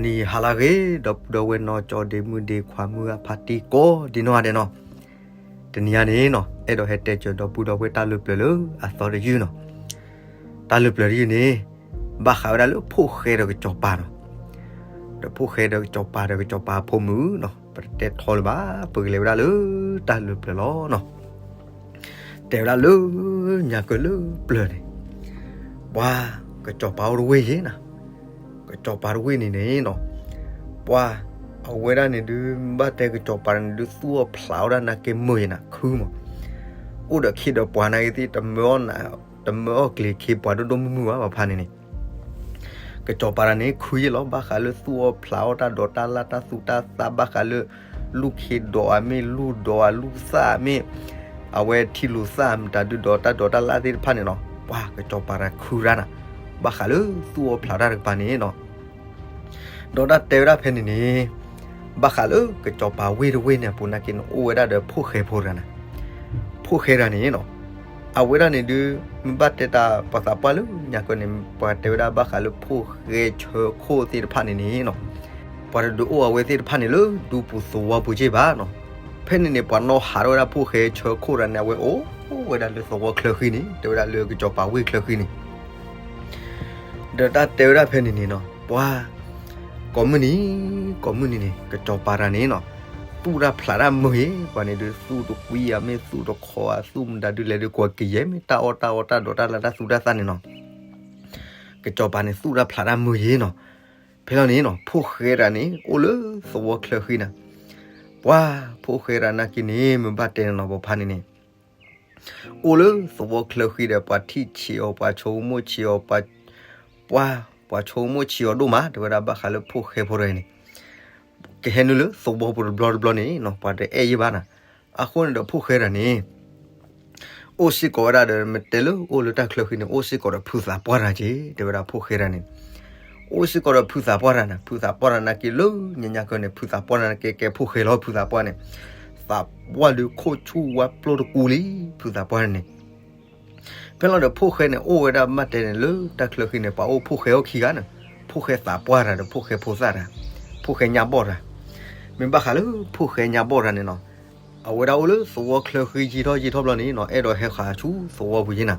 နံၤဟါလၢအဂ့ၤ ဒီပုၢ်ဒီဝဲၢ်နီၢ်ကၠီဒ့မုၣ်ဒ့ခွါမုၣ်အဖါတံၢ်ကိးဒ်နီၢ်ဂၤဒဲးနီၤ, တနံၤအံၤန့ၣ်နီၤ အဲၣ်ဒိးဟဲတဲစၢၤဒီပုၢ်ဒီဝဲၢ်တၢ်လၢပျၢၤလၢအသီတယုၢ်နီၤ, တၢ်လၢပျၢၤတယုၢ်န့ၣ် ဘၣ်ဃးဝဲဒၣ်လၢဖိၣ်ဃဲဒီးကစီၤပၤနီၤ, ဒီးဖိၣ်ဃဲဒီးကစီၤပၤဒီးကစီၤပၤအဖိမုၣ်နီၤ ပတတဲထီလၢၤဘၣ် ပကလဲၤဝဲဒၣ်လၢတၢ်လၢပျၢၤလီၤနီၤ. တဲဝဲဒၣ်လၢ ညါကၢလၢပျၢၤန့ၣ် ပှၤ ကစီၤပၤအိၣ်တဝ့ၢ်ယဲနီၤ, ကစီၤပၤတဝ့ၢ်န့ၣ်န့ၣ်နီၤ, ပှၤ အဝဲဒၣ်န့ၣ်ဒုး ဘၣ်တဲကစီၤပၤန့ၣ်ဒုး သူၣ်အီၣ်ဖျးအီၣ်ဒၣ်နာ်က့မုာ်ယဲနီၤ ခုမး, အိၣ်ဒီးခ့ဒီးပှၤနာ်က့သ့ၣ် တမၢအီၣ်ကျ့ၤခ့ပှၤဒိၣ်ဒိၣ်မုၢ်မုၢ်ဘၣ် ပှၤဖါန့ၣ်န့ၣ် ကစီၤပၤတဂၤန့ၣ် ခုယဲလီၤ ဘၣ်ဃးလၢသူၣ်အီၣ်ဖျးအီၣ်တၢ်ဒိးတၢ်လၢ်တၢ်သူတၢ်သၣ် ဘၣ်ဃးလၢ လူၢ်ခ့ဒိးအမ့ၢ် လူၢ်ဒိးအလူၢ်သၣ်အမ့ၢ် အဝဲထံလူၤသၣ်မတၤဒုးဒီးတၢ်ဒိးတၢ်လၢ်သ့ၣ်တဖၣ်န့ၣ်နီၤ ပှၤကစီၤပၤတဂၤခုရၣ်နၤ, ဘၣ်ဃးလၢသူၣ်အီၣ်ဖျးတၢ်တကပၤန့ၣ်နီၤ ဒီးတၢ်တဲဝဲဒၣ်ဖဲန့ၣ်န့ၣ် ဘၣ်ဃးလၢကစီၤပၤဝ့ၢ်တဝ့ၢ်န့ၣ်အပူၤနာ်က့န့ၣ် အိၣ်ဝဲဒၣ်ဒီးဖိၣ်ဃဲဖိတဂၤန့ၣ်, ဖိၣ်ဃဲတဂၤန့ၣ်နီၤ, အဝဲဒၣ်န့ၣ်ဒုး မ့ၢ်ဘၣ်တဲတၢ်ပှၤသးပှၢ်လၢညါကၢန့ၣ် ပှၤတဲဝဲဒၣ်ဘၣ်ဃးလၢဖိၣ်ဃဲဆၢခိၣ်သ့ၣ်တဖၣ်န့ၣ်န့ၣ်နီၤ, ပှၤတဒုးအိၣ်အဝဲသ့ၣ်တဖၣ်န့ၣ်လၢဒူပူၤသဝီပူၤက့ဘၣ်နီၤ, ဖဲန့ၣ်န့ၣ် ပှၤနီၣ်ဟးထီၣ်ဝဲဒၣ်ဖိၣ်ဃဲဆၢခိၣ်တဂၤန့ၣ် အဝဲအိၣ်ဝဲဒၣ်လၢသဝီချၢဃံန့ၣ် တဲဝဲဒၣ်လၢကစီၤပၤဝ့ၢ်ချၢဃံန့ၣ် ဒီးတၢ်တဲဝဲဒၣ်ဖဲန့ၣ်န့ၣ်နီၤ ပှၤ ကိးမုၢ်နံၤ ကိးမုၢ်နံၤန့ၣ် ကစီၤပၤတဂၤန့ၣ်နီၤ သူၣ်တၢ်ဖျးတၢ်မုာ်ယဲ ပှၤန့ၣ်ဒုးသူၣ်တကွံအမ့ၢ်သူၣ်တခီအသူၣ်မတၤဒုးလဲၤဒုးကွၢ်ကယဲၢ်မ့ၢ် တၢ်အီၣ်တၢ်အီတၢ်ဒိးတၢ်လၢ်တၢ်သူတၢ်သၣ်န့ၣ်နီၤ ကစီၤပၤန့ၣ်သူၣ်တၢ်ဖျးတၢ်မုာ်ယဲနီၤ, ဖဲလီၤန့ၣ်နီၤ ဖိၣ်ဃဲတဂၤန့ၣ် အိၣ်လၢသဝီချၢဃံနၤ, ပှၤ ဖိၣ်ဃဲတဂၤနာ်က့န့ၣ် မ့ၢ်ဘၣ်တဲန့ၣ်နီၤ ပှၤဖါန့ၣ်န့ၣ် အိၣ်လၢသဝီချၢဃံဒီး ပှၤထံၣ်ဆံးအီၤ ပှၤဆိကမိၣ်ဆံးအီၤ ပှၤ ပှၤ ပှၤဆိကမိၣ်ဆံးအီၤဒိၣ်မး တဲဝဲဒၣ်ဘၣ်ဃးလၢဖိၣ်ဃဲဖိတဂၤန့ၣ် ကဟဲနုာ်လၢသဝီပူၤတဘျီတဘျီန့ၣ်နီၤ ပှၤတအဲၣ်ယဲဘၣ်နၤ, အဃိန့ၣ်ဒီးဖိၣ်ဃဲတဂၤန့ၣ် အိၣ်စ့ၢ်ကီးဝဲဒၣ်ဒီး မ့ၢ်တဲလၢအိၣ်လၢတၢ်ချၢဃံန့ၣ် အိၣ်စ့ၢ်ကီးဒီးဖုသးပှၢ်တဂၤက့ တဲဝဲဒၣ်ဖိၣ်ဃဲတဂၤန့ၣ် အိၣ်စ့ၢ်ကီးဒီးဖုသးပှၢ်တဂၤန့ၣ် ဖုသးပှၢ်တဂၤနာ်က့လၢညါညါကၢန့ၣ် ဖုသးပှၢ်တဂၤနာ်က့ကဲဖိၣ်ဃဲလီၤ ဖုသးပှၢ်န့ၣ် သးပှၢ်ဒုးခိၣ်ဆူၣ်ဝါပျိတကူလံ ဖုသးပှၢ်န့ၣ် ဖဲလီၤဒီးဖိၣ်ဃဲန့ၣ် အိၣ်ဝဲဒၣ်မ့ၢ်တဲန့ၣ်လၢတၢ်ချၢဃံန့ၣ် ပှၤအိၣ်ဖိၣ်ဃဲအိၣ်ခံဂၤန့ၣ် ဖိၣ်ဃဲသးပှၢ်တဂၤဒီးဖိၣ်ဃဲဖိသၣ်တဂၤ ဖိၣ်ဃဲညါဘီၣ်တဂၤ မ့ၢ်ဘၣ်ဃးလၢဖိၣ်ဃဲညါဘီၣ်တဂၤန့ၣ်နီၤ အဝဲဒၣ်အိၣ်လၢသဝီချၢဃံယံာ်ထီၣ်ယံာ်ထီၣ်ဘျီန့ၣ်နီၤ အဲၣ်ဒိးဟဲဃးဆူသဝီပူၤယဲနၤ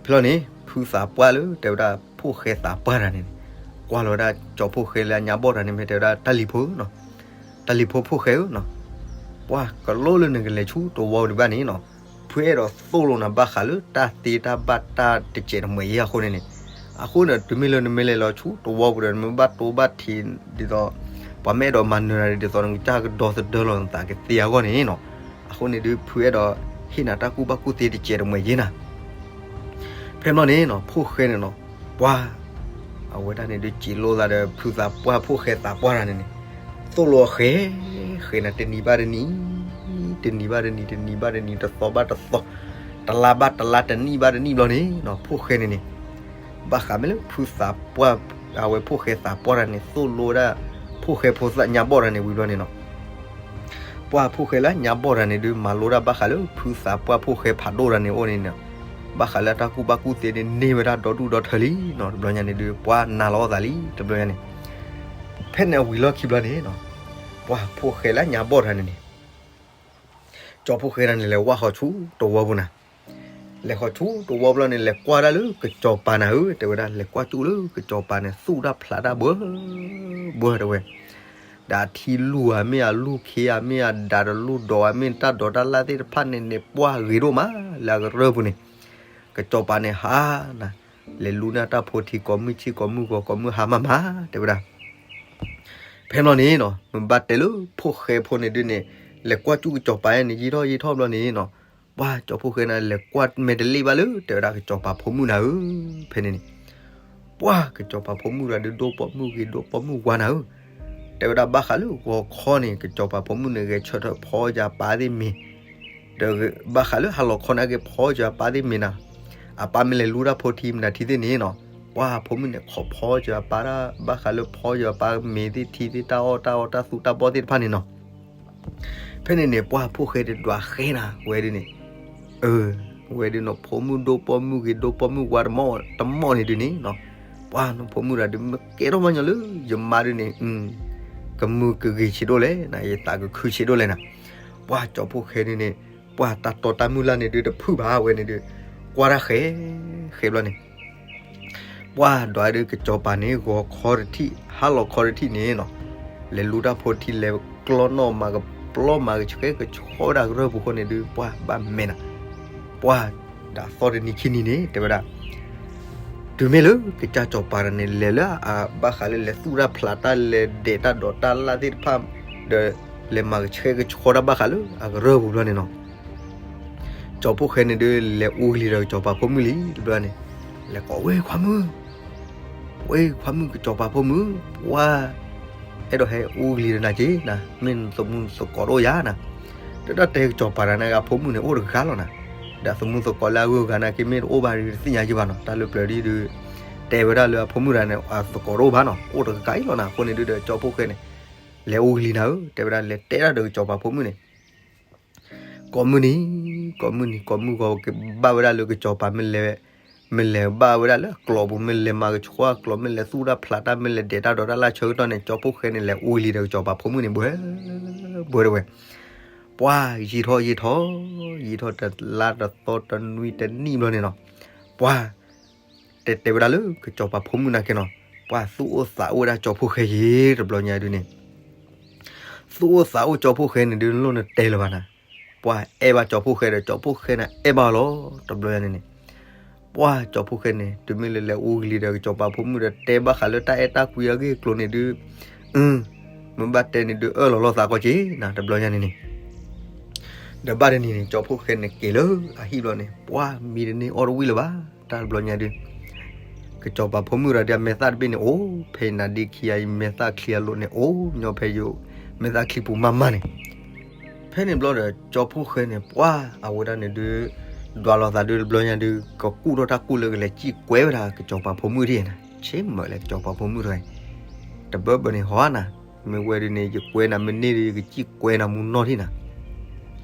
ဖဲလီၤန့ၣ် ဖုသးပှၢ်လၢတဲဝဲဒၣ်ဖိၣ်ဃဲသးပှၢ်တဂၤန့ၣ် ကွၢ်လီၤဝဲဒၣ်ကၠီဖိၣ်ဃဲလၢအညါဘီၣ်တဂၤန့ၣ် မ့ၢ်တဲဝဲဒၣ်တၢ်လံၤဖိနီၤ တၢ်လံၤဖိဖိၣ်ဃဲဧၢနီၤ ပှၤကလိၣ်လၢနကလဲၤဆူတဝီဒံးဘၣ်န့ၣ်နီၤ ဖုအဲၣ်ဒိးသိၣ်လိနၤဘၣ်ဃးလၢတၢ်သ့တၢ်ဘၣ်တၢ်တစဲးတမှဲးယဲအဃိန့ၣ်န့ၣ် အဃိန့ၣ် တုၤမ့ၢ်လၢနမ့ၢ်လဲၤလီၤဆူတဝီပူၤဒီး နမ့ၢ်ဘၣ်တိဘၣ်ထံးဒ်သိး ပှၤမ့ၢ်အဲၣ်ဒိးမၤနၢၤနၤဒ်သိး နကစၢ်ကဒီသဒၢလီၤနသးကသ့အဂီၢ်န့ၣ်နီၤ အဃိန့ၣ်ဒုး ဖုအဲၣ်ဒိးဟ့ၣ်နၤတၢ်ကူၣ်ဘၣ်ကူၣ်သ့တစဲးတမှဲးယဲနၤ ဖဲမီၢ်န့ၣ်နီၤ ဖိၣ်ဃဲန့ၣ်နီၤ ပှၤ အဝဲဒၣ်န့ၣ်ဒုး စံးလိသးဒီး ဖုသးပှၢ် ဖိၣ်ဃဲသးပှၢ်တဂၤန့ၣ်န့ၣ် သိၣ်လိဃဲ ဃဲနၤ တနံၤဘၣ်တနံၤ တနံၤဘၣ်တနံၤ တနံၤဘၣ်တနံၤ တသီဘၣ်တသီ တလါဘၣ်တလါ တနံၣ်ဘၣ်တနံၣ်ဘျီန့ၣ်နီၤ ဖိၣ်ဃဲန့ၣ်န့ၣ် ဘၣ်ဃးမ့ၢ်လၢဖုသးပှၢ် အဝဲဖိၣ်ဃဲသးပှၢ်တဂၤန့ၣ် သိၣ်လိဝဲဒၣ် ဖိၣ်ဃဲဖိသၣ်ညါဘီၣ်တဂၤန့ၣ်ဝံၤဘျီန့ၣ်နီၤ ပှၤဖိၣ်ဃဲလၢညါဘီၣ်တဂၤန့ၣ်ဒုး မၤလိတၢ်ဘၣ်ဃးလၢ ဖုသးပှၢ်ဖိၣ်ဃဲဖးဒိၣ်တဂၤန့ၣ်အိၣ်န့ၣ်နီၤ ဘၣ်ဃးလၢတၢ်ကူၣ်ဘၣ်ကူၣ်သ့န့ၣ် န့ၢ်ဝဲဒၣ်ဒီဒူၣ်ဒီထၢလံနီၤ တဘျီညါန့ၣ်ဒုး ပှၤနာ်လီၤအသးလံ တဘျီညါန့ၣ် ဖဲန့ၣ်အဝံၤလီၢ်ခံဘျီန့ၣ်နီၤ ပှၤဖိၣ်ဃဲလၢညါဘီၣ်တဂၤန့ၣ်န့ၣ် ကၠီဖိၣ်ဃဲတဂၤန့ၣ် လဲၤဝၢ်ဃီၤဆူတဝီပူၤနၤ လဲၤဃီၤဆူတဝီပူၤလီၤန့ၣ် လဲၤကွၢ်ဒၣ်လၢကစီၤပၤနၤဧၢ တဲဝဲဒၣ် လဲၤကွၢ်ကၠူၣ်လၢကစီၤပၤန့ၣ် သူၣ်တၢ်ဖျးတၢ်ဘှီ ဘှီတဲဝဲ ဒီးအထံလူၢ်ဧါမ့ၢ် အလူၢ်ခ့ဧါမ့ၢ် အဒးတလူၢ်ဒီးဧါမ့ၢ် တၢ်ဒိးတၢ်လၢ်သ့ၣ်တဖၣ်န့ၣ်န့ၣ် ပှၤဂ့ၤဒိၣ်မး လၢအကရၢၢ်ပူၤန့ၣ် ကစီၤပၤန့ၣ်ဟါနၤ လဲၤလူန့ၢ်တၢ်ဖိထံ ကိးမုၢ်ဆ့ၣ်ကိးမုၢ်ဂီၤ ကိးမုၢ်ဟါမးမး တဲဝဲဒၣ် ဖဲမီၢ်န့ၣ်နီၤ မ့ၢ်ဘၣ်တဲလၢဖိၣ်ဃဲဖိန့ၣ်ဒုးန့ၣ် လဲၤကွၢ်ကၠူၣ်ကစီၤပၤန့ၣ် ယံာ်ထီၣ်ယံာ်ထီၣ်ဘျီန့ၣ်နီၤ ပှၤကၠီဖိၣ်ဃဲန့ၣ် လဲၤကွၢ်မဲာ်တလ့ၣ်ဘၣ်လၢ တဲဝဲဒၣ်ကစီၤပၤဖိမုၣ်နၤဧၢ ဖဲန့ၣ်န့ၣ် ပှၤကစီၤပၤဖိမုၣ်တဂၤဒုး ဒိၣ်ပိာ်မုၣ်ဂ့ၤဒိၣ်ပိာ်မုၣ်ဝါနၤဧၢ တဲဝဲဒၣ်ဘၣ်ဃးလၢဂီၤခီန့ၣ် ကစီၤပၤဖိမုၣ်န့ၣ် ဂဲၤဆၢထၢၣ်ဖီက့ၤအပၢ်သ့ၣ်မ့ၤ ဒီးဘၣ်ဃးလၢဟါလီၤခီန့ၣ် က့ၤဖီက့ၤအပၢ်သ့ၣ်မ့ၤနၤ အပၢ်မ့ၢ်လဲၤလူတၢ်ဖိထံမတၤထံသ့ၣ်န့ၣ်နီၤ ပှၤဖိမုၣ်န့ၣ် ခိးဖီက့ၤအပၢ်ဒၣ် ဘၣ်ဃးလၢဖီက့ၤအပၢ်မ့ၤသ့ၣ်ထံသ့ၣ် တၢ်အီၣ်တၢ်အီတၢ်သူတၢ်ဘီသ့ၣ်တဖၣ်န့ၣ်နီၤ ဖဲန့ၣ်န့ၣ် ပှၤဖိၣ်ဃဲတဒွးဃဲနၤ ဝဲဒ်န့ၣ် အၢ ဝဲဒ်န့ၣ် ဖိမုၣ်ဒိၣ်ပိာ်မုၣ်ဂ့ၤဒိၣ်ပိာ်မုၣ်ဝါတမီၢ်တမီၢ်န့ၣ်ဒ်န့ၣ်နီၤ ပှၢ်နီၢ်ဖိမုၣ်တဂၤဒုး မ့ၢ်ကဲထီၣ်မညီလၢယမါဒုးန့ၣ် ကမုာ်ကဂ့ၤဆံးဒိၣ်လဲၣ်, ယသးကခုဆံးဒိၣ်လဲၣ်နၤ. ပှၢ်ကၠီဖှိၣ်ဃဲန့ၣ်န့ၣ် ပှၢ်တၢ်တီတၢ်မုၢ်လၢ်န့ၣ်ဒုး တဖုၣ်ဘၣ်ဝဲန့ၣ်ဒုး ကွၢ်တၢ်ဃဲ ဃဲဘျီန့ၣ် ပှၢ်ဒွးဒုး ကစီၤပၤန့ၣ် ဂီၤခီတထံၣ် ဟါလီၤခီတထံၣ်န့ၣ်နီၤ, လဲၤလူတၢ်ဖိတထံၣ် လဲၤကျီနီၣ်မၤကပျီမၤကဆှဲကဆှီဝဲဒၣ်ကရၢၢ်ပူၤဃီန့ၣ်ဒုး ပှၢ်ဘၣ်မဲာ်နၤ. ပှၢ်ဒၣ်သီတနံၤခံနံၤန့ၣ် တဲဝဲဒၣ် တုၤမ့ၢ်လၢကစၢ်စီၤပၤတဂၤန့ၣ် လဲၤလၢအဘၣ်ဃးလၢလဲၤသူၣ်တၢ်ဖျးတၢ် လဲၤဒဲးတၢ်ဒိးတၢ်လၢ်သ့ၣ်တဖၣ် ဒီးလဲၤမၤကဆှဲကဆှီတၢ်ဘၣ်ဃးလၢအကရၢၢ်ပူၤဘျီန့ၣ်နီၤ ကၠီဖှိၣ်ဃဲန့ၣ်ဒုး လဲၤအူကလံၤဒီးကစီၤပၤဖိမုၣ်လံတဘျီန့ၣ်, လဲၤကိးဝဲခွါမုၣ်, ဝဲခွါမုၣ်ကစီၤပၤဖိမုၣ်, ပှၢ် အဲၣ်ဒိးဟဲအူကလံၤဒီးနၤက့ၤနၤ, မ့ၢ်နသမူသကိးတအိၣ်ယၤနၤ, တၢ်တဲကစီၤပၤတဂၤန့ၣ် အဖိမုၣ်န့ၣ် အိၣ်တဂၤလီၤနၤ, ဒီးသမူသကိးလၢအဂုၤအဂၤနာ်က့ မ့ၢ်တအိၣ်ဘၣ်ဒီးတသ့ၣ်ညါယဘၣ်နီၤ, တၢ်လၢပျၢၤဒ်ဒုး တဲဝဲဒၣ်လၢအဖိမုၣ်တဂၤန့ၣ် အသကိးတအိၣ်ဘၣ်နီၤ, အိၣ်တဂၤအံၤလီၤနၤ, အဃိန့ၣ်ဒုးဒီးကၠီဖှိၣ်ဃဲန့ၣ် လဲၤအူကလံၤနၤဧၢ, တဲဝဲဒၣ်လဲၤတဲဒၣ်ဒီးကစီၤပၤဖိမုၣ်န့ၣ် ကိးမုၢ်နံၤ, ကိးမုၢ်နံၤ ကိးမုၢ်ဂီၤကဘၣ်ဝဲဒၣ်လၢကစီၤပၤမ့ၢ်လဲၤ, မ့ၢ်လဲၤဘၣ်ဝဲဒၣ်လၢအကျိးပူၤ မ့ၢ်လဲၤမၤကဆှီအကျိး မ့ၢ်လဲၤသူၣ်တၢ်ဖျးတၢ် မ့ၢ်လဲၤဒဲးတၢ်ဒိးတၢ်လၢအဆၢကတီၢ်န့ၣ် ကၠီဖှိၣ်ဃဲန့ၣ်လဲၤအူကလံၤဒီးကစီၤပၤဖိမုၣ်န့ၣ် ဘှဲဘှဲတဝဲ, ပှၢ်ယံာ်ထီၣ်ယံာ်ထီၣ်, ယံာ်ထီၣ်တလါတသီတနွံတနံၣ်ဘျီန့ၣ်နီၤ, ပှၢ် တဲတဲဝဲဒၣ်လၢကစီၤပၤဖိမုၣ်နာ်က့နီၤ, ပှၢ်သူၣ်အိၣ်သးအိၣ်ဝဲဒၣ်ကၠီဖှိၣ်ဃဲယံၤတဘျီညါဒုးန့ၣ် သူၣ်အိၣ်သးအိၣ်ကၠီဖှိၣ်ဃဲန့ၣ်ဒုး လိၣ်နတဲလၢၤဘၣ်နၤ, ပှၢ်အဲၣ်ဘၣ်ကၠီဖှိၣ်ဃဲဒီး ကၠီဖှိၣ်ဃဲန့ၣ်အဲၣ်ဘၣ်လီၤတဘျီညါန့ၣ်န့ၣ်, ပှၢ်ကၠီဖှိၣ်ဃဲန့ၣ် တုၤမ့ၢ်လၢလဲၤအူကလံၤဒီးကစီၤပၤဖိမုၣ်ဒီး တဲဘၣ်ဃးလၢတၢ်အဲၣ်တၢ်ကွံအဂ့ၢ်အကျိၤန့ၣ်ဒုး, မ့ၢ်ဘၣ်တဲန့ၣ်ဒုး အၢၣ်လီၤလိာ်သးကီးက့ၤနၤတဘျီညါန့ၣ်န့ၣ် ဒီးဘၣ်တနံၤန့ၣ် ကၠီဖှိၣ်ဃဲန့ၣ်က့ၤလၢအဟံၣ်ဘျီန့ၣ် ပှၢ်မံတန့ၢ်အီၣ်တဝံၣ်လၢၤဘၣ်, တၢ်တဘျီညါဒုး ကစီၤပၤဖိမုၣ်ဒီးဒ်အမဲာ်သၣ်တဘ့ၣ်န့ၣ် အိၣ်ဖဲအံၤနၤဒ့ခံဂၤအံၤ မဲာ်သၣ်ချံအလိၤန့ၣ် အိၣ်ညီဖဲယိာ် မဲာ်သၣ်ချံပူၤမးမးန့ၣ်, ဖဲန့ၣ်ဘျီဒီး ကၠီဖှိၣ်ဃဲန့ၣ် ပှၢ်အဝဲဒၣ်န့ၣ်ဒုး ဒွးလိာ်သးဒုးတဘျီညါဒုး ကကူၣ်ထီၣ်တၢ်ကူၣ်လၢကလဲၤစံၣ်ကွဲဝဲဒၣ်ကစီၤပၤဖိမုၣ်ဒ်န့ၣ်, ဆ့မၢၣ်လၢကစီၤပၤဖိမုၣ်တဂၤအံၤ တဘၢဘၢန့ၣ်ဟီနၤ, မ့ၢ်ဝဲဒုးန့ၣ် ယကွဲနၤမ့ၢ်န့ၢ်ဒီး ယကစံၣ်ကွဲနၤမူနီၢ်ထံၣ်နၤ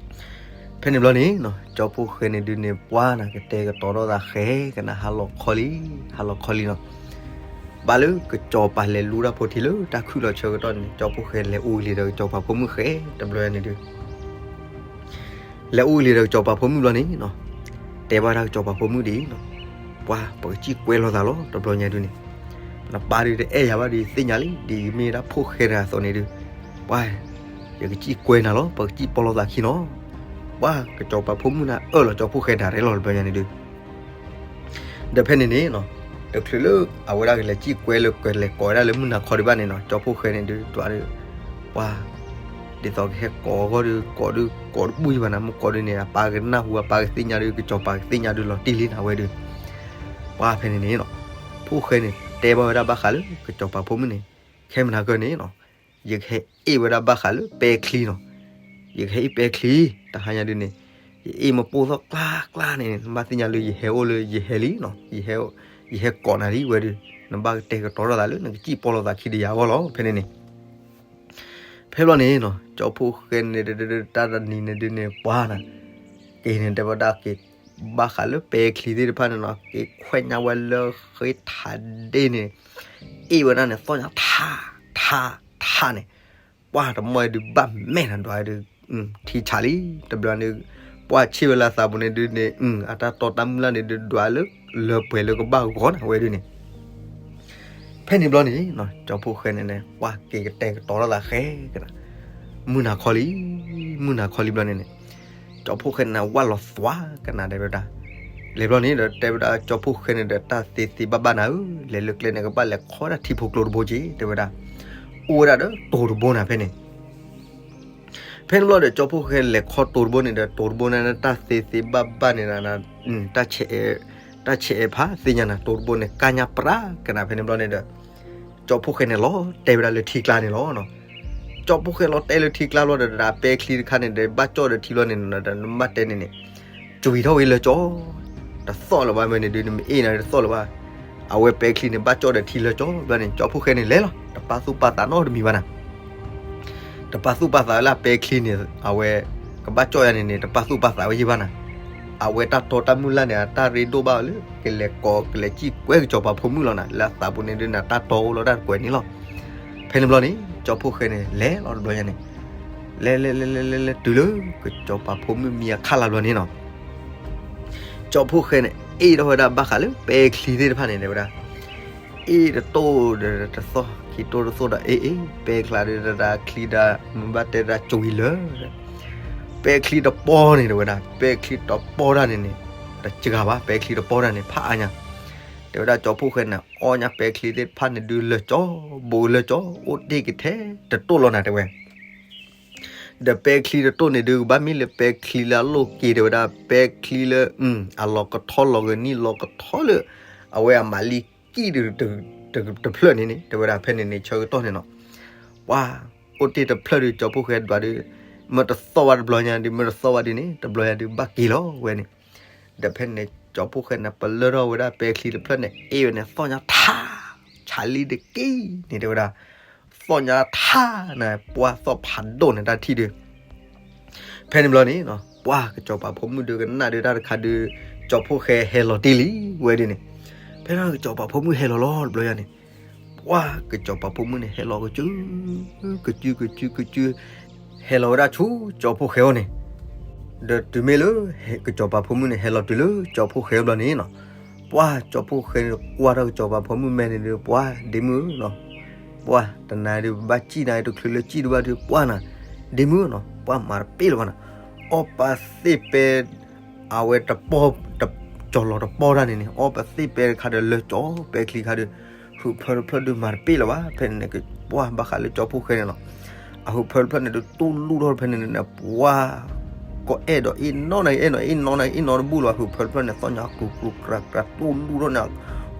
ဖဲန့ၣ်ဘျီန့ၣ် ကၠီဖှိၣ်ဃဲန့ၣ်ဒုးန့ၣ် ပှၢ်နၤကတဲာ်ကတီၤထီၣ်သးဃဲကနၤ ဟါလီၤခီလံ, ဟါလီၤခီလံနီၤ, ဘၣ်လၢကစီၤပၤလဲၤလူတၢ်ဖိထံလၢတၢ်ခုၣ်လီၤဆၢကတီၢ်န့ၣ် ကၠီဖှိၣ်ဃဲလဲၤအူကလံၤဒီးကစီၤပၤဖိမုၣ်ဃဲတဘျီန့ၣ်ဒုး လဲၤအူကလံၤဒီးကစီၤပၤဖိမုၣ်ဘျီန့ၣ်နီၤ, တဲဘၣ်တၢ်ကစီၤပၤဖိမုၣ်ဒ်အံၤနီၤ, ပှၤ ပကစံၣ်ကွဲလိာ်သးလီၤ တဘျီညါဒုးန့ၣ်, နပၢ်ဒုးတအဲၣ်ယၤဘၣ်ဒီး ယသ့ၣ်ညါလံ, ဒ်ယမ့ၢ်ဒၣ်ဖိၣ်ဃဲတဂၤအသိးန့ၣ်ဒုး, ပှၤ ယကစံၣ်ကွဲနၤလီၤ, ပကစံၣ်ပီလိာ်သးခံနီၤ, ပှၤ ကစီၤပၤဖိမုၣ်န့ၣ် အၢၣ်လီၤကၠီဖှိၣ်ဃဲဒၣ်ရဲၣ်လီၤ တဘျီညါန့ၣ်ဒုး ဒီးဖဲန့ၣ်န့ၣ်နီၤ, တချုးလၢအဝဲဒၣ်ကလဲၤစံၣ်ကွဲလၢကလဲၤကိးဝဲဒၣ်လၢမုၢ်နၤခီဒံးဘၣ်န့ၣ်နီၤ, ကၠီဖှိၣ်ဃဲန့ၣ်ဒုး ဒွးဒုး, ပှၤ ဒ်သိးကဟဲကိးအဂီၢ်ဒုး ကိးဒုး ကိးတဘူၣ်ယံၤဘၣ်နၤ, မ့ၢ်ကိးဒုးန့ၣ် အပၢ်ကနၢ်ဟူ အပၢ်ကသ့ၣ်ညါဒုး ကစီၤပၤကသ့ၣ်ညါဒုး လီၤတံၢ်လံနၤဝဲဒုး, ပှၤဖဲန့ၣ်န့ၣ်နီၤ, ဖိၣ်ဃဲန့ၣ် တဲဘၣ်ဝဲဒၣ်ဘၣ်ဃးလၢ ကစီၤပၤဖိမုၣ်န့ၣ်, ခဲမုၢ်နၤခီန့ၣ်နီၤ, ယကဟဲအ့ၣ်ဝဲဒၣ်ဘၣ်ဃးလၢပဲချံနီၤ, ယကဟဲအ့ၣ်ပဲချံ, တဟါညါဒုးန့ၣ်, ယအ့ၣ်မ့ၢ်ပိၢ်ထီၣ်ကျါကျါန့ၣ် နဘၣ်သ့ၣ်ညါလၢယဟဲအိၣ်လၢယဟဲလံနီၤ, ယဟဲကိးနၤလံဝဲဒုး, နဘၣ်ကတဲာ်ကတီၤထီၣ်သးလၢ နကစံၣ်ပီလိာ်သးခံဒီးယၤအဂီၢ်လီၤ ဖဲန့ၣ်န့ၣ် ဖဲဘျီန့ၣ်နီၤ, ကၠီဖှိၣ်ဃဲန့ၣ် တၢ်တနံၤန့ၣ်ဒုးန့ၣ် ပှၤနၤ, က့ၤန့ၣ် တဲဝဲဒၣ်က့ၤ ဘၣ်ဃးလၢပဲချံသ့ၣ်တဖၣ်န့ၣ်နီၤ, က့ၤခွဲးညါဝဲလၢဃ့ထးဒ့န့ၣ်, အ့ၣ်ဝဲဒၣ်န့ၣ် သီၣ်ညါထး ထး ထးန့ၣ်, ပှၤတမီၢ်ဒုးဘၣ်မဲာ်နၤဒွးဒုး, ထံဆးလံ, တဘျီန့ၣ်, ပှၤဆ့ၣ်ဝဲလၢသးပူၤန့ၣ်ဒုးန့ၣ်, အတၢ်တီတၢ်မုၢ်လၢ်န့ၣ်ဒုး ဒွးလၢ လၢပှဲၤလၢကဘၣ်ဂီၤနၤဝဲဒုးန့ၣ် ဖဲန့ၣ်ဘျီန့ၣ်နီၤ, ကၠီဖှိၣ်ဃဲန့ၣ်န့ၣ် ပှၤက့ၤကတဲာ်ကတီၤထီၣ်သးဃဲကနၤ, မုၢ်နၤခီလံ, မုၢ်နၤခီလံဘျီန့ၣ်န့ၣ်, ကၠီဖှိၣ်ဃဲန့ၣ် ဝၣ်လီၤသွါကနၤ တဲဝဲဒၣ်, လဲၤဘျီန့ၣ်ဒီး တဲဝဲဒၣ်ကၠီဖှိၣ်ဃဲန့ၣ်ဒီး တၢ်သ့သ့ဘၣ်ဘၣ်နၤဧၢ, လဲၤလၢကျဲန့ၣ် ကဘၣ်လဲၤခီဒၣ်ထံဖိကျိတဘိက့ၤ တဲဝဲဒၣ်, အိၣ်ဝဲဒၣ်ဒီးတိၤတဘိနၤဖဲန့ၣ် ဖဲန့ၣ်ဘျီဒီး ကၠီဖှိၣ်ဃဲလဲၤခီတိၤတဘိန့ၣ်ဒီး တိၤတဘိန့ၣ် တၢ်သ့သ့ဘၣ်ဘၣ်န့ၣ်နၤ, တၢ်ဆဲးအဲးဖးသ့ၣ်ညါနၤ, တိၤတဘိန့ၣ် ကါညါပြးကနၤ ဖဲန့ၣ်ဘျီန့ၣ်ဒီး ကၠီဖှိၣ်ဃဲန့ၣ် လီၤတဲာ်ဝဲဒၣ်လၢထံကျါန့ၣ်လီၤ. ကၠီဖှိၣ်ဃဲလီၤတဲာ်လၢထံကျါဘျီဒီး ပဲချံတခါန့ၣ်ဒီး ဘၣ်ကၠီၣ်ဒီးထံဘျီန့ၣ် နဘၣ်တဲန့ၣ်န့ၣ် ကွံာ်ထီၣ်ဝဲလၢကၠီ, တသီၣ်လၢၤဘၣ်ဝဲန့ၣ်ဒုး နမ့ၢ်အ့ၣ်နၤတသီၣ်လၢၤဘၣ်. အဝဲပဲချံန့ၣ် ဘၣ်ကၠီၣ်ဒီးထံလၢကၠီဘျီန့ၣ် ကၠီဖှိၣ်ဃဲန့ၣ်လဲၤလီၤ, တပာ်သူၣ်ပာ်သးနီတမံၤဘၣ်နၤ, တပာ်သူၣ်ပာ်သးဝဲလၢပဲချံန့ၣ် အဝဲ ကဘၣ်ကၠီၣ်ယၤန့ၣ်န့ၣ် တပာ်သူၣ်ပာ်သးဝဲယံၤဘၣ်နၤ. အဝဲတၢ်တီတၢ်မုၢ်လၢ်န့ၣ် အတၢ်ရ့ဒိၣ်ဘၣ်အီၤလၢ ကလဲၤကိးကလဲၤစံၣ်ကွဲကစီၤပၤဖိမုၣ်လီၤနၤ, လၢအသးပူၤန့ၣ်ဒုးနၤ တၢ်တီအိၣ်လီၤတၢ်တကွဲးန့ၣ်လီၤ. ဖဲန့ၣ်ဘျီန့ၣ် ကၠီဖှိၣ်ဃဲန့ၣ် လဲၤလီၤတဘျီညါန့ၣ်, လဲၤလဲၤလဲၤလဲၤလဲၤလဲၤတုၤလၢ ကစီၤပၤဖိမုၣ်မံအခၣ်လၢ်ဘျီန့ၣ်နီၤ ကၠီဖှိၣ်ဃဲန့ၣ် အ့ၣ်ထီၣ်ဝဲဒၣ်ဘၣ်ဃးလၢပဲချံသ့ၣ်တဖၣ်န့ၣ် တဲဝဲဒၣ်, အ့ၣ်တတိၢ်ဒီးတသီၣ် ခံတိၢ်တသီၣ်ဒီး အ့ၣ်အ့ၣ် ပဲချံဒီးတဒါချံဒါ မ့ၢ်ဘၣ်တဲဒၣ်ကွံလၢ ပဲချံတပီန့ၣ် တဲဝဲဒၣ် ပဲချံတပီတၢ်န့ၣ်န့ၣ် တစှၤဘၣ် ပဲချံတပီတၢ်န့ၣ် ဖးအါညါ, တဲဝဲဒၣ်ကၠီဖှိၣ်ဃဲန့ၣ် အီၣ်ညါပဲချံသ့ၣ်တဖၣ်န့ၣ်ဒုးလၢာ်ကၠီ ဘူးလၢာ်ကၠီ အိၣ်တ့ၢ်ကထဲတတိၢ်လီၤနၤ တဲဝဲ ဒီးပဲချံတတိၢ်န့ၣ်ဒုး ကဘၣ်မ့ၢ်လၢပဲချံလၢအလိၣ်က့ၤ တဲဝဲဒၣ် ပဲချံလၢ အလီၤကထီလီၤဂ့ၤနံၣ်လီၤကထီလၢ အဝဲအမၤလံကံၣ်ဒုး တဖျၢၣ်န့ၣ်န့ၣ် တဲဝဲဒၣ် ဖဲန့ၣ်န့ၣ် ဆၢကတီၢ်န့ၣ်နီၤ ပှၤ အိၣ်တ့ၢ်တဖျၢၣ်ဒုး ကၠီဖှိၣ်ဃဲဒွးဒုး မ့ၢ်တသီၣ်ဘၣ်တဘျီညါဒုး မ့ၢ်တသီၣ်ဘၣ်ဒုးန့ၣ် တဘျီညါဒုး ဘၣ်က့ၤလီၤဝဲန့ၣ်, ဒီးဖဲန့ၣ် ကၠီဖှိၣ်ဃဲန့ၣ် ပလၢထီၣ်ဝဲဒၣ်ပဲချံတဖျၢၣ်န့ၣ် အ့ၣ်ဝဲန့ၣ် သီၣ်ညါထါ ဆးလံတက့ၢ်န့ၣ် တဲဝဲဒၣ် သီၣ်ညါထါန့ၣ် ပှၤသီၣ်ဖးဒိၣ်န့ၣ် တၢ်ထံၣ်ဒုး ဖဲန့ၣ်ဘျီန့ၣ် ပှၤကစီၤပၤဖိမုၣ်ဒုးကနၣ်ဒုးတၢ်တခါဒုး ကၠီဖှိၣ်ဃဲဟဲလီၤတ့ၢ်လံဝဲဒ်န့ၣ်, ဖဲန့ၣ်ကစီၤပၤဖိမုၣ်ဟဲလီၤလီၤတဘျီယၤန့ၣ်, ပှၤကစီၤပၤဖိမုၣ်န့ၣ် ဟဲလီၤကစု ကစု ကစု ကစု ဟဲလီၤဝဲဒၣ်ဆူကၠီဖှိၣ်ဃဲအအိၣ်န့ၣ်, ဒီးတုၤမ့ၢ်လၢ ကစီၤပၤဖိမုၣ်န့ၣ် ဟဲလီၤတုၤလၢကၠီဖှိၣ်ဃဲအဘျီန့ၣ်နီၤ, ပှၤကၠီဖှိၣ်ဃဲန့ၣ် ကွၢ်ထီၣ်ကစီၤပၤဖိမုၣ်မဲာ်န့ၣ်ဒုး ပှၤဒ့မုၣ်ဧၢနီၤ ပှၤတနၤဒုး ဘၣ်စံၣ်နၤတချုးလၢစံၣ်ဒုးဘၣ်ဒုး ပှၤနၤ ဒ့မုၣ်ဧၢနီၤ ပှၤမၤတပ့ၢ်လၢၤဘၣ်နၤ, အီၣ်ပသ့ၣ်ပဲ အဝဲတပီၢ် ကၠီၤလီၤတပီၢ်တၢ်န့ၣ်န့ၣ် အီၣ်ပသ့ၣ်ပဲတခါဒီး လၢကၠီပဲချံခါဒီး ဟုးဖၢတဖျၢၣ်ဒုးမၤတပ့ၢ်လၢၤဘၣ် ဖဲန့ၣ်န့ၣ် ပှၤဘၣ်ဃးလၢကၠီဖှိၣ်ဃဲန့ၣ်လီၤ, အဟုးဖၢတဖျၢၣ်န့ၣ်ဒုး တူၢ်လူၢ်ထီၣ်ဖဲန့ၣ်န့ၣ် ပှၤ ကီအဲၣ်ဒိးအ့ၣ်နီၢ်နၤ အဲၣ်နီၢ်အ့ၣ်နီၢ်နၤ အ့ၣ်နီၢ်တဘူၣ်လၢၤဘၣ် ဟုးဖၢတဖျၢၣ်န့ၣ် သီၣ်ညါကျူကျူကြၤကြၤ တူၢ်လူၢ်ထီၣ်န့ၣ်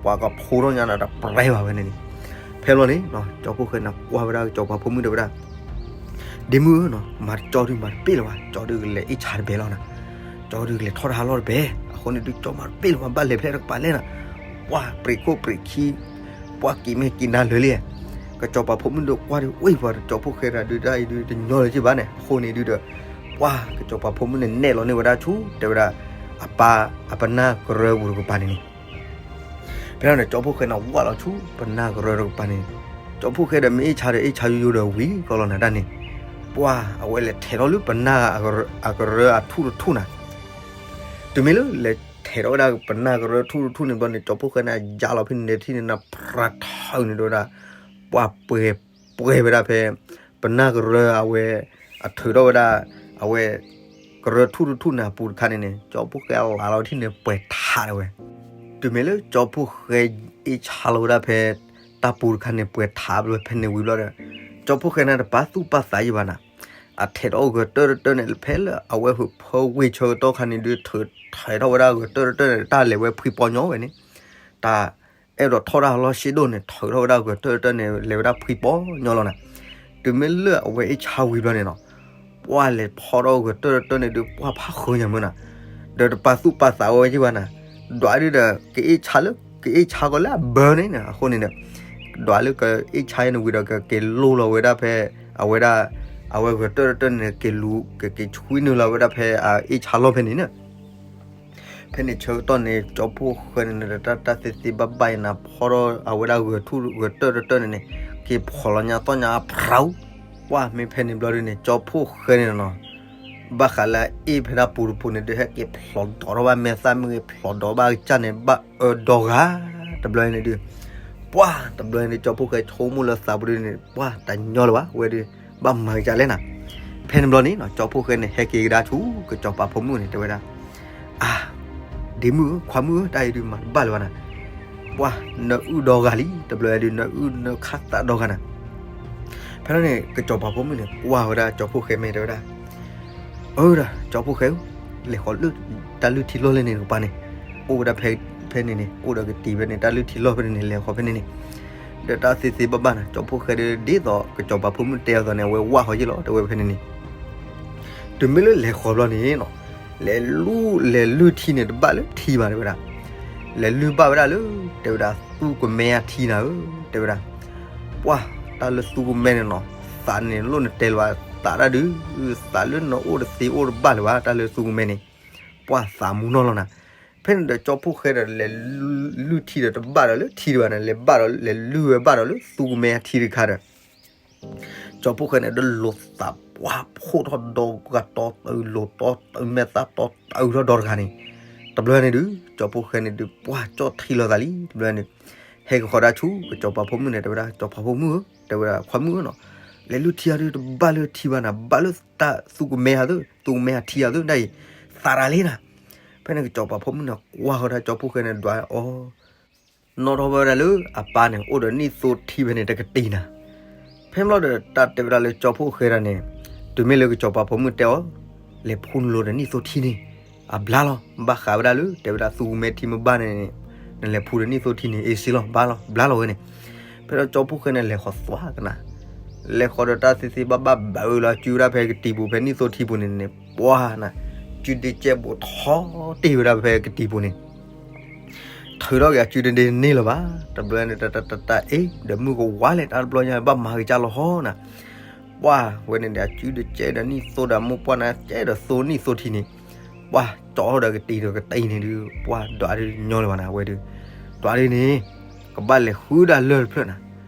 ပှၤကဖိထီၣ်ညါနၤတပြဲဘၣ်ဝဲန့ၣ်န့ၣ်, ဖဲဘျီန့ၣ် ကၠီဖှိၣ်ဃဲန့ၣ် ကွၢ်ဝဲဒၣ်ကစီၤပၤဖိမုၣ်တဲဝဲဒၣ် ဒ့မုၣ်ဧၢနီၤ မၤတကၠီဒုးမၤတပ့ၢ်လၢၤဘၣ် ကၠီဒုးကလဲၤအ့ၣ်ဆါတဘဲလီၤနၤ, ကၠီဒုးကလဲၤထီၣ်တၢ်ဟးလီၢ်တဘဲ, အဃိန့ၣ်ဒုး ကၠီမၤတပ့ၢ်လၢၤဘၣ် ဘၣ်လဲၤဖဲတကပၤလဲၣ်နၤ, ပှၤပြံးခိၣ်ပြံးခံ ပှၤက့ၤမ့ၢ်က့ၤနၤလၢာ်လံ, ကစီၤပၤဖိမုၣ်ဒုးကွၢ်ဒုး ဝ့ၢ်ပှၤကၠီဖှိၣ်ဃဲတၢ်ဒုးတၢ်အံၤဒုးတညီလၢၤက့ၤဘၣ်န့ၣ် အဃိန့ၣ်ဒုးဒီး ပှၤကစီၤပၤဖိမုၣ်န့ၣ်နဲၣ်လီၤန့ၢ်ဝဲဒၣ်ဆူ တဲဝဲဒၣ် အပၢ် အပနၢ်ကရၢပူၤတကပၤန့ၣ်န့ၣ် ဖဲန့ၣ် ကၠီဖှိၣ်ဃဲန့ၣ် ဝၢ်လီၤဆူပနၢ်ကရၢတကပၤန့ၣ်, ကၠီဖှိၣ်ဃဲဒီးမ့ၢ်အ့ၣ်ဆါဒီး အ့ၣ်ဆါယိယိဒီးဝံၤကီးလီၤနၤတၢ်န့ၣ်, ပှၤအဝဲလဲၤထဲးထီၣ်လၢပနၢ်အကရၢအထူၣ်တထူၣ်နၤ, တုၤမ့ၢ်လၢလဲၤထဲးထီၣ်ဝဲဒၣ်ပနၢ်ကရၢထူၣ်တထူၣ်န့ၣ်ဘျီန့ၣ် ကၠီဖှိၣ်ဃဲန့ၣ် ယါလီၤဖဲန့ၣ်ထံၣ်န့ၣ်နၤ ဖြးထီန့ၣ်ဒိဝဲဒၣ်, ပှၤပှဲၤပှဲၤဝဲဒၣ်ဖဲ ပနၢ်ကရၢအဝဲ အထုးထီၣ်ဝဲဒၣ် အဝဲ ကရၢထူၣ်တထူၣ်န့ၣ်အပူၤတခါန့ၣ်န့ၣ် ကၠီဖှိၣ်ဃဲအလၤလီၤထံၣ်န့ၣ် ပှဲၤထးဒၣ်ဝဲ, တုၤမ့ၢ်လၢကၠီဖှိၣ်ဃဲအ့ၣ်ဆါလီၤဝဲဒၣ်ဖဲ တၢ်ပူၤတခါန့ၣ် ပှဲၤထးဘျီဖဲန့ၣ်ဝံၤဘျီဒီး ကၠီဖှိၣ်ဃဲန့ၣ်တပာ်သူၣ်ပာ်သးယံၤဘၣ်နၤ, အထဲးထီၣ်ဂၢၤတၢၢ်တၢၢ်န့ၣ် ဖဲလၢအဝဲဟုးဖၢဝ့ၢ်ဆၢကတီၢ်ခါန့ၣ်ဒုး ထုးထဲးထီၣ်ဝဲဒၣ်ဂၢၤတၢၢ်တၢၢ်န့ၣ် တၢ်လဲၤဝဲဖှံပီညီဝဲန့ၣ်, တၢ် အဲၣ်ဒိးထီၣ်တၢ်လီၢ်ဆ့ဒိၣ်န့ၣ် ထုးထီၣ်ဝဲဒၣ်ဂၢၤတၢၢ်တၢၢ်န့ၣ် လဲၤဝဲဒၣ်ဖှံပီညီလီၤနၤ, တုၤမ့ၢ်လၢအဝဲအ့ၣ်ဆါဝံၤဘျီန့ၣ်နီၤ, ပှၤလဲၤထီၣ်ထီၣ်ဂၢၤတၢၢ်တၢၢ်န့ၣ်ဒုး ပှၤဖးဃုာ်ညါမ့ၢ်နၤ, ဒီးတပာ်သူၣ်ပာ်သးဝဲယံၤဘၣ်နၤ, ဒွးဒုးဒီး ကအ့ၣ်ဆါလၢ ကအ့ၣ်ဆါကီးလၢအဘၢန့ၣ် အဃိန့ၣ်ဒီး ဒွးလၢကအ့ၣ်ဆါန့ၣ်ဝံၤဒီး ကက့ၤလိလီၤဝဲဒၣ်ဖဲ အဝဲဒၣ် အဝဲဂၢၤတၢၢ်တၢၢ်န့ၣ် က့ၤလူၤ ကက့ၤဆွံနုာ်လီၤဝဲဒၣ်ဖဲအအ့ၣ်ဆါလီၢ်ဖဲန့ၣ်န့ၣ် ဖဲန့ၣ်ဆၢကတီၢ်န့ၣ် ကၠီဖှိၣ်ဃဲန့ၣ် တၢ်တၢ်သ့သ့ဘၣ်ဘၣ်အံၤနၤ ဖီထီၣ်အဝဲဒၣ်ဂၢၤထူၣ်ဂၢၤတၢၢ်တၢၢ်န့ၣ်န့ၣ် က့ၤဖီၣ်လီၤညါသီၣ်ညါအဖျး, ပှၤမ့ၢ်ဖဲန့ၣ်ဘျီဒုးန့ၣ် ကၠီဖှိၣ်ဃဲန့ၣ်နီၤ ဘၣ်ဃးလၢအအ့ၣ်ဖဲဒၣ်ပူၤတပူၤန့ၣ်ဒုး ဟဲက့ၤဖျိးဒီးထီၣ်ဘၣ်မဲာ်သၣ်မ့ၢ်ဂ့ၤ ဖျိးဒီးဘၣ်ကစၢ်န့ၣ် ဘၣ်အၢဒီဂၤ တဘျီန့ၣ်ဒုး ပှၤတဘျီန့ၣ် ကၠီဖှိၣ်ဃဲဆိကမိၣ်လၢသးပူၤဒုးန့ၣ် ပှၤတညီလၢၤဘၣ် ဝဲဒုး ဘၣ်မၤကစၢ်လဲၣ်နၤ. ဖဲန့ၣ်ဘျီန့ၣ်နီၤ ကၠီဖှိၣ်ဃဲန့ၣ် ဟဲက့ၤကဒါဆူ ကစီၤပၤဖိမုၣ်န့ၣ် တဲဝဲဒၣ် အါ ဒ့မုၣ်ဧၢ ခွါမုၣ်ဧၢ တၢ်အံၤဒုးမၤတဘၣ်လၢၤဘၣ်နၤ, ပှၤ နအုၣ်ဒီဂၤလံ တဘျီဒုး နအုၣ်နခၣ်သးဒီဂၤနၤ. ဖဲန့ၣ် ကစီၤပၤဖိမုၣ်န့ၣ် ကွၢ်ဝဲဒၣ်ကၠီဖှိၣ်ဃဲမဲာ်တဲဝဲဒၣ် အၢ ဒီး ကၠီဖှိၣ်ဃဲဧၢ, လဲၤဃီၤလၢ တၢ်လုၢ်ထံလီၢ်လၢန့ၣ်တကပၤန့ၣ်, အိၣ်ဝဲဒၣ်ဖဲ ဖဲန့ၣ်န့ၣ် အိၣ်ဒီးကတံၤဖဲန့ၣ် တၢ်လုၢ်ထံလီၢ်ဖဲန့ၣ်န့ၣ် လဲၤဃီၤဖဲန့ၣ်န့ၣ်, ဒီးတၢ်သ့သ့ဘၣ်ဘၣ်နၤ ကၠီဖှိၣ်ဃဲဒီး ဒ်သိးကစီၤပၤဖိမုၣ်တဲအသိးန့ၣ် အဝဲဝၢ်ဃီၤယ့ၣ်လီၤ တဲဝဲဖဲန့ၣ်န့ၣ် တုၤမ့ၢ်လၢလဲၤဃီၤဘျီန့ၣ်နီၤ, လဲၤလုၢ် လဲၤလုၢ်ထံန့ၣ် တဘၣ်လၢထံဘၣ်တဲဝဲဒၣ်, လဲၤလုၢ်ဘၣ်ဝဲဒၣ်လၢ တဲဝဲဒၣ် သူကမဲအထံနၤဧၢ တဲဝဲဒၣ်, ပှၤ တၢ်လၢသူကမဲန့ၣ်နီၤ, သးန့ၣ်လိၣ်နတဲလၢၤဘၣ် သးတၢ်ဒုး, သးလၢနအိၣ်တသ့အိၣ်တဘၣ်လၢၤဘၣ် တၢ်လၢသူကမဲန့ၣ်, ပှၢ်သးမူနီၢ်လီၤနၤ. ဖဲန့ၣ်ဒီးကၠီဖှိၣ်ဃဲဒီးလဲၤလုၢ်ထံဒီးတဘၣ်ဒီးလၢထံဒံးဘၣ်န့ၣ် လဲၤဘၣ်ဒီးလဲၤလုၢ်ဝဲဘၣ်ဒီးလၢသူကမဲထံတခါဒီး ကၠီဖှိၣ်ဃဲန့ၣ် ဒ်လိာ်သးပှၢ်ဖှိၣ်ထီၣ်ဒီဂၤတီတၢ်လိာ်တီတၢ်မဲာ်သၣ်တီတၢ်ထီၣ်ဒီတဂၤန့ၣ်, တဘျီန့ၣ်ဒုး ကၠီဖှိၣ်ဃဲန့ၣ်ဒုး ပှၢ်ကၠီၣ်ထံလီၤသးလံ တဘျီန့ၣ်, ဟဲက့ၤဃီၤဒၣ်ဆူ ကစီၤပၤဖိမုၣ်န့ၣ် တဲဝဲဒၣ် စီၤပၤဖိမုၣ်ဧၢ တဲဝဲဒၣ် ခွါမုၣ်ဧၢနီၤ, လဲၤလုၢ်ထံအီၤဒုး တဘၣ်လၢထံဘၣ်နၤ ဘၣ်လၢတၢ်သူကမဲဟးသု သူကမဲဟးထံဟးသု ဒ်အံၤ သးရၤလံနၤ. ဖဲန့ၣ်ကစီၤပၤဖိမုၣ်န့ၣ် ကွၢ်ဃီၤဒၣ်ကၠီဖှိၣ်ဃဲန့ၣ် ဒွးအီၤ နီၣ်ထီၣ်ဝဲဒၣ်လၢအပၢ်န့ၣ် အိၣ်ဒီးနံၣ်သိထံဖဲန့ၣ်တကတံၤနၤ. ဖဲန့ၣ်ဘျီဒီး တၢ်တဲဝဲဒၣ်လၢကၠီဖှိၣ်ဃဲဒၣ်န့ၣ်, တုၤမ့ၢ်လၢကစီၤပၤဖိမုၣ်တဲအီၤ, လဲၤဖှူနလိၤဒီးနံၣ်သိထံန့ၣ်, အဘျါလီၤ, ဘၣ်ဃးဝဲဒၣ်လၢ တဲဝဲဒၣ်သူကမဲထံမ့ၢ်ဘၣ်န့ၣ်, နလဲၤဖှူဒီးနံၣ်သိထံန့ၣ် အ့စ့လီၤ ဘၣ်လီၤ ဘျါလီၤဝဲန့ၣ်. ဖဲဒီးကၠီဖှိၣ်ဃဲန့ၣ် လဲၤဃီၤသွါကနၤ, လဲၤဃီၤဒီးတၢ်သ့သ့ဘၣ်ဘၣ်ဘၣ်အၢလီၤ စုဝဲဒၣ်ဖဲကတံၤပူၤ ဖဲနံၣ်သိထံပူၤန့ၣ်န့ၣ် ပှၢ်နၤ, စုဒ့ကဲဘိးထီတ့ၢ်ဝဲဒၣ်ဖဲကတံၤပူၤန့ၣ် ထုးထီၣ်က့ၤအစုတဒ့န့ၣ်လၢၤဘၣ်. တဘျီန့ၣ် တတတတအ့ ဒီးမုၢ်ကဝါလဲၣ် တၢ်တဘျီညါဘၣ်မၤက့ၤကၢ်လီၤဟီနၤ. ပှၢ်ဝဲန့ၣ်ဒီး အစုဒကဲဒီးနံၣ်သိဒီးမိၢ်ပှၢ်နၤကဲဒီးသိနံၣ်သိထံန့ၣ်, ပှၢ်ကၠီဒီးကတံၤဒီးကတံၤန့ၣ်ဒုး ပှၢ်ဒွးဒုးညီလၢၤဘၣ်နၤ အဝဲဒုး, ဒွးဒုးန့ၣ်, ကဘၣ်လဲၤဃုဒၣ်လၢၢ်တဖျၢၣ်နၤ,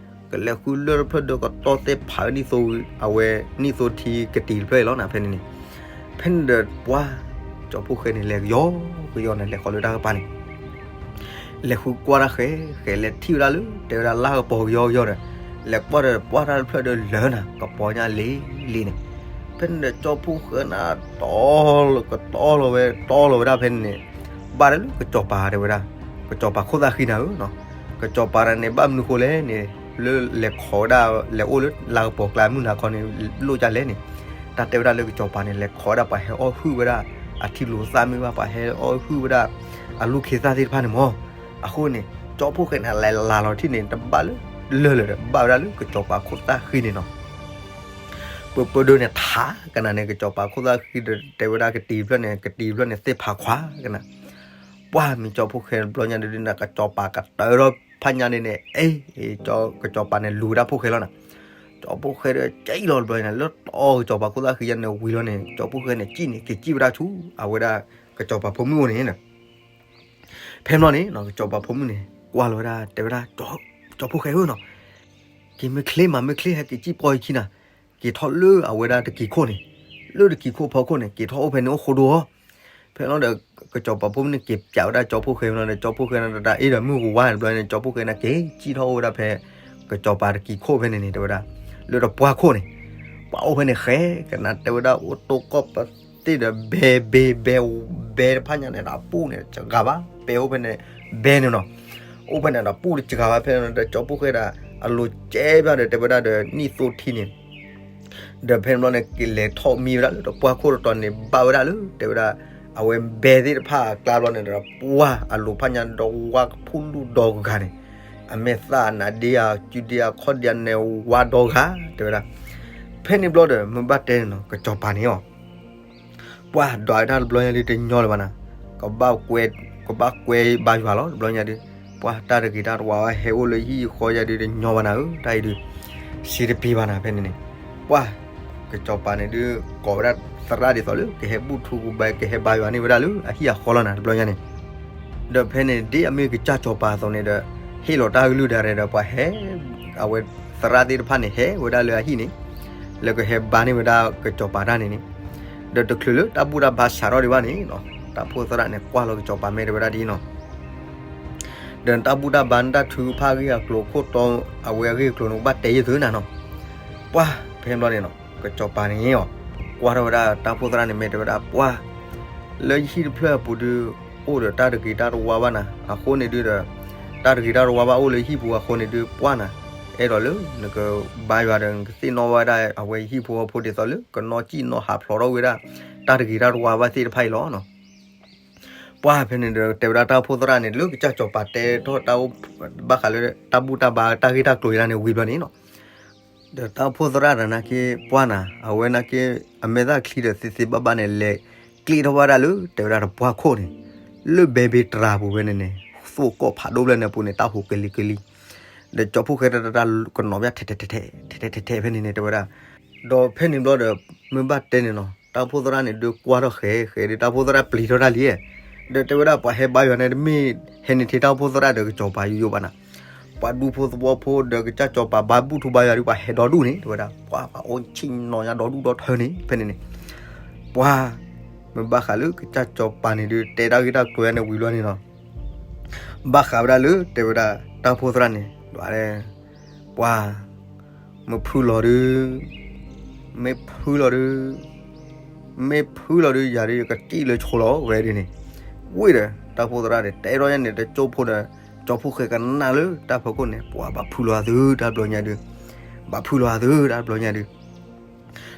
ကလဲၤဃုလၢၢ်တဖျၢၣ်ဒီးကတီၢ်သ့ၣ်ဖးနံၣ်သိဝံၤ အဝဲနံၣ်သိထံကတံၤတဖျၢၣ်အံၤလီၤနၤ ဖဲန့ၣ်န့ၣ်. ဖဲန့ၣ်ဒီးပှၢ် ကၠီဖှိၣ်ဃဲန့ၣ် လဲၤကယီကယီန့ၣ် လဲၤဃီၤလၢတၢ်ကပၤန့ၣ် လဲၤဃုကွၢ်တၢ်ဃဲးဃဲး လဲၤထံၣ်ဝဲဒၣ်လၢ တဲဝဲဒၣ်လၢကပီၤကယီကယီဒီး, လဲၤကွၢ်ဒီးပှၢ်တၢ်တဖျၢၣ်ဒီးလၢာ်နၤ ကပီၤညါလံလံန့ၣ်. ဖဲန့ၣ်ဒီးကၠီဖှိၣ်ဃဲန့ၣ် တီလီၤကတီလီၤဝဲ တီလီၤဝဲဒၣ်ဖဲန့ၣ်န့ၣ်, ဘၣ်ဒီးလၢကစီၤပၤတဲဝဲဒၣ်, ကစီၤပၤခိၣ်သၣ်ဃံနၤဧၢနီၤ, ကစီၤပၤတၢ်န့ၣ် ဘၣ်မနုၤဃိလဲၣ်န့ၣ်, လၢလဲၤခိးဝဲဒၣ် လဲၤအိၣ်လၢလၢကပီၤကျါမုၢ်နၤခီန့ၣ် လိၣ်ကလဲၣ်န့ၣ်, တၢ်တဲဝဲဒၣ်လၢကစီၤပၤန့ၣ် လဲၤခိးဝဲဒၣ်ပှၤဟဲအီၣ်ဟုၣ်ဝဲဒၣ် အထံလူၤသၣ်မ့ၢ်ဘၣ် ပှၤဟဲအီၣ်ဟုၣ်ဝဲဒၣ် အလူၢ်ခ့သၣ်သ့ၣ်တဖၣ်န့ၣ်မး. အဃိန့ၣ် ကၠီဖှိၣ်ဃဲန့ၣ် လဲၤလၤလီၤထံၣ်န့ၣ် တဘၣ်လၢလၢာ်လၢာ်ဒီး ဘၣ်ဝဲဒၣ်လၢကစီၤပၤခိၣ်သၣ်ဃံန့ၣ်နီၤ. ပၢပၢဒိန့ၣ်ထးကနၤန့ၣ် ကစီၤပၤခိၣ်သၣ်ဃံဒီး တဲဝဲဒၣ်ကတံၤတဖျၢၣ်န့ၣ် ကတံၤတဖျၢၣ်န့ၣ် သ့ၣ်ဖးခွါကနၤ. ပှၢ်မ့ၢ်ကၠီဖှိၣ်ဃဲတဘျီညါဒုးန့ၣ် ကစီၤပၤကတၢၢ်ထီၣ်ဖးညါန့ၣ်န့ၣ် အ့ ကစီၤပၤန့ၣ်လူၤဝဲဒၣ်ဖှိၣ်ဃဲလီၤနၤ. ကၠီဖှိၣ်ဃဲဒီးကံၣ်လီၤတဘျီန့ၣ် လၢတီကစီၤပၤခိၣ်သၣ်ဃံယါန့ၣ်ဝံၤလီၤန့ၣ် ကၠီဖှိၣ်ဃဲန့ၣ် ကံၣ်န့ၣ် က့ၤကံၣ်ဝဲဒၣ်ဆူ အဝဲဒၣ်ကစီၤပၤဖိမုၣ်အိၣ်န့ၣ် ဖဲန့ၣ်ဘျီန့ၣ် ကစီၤပၤဖိမုၣ်န့ၣ် ကွၢ်လီၤဝဲဒၣ် တဲဝဲဒၣ် ကၠီဖှိၣ်ဃဲဧၢနီၤ, က့ၤမ့ၢ်ချ့မး မ့ၢ်ချ့ဟဲက့ၤကံၣ်ပီၢ်ယခံနၤ, က့ၤထီၣ်လၢအဝဲဒၣ်တကံၤခိၣ်န့ၣ်, လၢတကံၤခိၣ်ဖီခိၣ်န့ၣ် က့ၤထီၣ်အိၣ်ဖဲန့ၣ်အိၣ်ဃိဒိၣ်အီၤ. ဖဲန့ၣ်ဒီး ကစီၤပၤဖိမုၣ်န့ၣ် က့ၤပၠးဝဲဒၣ်ကၠီဖှိၣ်ဃဲဝဲနီၤဒီး ကၠီဖှိၣ်ဃဲန့ၣ် တၢ်အ့ဒီးမုၢ်ကဝါတဘျီန့ၣ် ကၠီဖှိၣ်ဃဲန့ၣ် က့ၤကံၣ်ထီၣ်အိၣ်ဝဲဒၣ်ဖဲ ကစီၤပၤတကံၤခိၣ်ဖဲန့ၣ်န့ၣ် တဲဝဲဒၣ် လၢတပှၢ်ခိၣ်န့ၣ်, ပှၢ်အိၣ်ဖဲန့ၣ်ဃဲကနၤ တဲဝဲဒၣ် အိၣ်တိၢ်ကီၢ်ပသ့ၣ်ဒီး ဘဲဘ့ဘဲ ဘဲတဖၣ်ညါန့ၣ်ဒီး အပူၣ်န့ၣ်တစှၤဘၣ် ဘဲအိၣ်ဖဲန့ၣ် ဘဲန့ၣ်နီၤ, အိၣ်ဖဲန့ၣ်ဒီးပူၣ်တစှၤဘၣ် ဖဲန့ၣ်ဒီး ကၠီဖှိၣ်ဃဲဒၣ် အလိၤကဲဘၣ်ဒီး တဲဝဲဒၣ်ဒီး နံၣ်သိထံန့ၣ် ဒီးဖဲန့ၣ်ဘျီန့ၣ် ကလဲၤထီၣ်မံဝဲဒၣ်လၢတပှၢ်ခိၣ်တတီၤန့ၣ် ဘၣ်ဝဲဒၣ်လၢ တဲဝဲဒၣ် အဝဲဘဲသ့ၣ်တဖၣ်အကျါဘျီန့ၣ်ဒီး ပှၢ်အလိၤဖၣ်ညါဒီးဝါကဖူလူၢ်ဒီဂၤန့ၣ်, အမဲာ်သၣ်အနးဒ့ဧါ စုဒ့ဧါ ခီၣ်ဒ့ဧါန့ၣ် ဝါဒီဂၤ တဲဝဲဒၣ်. ဖဲန့ၣ်ဘျီဒီး မ့ၢ်ဘၣ်တဲန့ၣ်နီၤ ကစီၤပၤန့ၣ်အီၤ ပှၢ်ဒွးတၢ်တဘျီညါဒုးတညီလၢၤဘၣ်နၤ, ကဘၣ်ကွဲ ကဘၣ်ကွဲဘါယွၤလီၤ တဘျီညါဒုး, ပှၢ်တၢ်တဂ့ၤတၢ်တဝါဝဲဟဲအိၣ်လၢဟံၣ်ဃီယါဒုးတညီဘၣ်နၤဧၢ တၢ်အံၤဒုး စံးတပံၤဘၣ်နၤ ဖဲန့ၣ်န့ၣ်, ပှၢ် ကစီၤပၤန့ၣ်ဒုး ကိးဝဲဒၣ်သရၣ်ဒ်သိးလၢ ကဟဲဘူၣ်ထူကဘၣ် ကဟဲဘါယွၤန့ၢ်ဝဲဒၣ်လၢအဟံၣ်အဃီလီၤနၤ တဘျီညါန့ၣ် ဒီးဖဲန့ၣ် ဒ်အမ့ၢ်ကစၢ်စီၤပၤအသိးန့ၣ်ဒီး ဟ့ၣ်လီၤတၢ်ကလုၢ်ဒၣ်ရဲၣ်ဒီး ပှၤဟဲ အဝဲသရၣ်သ့ၣ်တဖၣ်န့ၣ် ဟဲဝဲဒၣ်လၢအဟံၣ်န့ၣ် လၢကဟဲဘါန့ၢ်ဝဲဒၣ်ကစီၤပၤတၢ်န့ၣ်န့ၣ်, ဒီးတချုးလၢတၢ်ဘူၣ်တၢ်ဘါစးထီၣ်ဒံးဘၣ်န့ၣ် တၢ်ဖိသရၣ်န့ၣ် ကွၢ်လီၤကစီၤပၤမဲာ်တဲဝဲဒၣ်ဒ်အံၤနီၤ, ဒီးတၢ်ဘူၣ်တၢ်ဘါန့ၣ် တၢ်ထုကဖၣ်အဂ့ၢ်အကျိၤခိၣ်တီ အဝဲအဂ့ၢ်အကျိၤန့ၣ် ကဘၣ်တဲယသုနၤနီၤ, ပှၢ်ဖဲန့ၣ်ဘျီန့ၣ်နီၤ ကစီၤပၤန့ၣ်အီၤ ကွၢ်ထီၣ်ဝဲဒၣ်တၢ်ဖိသရၣ်န့ၣ် မဲာ်တဲဝဲဒၣ် ပှၢ် လၢယဟံၣ်တဖျၢၣ်အပူၤဒုး အိၣ်ဒီးတၢ်တဂ့ၤတၢ်တဝါဘၣ်နၤ အဃိန့ၣ်ဒုးဒီး တၢ်တဂ့ၤတၢ်တဝါဘၣ်အိၣ်လၢယဟံၣ်ပူၤအဃိန့ၣ်ဒုး ပှၢ်နၤ အဲၣ်ဒိးလၢနကဘါယွၤဒီး နကသ့ၣ်နီၣ်ဝဲဒၣ် အဝဲယဟံၣ်ဖိဃီဖိဒ်သိးလၢ ကနီၣ်စံၣ်နီၣ်ဟးဖျိးထီၣ်ဝဲဒၣ် တၢ်တဂ့ၤတၢ်တဝါဘၣ်သ့ၣ်တဖၣ်အံၤလီၤနီၤ. ပှၢ်ဖဲန့ၣ်ဒီး တဲဝဲဒၣ်တၢ်ဖိသရၣ်န့ၣ် လၢကစၢ်စီၤပၤတဲထီၣ်တၢ်အိၣ် ဘၣ်ဃးလၢတၢ်ဘူၣ်တၢ်ဘါတၢ်ဂ့ၢ်တၢ်ကျိၤအံၤန့ၣ်ဝံၤဘျီန့ၣ်နီၤ, ဒီးတၢ်ဖိသရၣ်တနာ်က့ ပှၢ်နၤ အဝဲနာ်က့ အမဲာ်သၣ်ချံဒီးသ့သ့ဘၣ်ဘၣ်န့ၣ် လဲၤကျ့ထီၣ်ဝဲဒၣ်လၢ တဲဝဲဒၣ်တပှၢ်ခိၣ်န့ၣ် လၢဘဲဘ့တြၤပူၤဝဲန့ၣ်န့ၣ် သိၣ်ကီၢ်ဖးဒိၣ်ဘျဲၣ်န့ၣ်အပူၤန့ၣ် တၢ်ဟူးကလံၤကလံၤ, ဒီးကၠီဖှိၣ်ဃဲတၢ်တၢ်ကနီၤဘၣ်ထဲထဲထဲထဲထဲထဲထဲဖဲန့ၣ်န့ၣ် တဲဝဲဒၣ်, ဒီးဖဲန့ၣ်ဘျီဒီး မ့ၢ်ဘၣ်တဲန့ၣ်နီၤ တၢ်အိၣ်ဖှိၣ်သရၣ်န့ၣ်ဒုးကွၢ်ထီၣ်ဃဲဃဲဒီး တၢ်အိၣ်ဖှိၣ်သရၣ်ပျံၤထီၣ်တၢ်လံ, ဒီးတဲဝဲဒၣ်ပှၤဟဲဘါယွၤန့ၣ် တမ့ၢ်ဟဲန့ၢ်ထဲတၢ်အိၣ်ဖှိၣ်သရၣ်ဒီးကစီၤပၤယိယိဘၣ်နၤ, ပှၤဒူဖိသဝီဖိဒီးကစၢ်စီၤပၤဘါဘူၣ်ထူဘါယွၤဒုး ပှၤဟဲဒီဒူၣ်န့ၣ် တဲဝဲဒၣ် ပှၤဘၣ်အိၣ်ဆ့ၣ်နီၤညါဒီဒူၣ်ဒီထၢန့ၣ် ဖဲန့ၣ်န့ၣ်, ပှၤ မ့ၢ်ဘၣ်ဃးလၢကစၢ်စီၤပၤန့ၣ်ဒုး တဲတၢ်ဂ့ၢ်တၢ်ကျိၤန့ၣ်ဝံၤလီၤန့ၣ်လီၤ. ဘၣ်ဃးဝဲဒၣ်လၢ တဲဝဲဒၣ် တၢ်အိၣ်ဖှိၣ်သရၣ်န့ၣ် ဒ်လဲၣ်, ပှၤ မ့ၢ်ဖုလီၤဒုး, မ့ၢ်ဖုလီၤဒုး, မ့ၢ်ဖုလီၤဒုး ယၤဒုးယကစံၣ်လၢဆိလီၤဝဲဒုးန့ၣ်, ဝံၤဒီး တၢ်အိၣ်ဖှိၣ်သရၣ်ဒီး တဲထီၣ်ညါန့ၣ် တကၠိဖိဒီး ကၠီဖှိၣ်ဃဲကနၣ်လၢတၢ်ဖီခိၣ်န့ၣ် ပှၤဘၣ်ဖုလီၤအသု တၢ်ဘျီညါဒုး, ဘၣ်ဖုလီၤအသု တၢ်ဘျီညါဒုး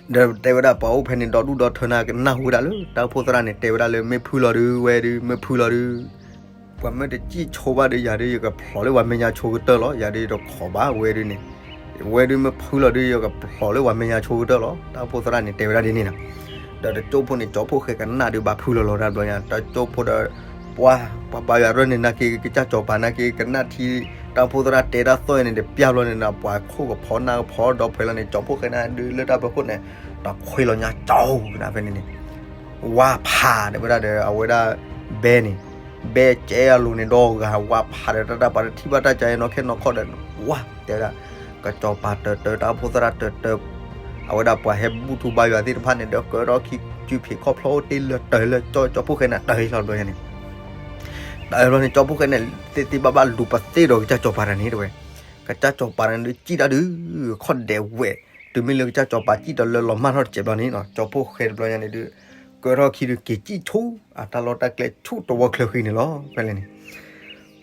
ဒီးတဲဝဲဒၣ်ပှၤအိၣ်ဖဲန့ၣ် ဒီဒူၣ်ဒီထၢန့ၣ် ကနၢ်ဟူဝဲဒၣ်လၢ တၢ်အိၣ်ဖှိၣ်သရၣ်န့ၣ် တဲဝဲဒၣ်လၢ မ့ၢ်ဖုလီၤဒုး ဝဲဒုး မ့ၢ်ဖုလီၤဒုး, ပှၤမ့ၢ်တစံၣ်ဆိဘၣ်ဒီး ယၤဒုးယကဖျိးလၢပှၤမဲာ်ညါဆိကတၢၢ်လီၤ, ယၤဒုးယတခိးဘၣ်ဝဲဒုးန့ၣ်, ဝဲဒုးမ့ၢ်ဖုလီၤဒုး ယကဖျိးလၢပှၤမဲာ်ညါဆိကတၢၢ်လီၤ. တၢ်အိၣ်ဖှိၣ်သရၣ်န့ၣ် တဲဝဲဒၣ်ဒ်န့ၣ်လီၤ. ဒီးတကၠိဖိန့ၣ် ကၠီဖှိၣ်ဃဲကနၣ်ဒုး ဘၣ်ဖုလီၤလီၤ တၢ်ဘျီညါ တကၠိဖိဒီး ပှၤ ပှၤဘါယွၤရၢၢ်န့ၣ် နာ်က့ ကစၢ်စီၤပၤနာ်က့ ကနၣ်ထံ တၢ်အိၣ်ဖှိၣ်သရၣ်တဲတၢ်သီၣ်အံၤန့ၣ် တပျၢ်ဘျီန့ၣ်ဒီး ပှၤခိၣ်ကဖီနၢ်ကဖီ ဒီးဖဲလီၤန့ၣ် ကၠီဖှိၣ်ဃဲန့ၣ်ဒုး လၢတၢ်ဖီခိၣ်န့ၣ် ဒီးခွ့လီၤညါကၠီကနၣ်ဖဲန့ၣ်န့ၣ် ဝါဖးတဲဝဲဒၣ်ဒီး အဝဲဒၣ် ဘဲန့ၣ် ဘဲကဲအလိၤန့ၣ် ဒီဂၤဝါဖးဒီး တၢ်တၢ်ပှၤတထံၣ်ဘၣ်တၢ်ကါနီၢ်ခဲနီၢ်ခီဒီး ဝါတဲဝဲဒၣ် ကစီၤပၤတၢၢ်တၢၢ် တၢ်အိၣ်ဖှိၣ်သရၣ်တၢၢ်တၢၢ် အဝဲဒၣ်ပှၤဟဲဘူၣ်ထူဘါယွၤသ့ၣ်တဖၣ်န့ၣ်ဒီး ကၢထီၣ်ခံစုဖံးခီၣ်ဖျီအိၣ်တ့ၢ်လၢတၢၢ်လၢကၠီ ကၠီဖှိၣ်ဃဲန့ၣ် တၢၢ်လီၤဘျီန့ၣ် တၢၢ်ဘျီန့ၣ် ကၠီဖှိၣ်ဃဲန့ၣ် သ့သ့ဘၣ်ဘၣ်လူၤပသ့ၣ်ဒီးကစၢ်စီၤပၤတဂၤန့ၣ်တဲဝဲ ကစၢ်စီၤပၤန့ၣ်ဒုး စံၣ်တၢ်ဒုး ခီၣ်ဒဲးဝဲ တုၤမ့ၢ်လၢကစၢ်စီၤပၤစံၣ်တၢ်လၢလီၤမၢ်ထီၣ်တစဲးဘျီန့ၣ် ကၠီဖှိၣ်ဃဲတဘျီညါန့ၣ်ဒုး ကၢထီၣ်ခံဒုးက့ၤစံၣ်ဆူ အတၢ်လီၢ်တၢ်ကျဲဆူတဝီချၢဃံန့ၣ်လီၤ ဖဲလဲၣ်န့ၣ်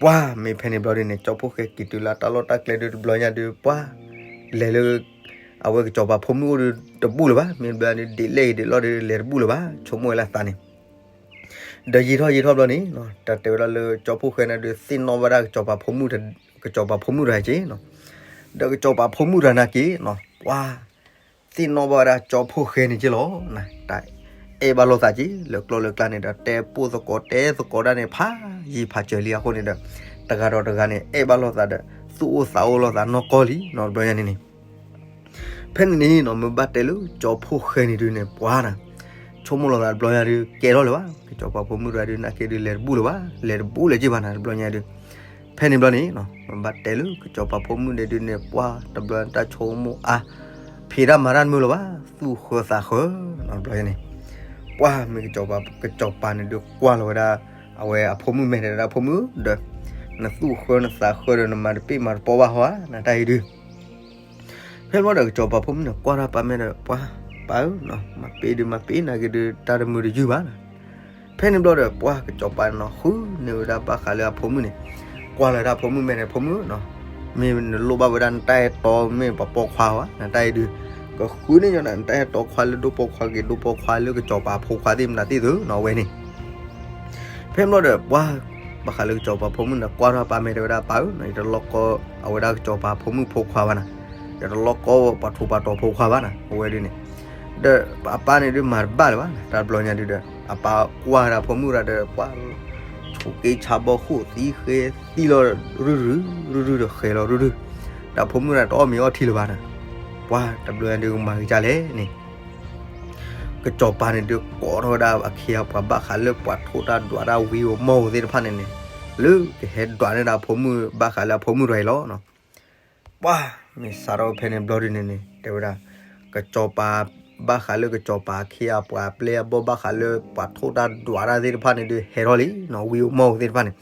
ပှၤမ့ၢ်ဖဲန့ၣ်ဘျီဒုးန့ၣ် ကၠီဖှိၣ်ဃဲက့ၤတုၤလၢတၢ်လီၢ်တၢ်ကျဲဒုးတဘျီညါဒုး ပှၤ လဲၤလၢ အဝဲကစီၤပၤဖိမုၣ်အိၣ်ဒုးတဘူၣ်လၢၤဘၣ် မ့ၢ်ဘျီဒုးဒ်လဲၣ်ဂ့ၤဒ်လဲၣ်ဂ့ၤဒုးလဲၤတဘူၣ်လၢၤဘၣ် ဆိကမိၣ်ဝဲလၢအသးန့ၣ် ဒီးယံာ်ထီၣ်ယံာ်ထီၣ်ဘျီန့ၣ် တၢ်တဲဝဲဒၣ်လၢကၠီဖှိၣ်ဃဲန့ၣ်ဒုးသ့ၣ်နီၣ်ဘၣ်ဒၣ်ကစီၤပၤဖိမုၣ် ကစီၤပၤဖိမုၣ်တဂၤက့ၤ ဒီးကစီၤပၤဖိမုၣ်တဂၤနာ်က့ၤ ပှၤ သ့ၣ်နီၣ်ဘၣ်ဝဲဒၣ်ကၠီဖှိၣ်ဃဲန့ၣ်က့ၤလီၤ တၢ်အဲၣ်ဘၣ်လိာ်သးက့ၤ လၢကျိလၢကျါန့ၣ်ဒီး တဲပိၢ်သကိးတဲသကိးဒၣ်န့ၣ် ဖးယံာ်ဖးစၢၤလံအဃိန့ၣ်ဒီး တဂၤဒီးတဂၤန့ၣ် အဲၣ်ဘၣ်လိာ်သးဒီး သူၣ်အိၣ်သးအိၣ်လိာ်သးနီၢ်ကီၢ်လံနီတဘျီညါန့ၣ်န့ၣ် ဖဲန့ၣ်န့ၣ်နီၤ မ့ၢ်ဘၣ်တဲလၢကၠီဖှိၣ်ဃဲန့ၣ်ဒုးန့ၣ် ပှၤနၤ ဆိကမိၣ်လီၤသးတဘျီညါဒုး ကဲထီၣ်လၢၤဘၣ် ကစီၤပၤဖိမုၣ်တဂၤဒုး နာ်က့ဒုးလဲၤတဘူၣ်လၢၤဘၣ် လဲၤတဘူၣ်လၢၤက့ၤဘၣ်နၤ တဘျီညါဒုး ဖဲန့ၣ်ဘျီန့ၣ်နီၤ မ့ၢ်ဘၣ်တဲလၢကစီၤပၤဖိမုၣ်န့ၣ်ဒုးန့ၣ် ပှၤတဘျီတၢ်ဆိကမိၣ်အါ ဖံးတၢ်မၤတၢ်တမုာ်လၢၤဘၣ် သူၣ်ဃၢသးဃၢနီၤ တဘျီညါန့ၣ် ပှၤမ့ၢ်ကစီၤပၤ ကစီၤပၤန့ၣ်ဒုးကွၢ်လီၤဝဲဒၣ် အဝဲအဖိမုၣ်မဲာ်ဒီးဒၣ်ဖိမုၣ်ဒီး နသူၣ်ဃၢနသးဃၢဒီး နမၤတပ့ၢ်မၤတပီဘၣ်ဟီဧါ နတၢ်အံၤဒုး ဖဲဘျီဒီးကစီၤပၤဖိမုၣ်န့ၣ် ကွၢ်ထီၣ်ပၢ်မဲာ်ဒီး ပှၤ ပၢ်ဧၢနီၤ မၤပ့ၢ်ဒုးမၤပ့ၢ် နာ်က့ဒုး တၢ်တမုာ်တယုၢ်ဘၣ်နီၤ ဖဲန့ၣ်ဘျီဒီး ပှၤကစီၤပၤနီၤ ဃုန့ၢ်ဝဲဒၣ်ဘၣ်ဃးလၢအဖိမုၣ်န့ၣ် ကွၢ်လီၤဒၣ်ဖိမုၣ်မဲာ်န့ၣ် ဖိမုၣ်နီၤ မ့ၢ်နလိၣ်ဘၣ်ဝဲဒၣ်နတၢ်အဲၣ်တီ မ့ၢ်ပှၤပိာ်ခွါဧါ နတၢ်အံၤဒုး ကဃုန့ၢ်ညီနၤ နတၢ်အဲၣ်တီခွါလၢဒိၣ်ပိာ်ခွါဂ့ၤ ဒိၣ်ပိာ်ခွါလၢကစီၤပၤဖိခွါသ့ၣ်မနုၤသ့ၣ်သုနီၤ အဝဲန့ၣ် ဖဲဘျီဒီး ပှၤ ဘၣ်ဃးလၢကစီၤပၤဖိမုၣ်န့ၣ် ကွၢ်ထီၣ်ပၢ်မဲာ်တဲဝဲဒၣ် ပၢ်ဧၢနီၤ ယတလီၢ်ကီအဝဲဒၣ်ကစီၤပၤဖိမုၣ်ဖိခွါဘၣ်နၤ ယတလီၢ်ကီပှၤထူးပှၤတီၤဖိခွါဘၣ်နၤ အဝဲဒုးန့ၣ် ဒီးအပၢ်န့ၣ်ဒုးမၤတဘၣ်လၢၤဘၣ် တၢ်တဘျီညါဒုးဒီး အပၢ်ကွၢ်ဒၣ်ဖိမုၣ်တဂၤဒီး ပှၤ ဆူးက့ဆါဘီဃိၣ်သံဃဲသံလီၤ ရုၢ်ရုၢ် ရုၢ်ရုၢ်ဒီးဃဲၤလီၤ ရုၢ်ရုၢ် ဒီးဖိမုၣ်တဂၤတအီၣ်မ့ၤအီထံလၢၤဘၣ်နၤ ပှၤတဘျီညါဒုးကမၤက့ၤဒ်လဲၣ်န့ၣ် ကစီၤပၤန့ၣ်ဒုးကိးထီၣ်ဝဲဒၣ်အခ့အပှၤဘၣ်ဃးလၢပှၤထိၣ်တၢ်ဒွးတၢ် ဝံဧိၤမီၢ်ဧိၤသ့ၣ်တဖၣ်န့ၣ်န့ၣ် လၢကဟဲဒွးန့ၢ်ဒၣ်ဖိမုၣ် ဘၣ်ဃးလၢအဖိမုၣ်တဂၤအံၤလီၤ. ပှၤမ့ၢ်စးထီၣ်ဖဲန့ၣ်ဘျီဒုးန့ၣ်န့ၣ် တဲဝဲဒၣ် ကစီၤပၤ ဘၣ်ဃးလၢကစီၤပၤအခ့အပှၤအပျဲၢ်အဘီၣ် ဘၣ်ဃးလၢပှၤထိၣ်တၢ်ဒွးတၢ်သ့ၣ်တဖၣ်န့ၣ်ဒုး ဟဲထီၣ်လံ ဝံဧိၤမီၢ်ဧိၤသ့ၣ်တဖၣ်န့ၣ်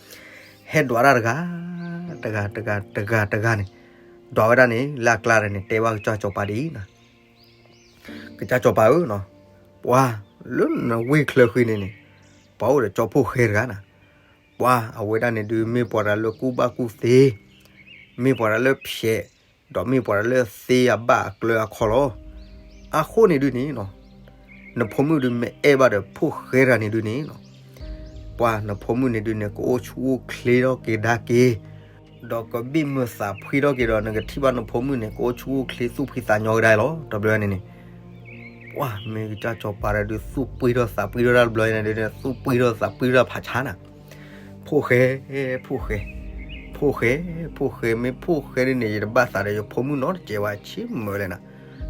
ဟဲဒွးတၢ်တဂၤ တဂၤ တဂၤ တဂၤ တဂၤန့ၣ် ဒွးဝဲဒၣ်န့ၣ် လၢအကျါဒီးန့ၣ် တဲဘၣ်ကစၢ်စီၤပၤဒ်အံၤနီၤ ကစၢ်စီၤပၤဧၢနီၤ, ပှၤလၢနဝ့ၢ်ချၢဃံန့ၣ်န့ၣ် ပှၤအိၣ်ဒီးကၠီဖှိၣ်ဃဲတဂၤနၤ, ပှၤအဝဲဒၣ်န့ၣ်ဒုး မ့ၢ်ပှၤတဂၤလၢကူၣ်ဘၣ်ကူၣ်သ့, မ့ၢ်ပှၤတဂၤလၢဖျဲး, ဒီးမ့ၢ်ပှၤတဂၤလၢသ့အဘၣ်အကျၢၤအခီလီၤ. အဃိန့ၣ်ဒုးန့ၣ်နီၤ, နဖိမုၣ်ဒုးမ့ၢ်အဲၣ်ဘၣ်ဒီးဖိၣ်ဃဲတဂၤန့ၣ်ဒုးန့ၣ်နီၤ, ပှၤနဖိမုၣ်န့ၣ်ဒုးန့ၣ် ကအိၣ်ဆူၣ်အိၣ်ချ့ထီၣ်က့ၤဒါက့ၤ ဒီးကဘံၣ်မုာ်သးဖှံထီၣ်က့ၤဒီး နကထံၣ်ဘၣ်နဖိမုၣ်န့ၣ် ကအိၣ်ဆူၣ်အိၣ်ချ့သူၣ်ဖှံသးညီကဒါလီၤ. တဘျီန့ၣ်န့ၣ် ပှၤမ့ၢ်ကစၢ်စီၤပၤဒီးဒုး သူၣ်ပှ့ၤထီၣ်သးပှ့ၤထီၣ်တၢ်တဘျီန့ၣ်ဒုး သူၣ်ပှ့ၤထီၣ်သးပှ့ၤထီၣ်ဖးဆါနၤ, ဖိၣ်ဃဲ, ဖိၣ်ဃဲ, ဖိၣ်ဃဲ, ဖိၣ်ဃဲ မ့ၢ်ဖိၣ်ဃဲဒ်န့ၣ် ယတဘၣ်သးဒီးယဖိမုၣ်နီတစဲးဝဲဆ့ၣ်မၢလဲၣ်နၤ,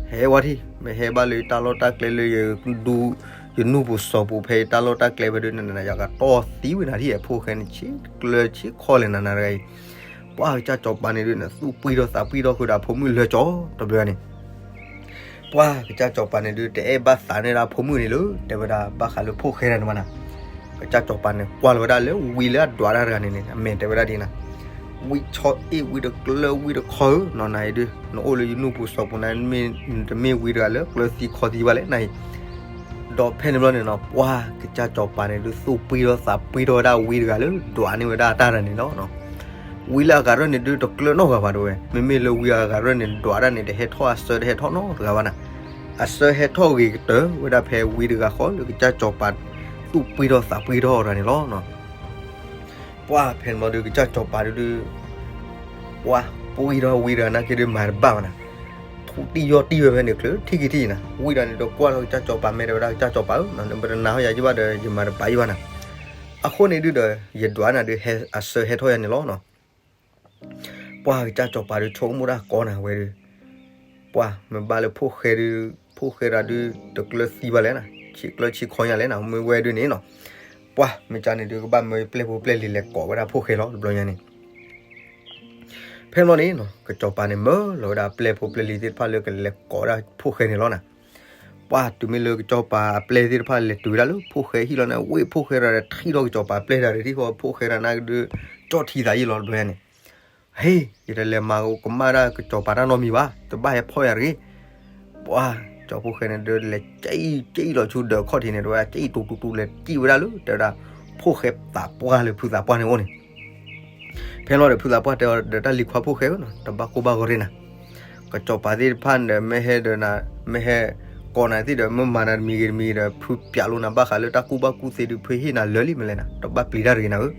ဟဲဝဲထံၣ် မ့ၢ်ဟဲဘၣ်လၢယတၢ်လီၢ်တၢ်ကျဲလၢယဒူ ယနူၢ်ပူၤစီၤပူၤဖဲယတၢ်လီၢ်တၢ်ကျဲဖဲဒုး နနယကတီၢ်သံဝဲနၤထံၣ် ဖိၣ်ဃဲန့ၣ် ဆံးကျၢဆံးခီလဲၣ်နၤနၤတဂၤအံၤ, ပှၢ်ကစၢ်စီၤပၤန့ၣ်ဒုး နသူၣ်ပှံၢ်ထီၣ်သးပှံၢ်ထီၣ်ဃုာ်ဒီးအဖိမုၣ်လၢကၠီ တဘျီန့ၣ် ပှၢ်ကစၢ်စီၤပၤန့ၣ်ဒုး တအဲၣ်ဘၣ်သးန့ၢ်ဒၣ်အဖိမုၣ်န့ၣ်လၢ တဲဝဲဒၣ်ဘၣ်ဃးလၢဖိၣ်ဃဲတၢ်န့ၣ်မးနၤ, ကစၢ်စီၤပၤန့ၣ် ကွၢ်လီၤဝဲဒၣ်လၢဝံလၢအဒွးတၢ်တဂၤန့ၣ်န့ၣ် အမဲာ်တဲဝဲဒၣ်ဒ်နၤ, ဝံဆီအ့ၣ်ဝံတကျၢၢ်ဝံတခီဧၢ, နီၢ်နၤအံၤဒုး နအိၣ်လၢယနူၢ်ပူၤစီၤပူၤန့ၣ် နတမ့ၢ်ဝံတဂၤလၢကျၢၢ်သံခီသံဘၣ်လဲၣ်နၤအံၤ, ဒီးဖဲန့ၣ်ဘျီန့ၣ်နီၤ ပှၢ်ကစၢ်စီၤပၤန့ၣ်ဒုး သူၣ်ပှံၢ်ထီၣ်သးပှံၢ်ထီၣ်ဝဲဒၣ်ဝံတဂၤလၢဒွးန့ၢ်ဝဲဒၣ်တၢ်တဂၤန့ၣ်လီၤ. ဝံလၢအဂၤရၢၢ်န့ၣ်ဒုး တကျၢၢ်နီတဂၤဘၣ်တဝဲ, မ့မ့ၢ်လၢဝံအဂၤရၢၢ်န့ၣ် ဒွးဒၣ်န့ၣ် တဟဲထီၣ်အစၢတဟဲထီၣ်နီတဂၤဘၣ်နၤ, အစၢဟဲထီၣ်ဂ့ၤကတၢၢ်ဝဲဒၣ်ဖဲဝံတဂၤဃီလၢကစၢ်စီၤပၤ သူၣ်ပှံၢ်ထီၣ်သးပှံၢ်ထီၣ်တဂၤန့ၣ်လီၤ. ပှၢ်ဖဲန့ၣ်ဘျီဒုး ကစၢ်စီၤပၤဒုးဒုး ပှၢ်ပှံၢ်ထီၣ်ဝံတဂၤနာ်က့ဒုး မၤတဘၣ်ဘၣ်နၤ, ထူတံၢ်ယီၢ်တံၢ်ဝဲဖဲန့ၣ် ချုးထံၣ်က့ၤထံၣ်နၤ, ဝံဒၣ်န့ၣ်ဒီးကွၢ်ထီၣ်ကစၢ်စီၤပၤမဲာ်တဲဝဲဒၣ် ကစၢ်စီၤပၤဧၢ, နပတနာ်ဟီယၤယဘၣ်ဒီး ယမၤတဘၣ်ယဘၣ်နၤ, အဃိန့ၣ်ဒုးဒီး ယဒွးနၤဒုး ဟဲအစၢဟဲထီၣ်ယၤန့ၣ်လီၤ. ပှၢ်ကစၢ်စီၤပၤဒုး ဆိကမိၣ်တၢ်ကီနၤဝဲဒုး, ပှၢ်မ့ၢ်ဘၣ်လၢဖိၣ်ဃဲဒုး, ဖိၣ်ဃဲတဂၤဒုး တကျၢၢ်သံဘၣ်လဲၣ်နၤ, ဆံးကျၢဆံးခီညါလဲၣ်နၤ, မ့ၢ်ဝဲဒုးန့ၣ်နီၤ, ပှၢ်မ့ၢ်ကန့ၣ်ဒုး ကဘၣ်မၢပျဲၢ်ဖိပျဲၢ်လံၤလဲၤကိးဝဲဒၣ်ဖိၣ်ဃဲလီၤ တဘျီညါန့ၣ် ဖဲန့ၣ်ဘျီန့ၣ်နီၤ ကစၢ်စီၤပၤန့ၣ် မၢလီၤဝဲဒၣ်ပျဲၢ်ဖိပျဲၢ်လံၤသ့ၣ်တဖၣ်လၢကလဲၤကိးဝဲဒၣ်ဖိၣ်ဃဲန့ၣ်လီၤနၤ, ပှၢ်တုၤမ့ၢ်လၢကစၢ်စီၤပၤအပျဲၢ်သ့ၣ်တဖၣ်လဲၤတုၤဝဲဒၣ်လၢဖိၣ်ဃဲဟံၣ်လီၤန့ၣ် ဝ့ၢ်ဖိၣ်ဃဲတဂၤဒီးထံၣ်ထီၣ်ကစၢ်စီၤပၤပျဲၢ်တဂၤဒီးထံၣ်ဃီ ဖိၣ်ဃဲတဂၤနာ်က့ဒုး ကၠီၣ်ထံသးယံာ်လီၤတဘျီညါန့ၣ်, ဟ့ၣ် ယတလဲၤမၤကမၣ်ဒၣ်ကစၢ်စီၤပၤတၢ်နီတမံၤဘၣ်, တဘၣ်ဟဲဖီၣ်ယၤတဂ့ၤ, ပှၢ်ကၠီၣ်ဖိၣ်ဃဲန့ၣ်ဒုး လဲၤကၠံၣ်ကၠံၣ်လီၤဆူဒၢးခီၣ်ထံးန့ၣ် တဝဲကၠံၣ်တူတူတူ လဲၤကၠံၣ်ဝဲဒၣ်လၢ တဲဝဲဒၣ် ဖိၣ်ဃဲသးပှၢ်လၢဖုသးပှၢ်န့ၣ်အိၣ်န့ၣ် ဖဲန့ၣ်ဘျီဒီး ဖုသးပှၢ်တဲအီၤဒီး တၢ်လံၤခွါဖိၣ်ဃဲဧၢနီၤ တဘၣ်ကိၢ်ဘၣ်ဂီၤရ့ၣ်နၤ, ကစၢ်စီၤပၤသ့ၣ်တဖၣ်ဒီး မ့ၢ်ဟဲဒီးနၤ, မ့ၢ်ဟဲကိးနၤသ့ၣ်ဒီး မ့ၢ်မၤနၤတမံၤဂ့ၤတမံၤဒီး ဖုပျးလိာ်နၤဘၣ်ဃးလၢတၢ်ကူၣ်ဘၣ်ကူၣ်သ့ဒုး ဖုဟ့ၣ်နၤလၢာ်လံမ့ၢ်လဲၣ်နၤ, တဘၣ်ပျံၤတၢ်တဂ့ၤနၤဧၢ,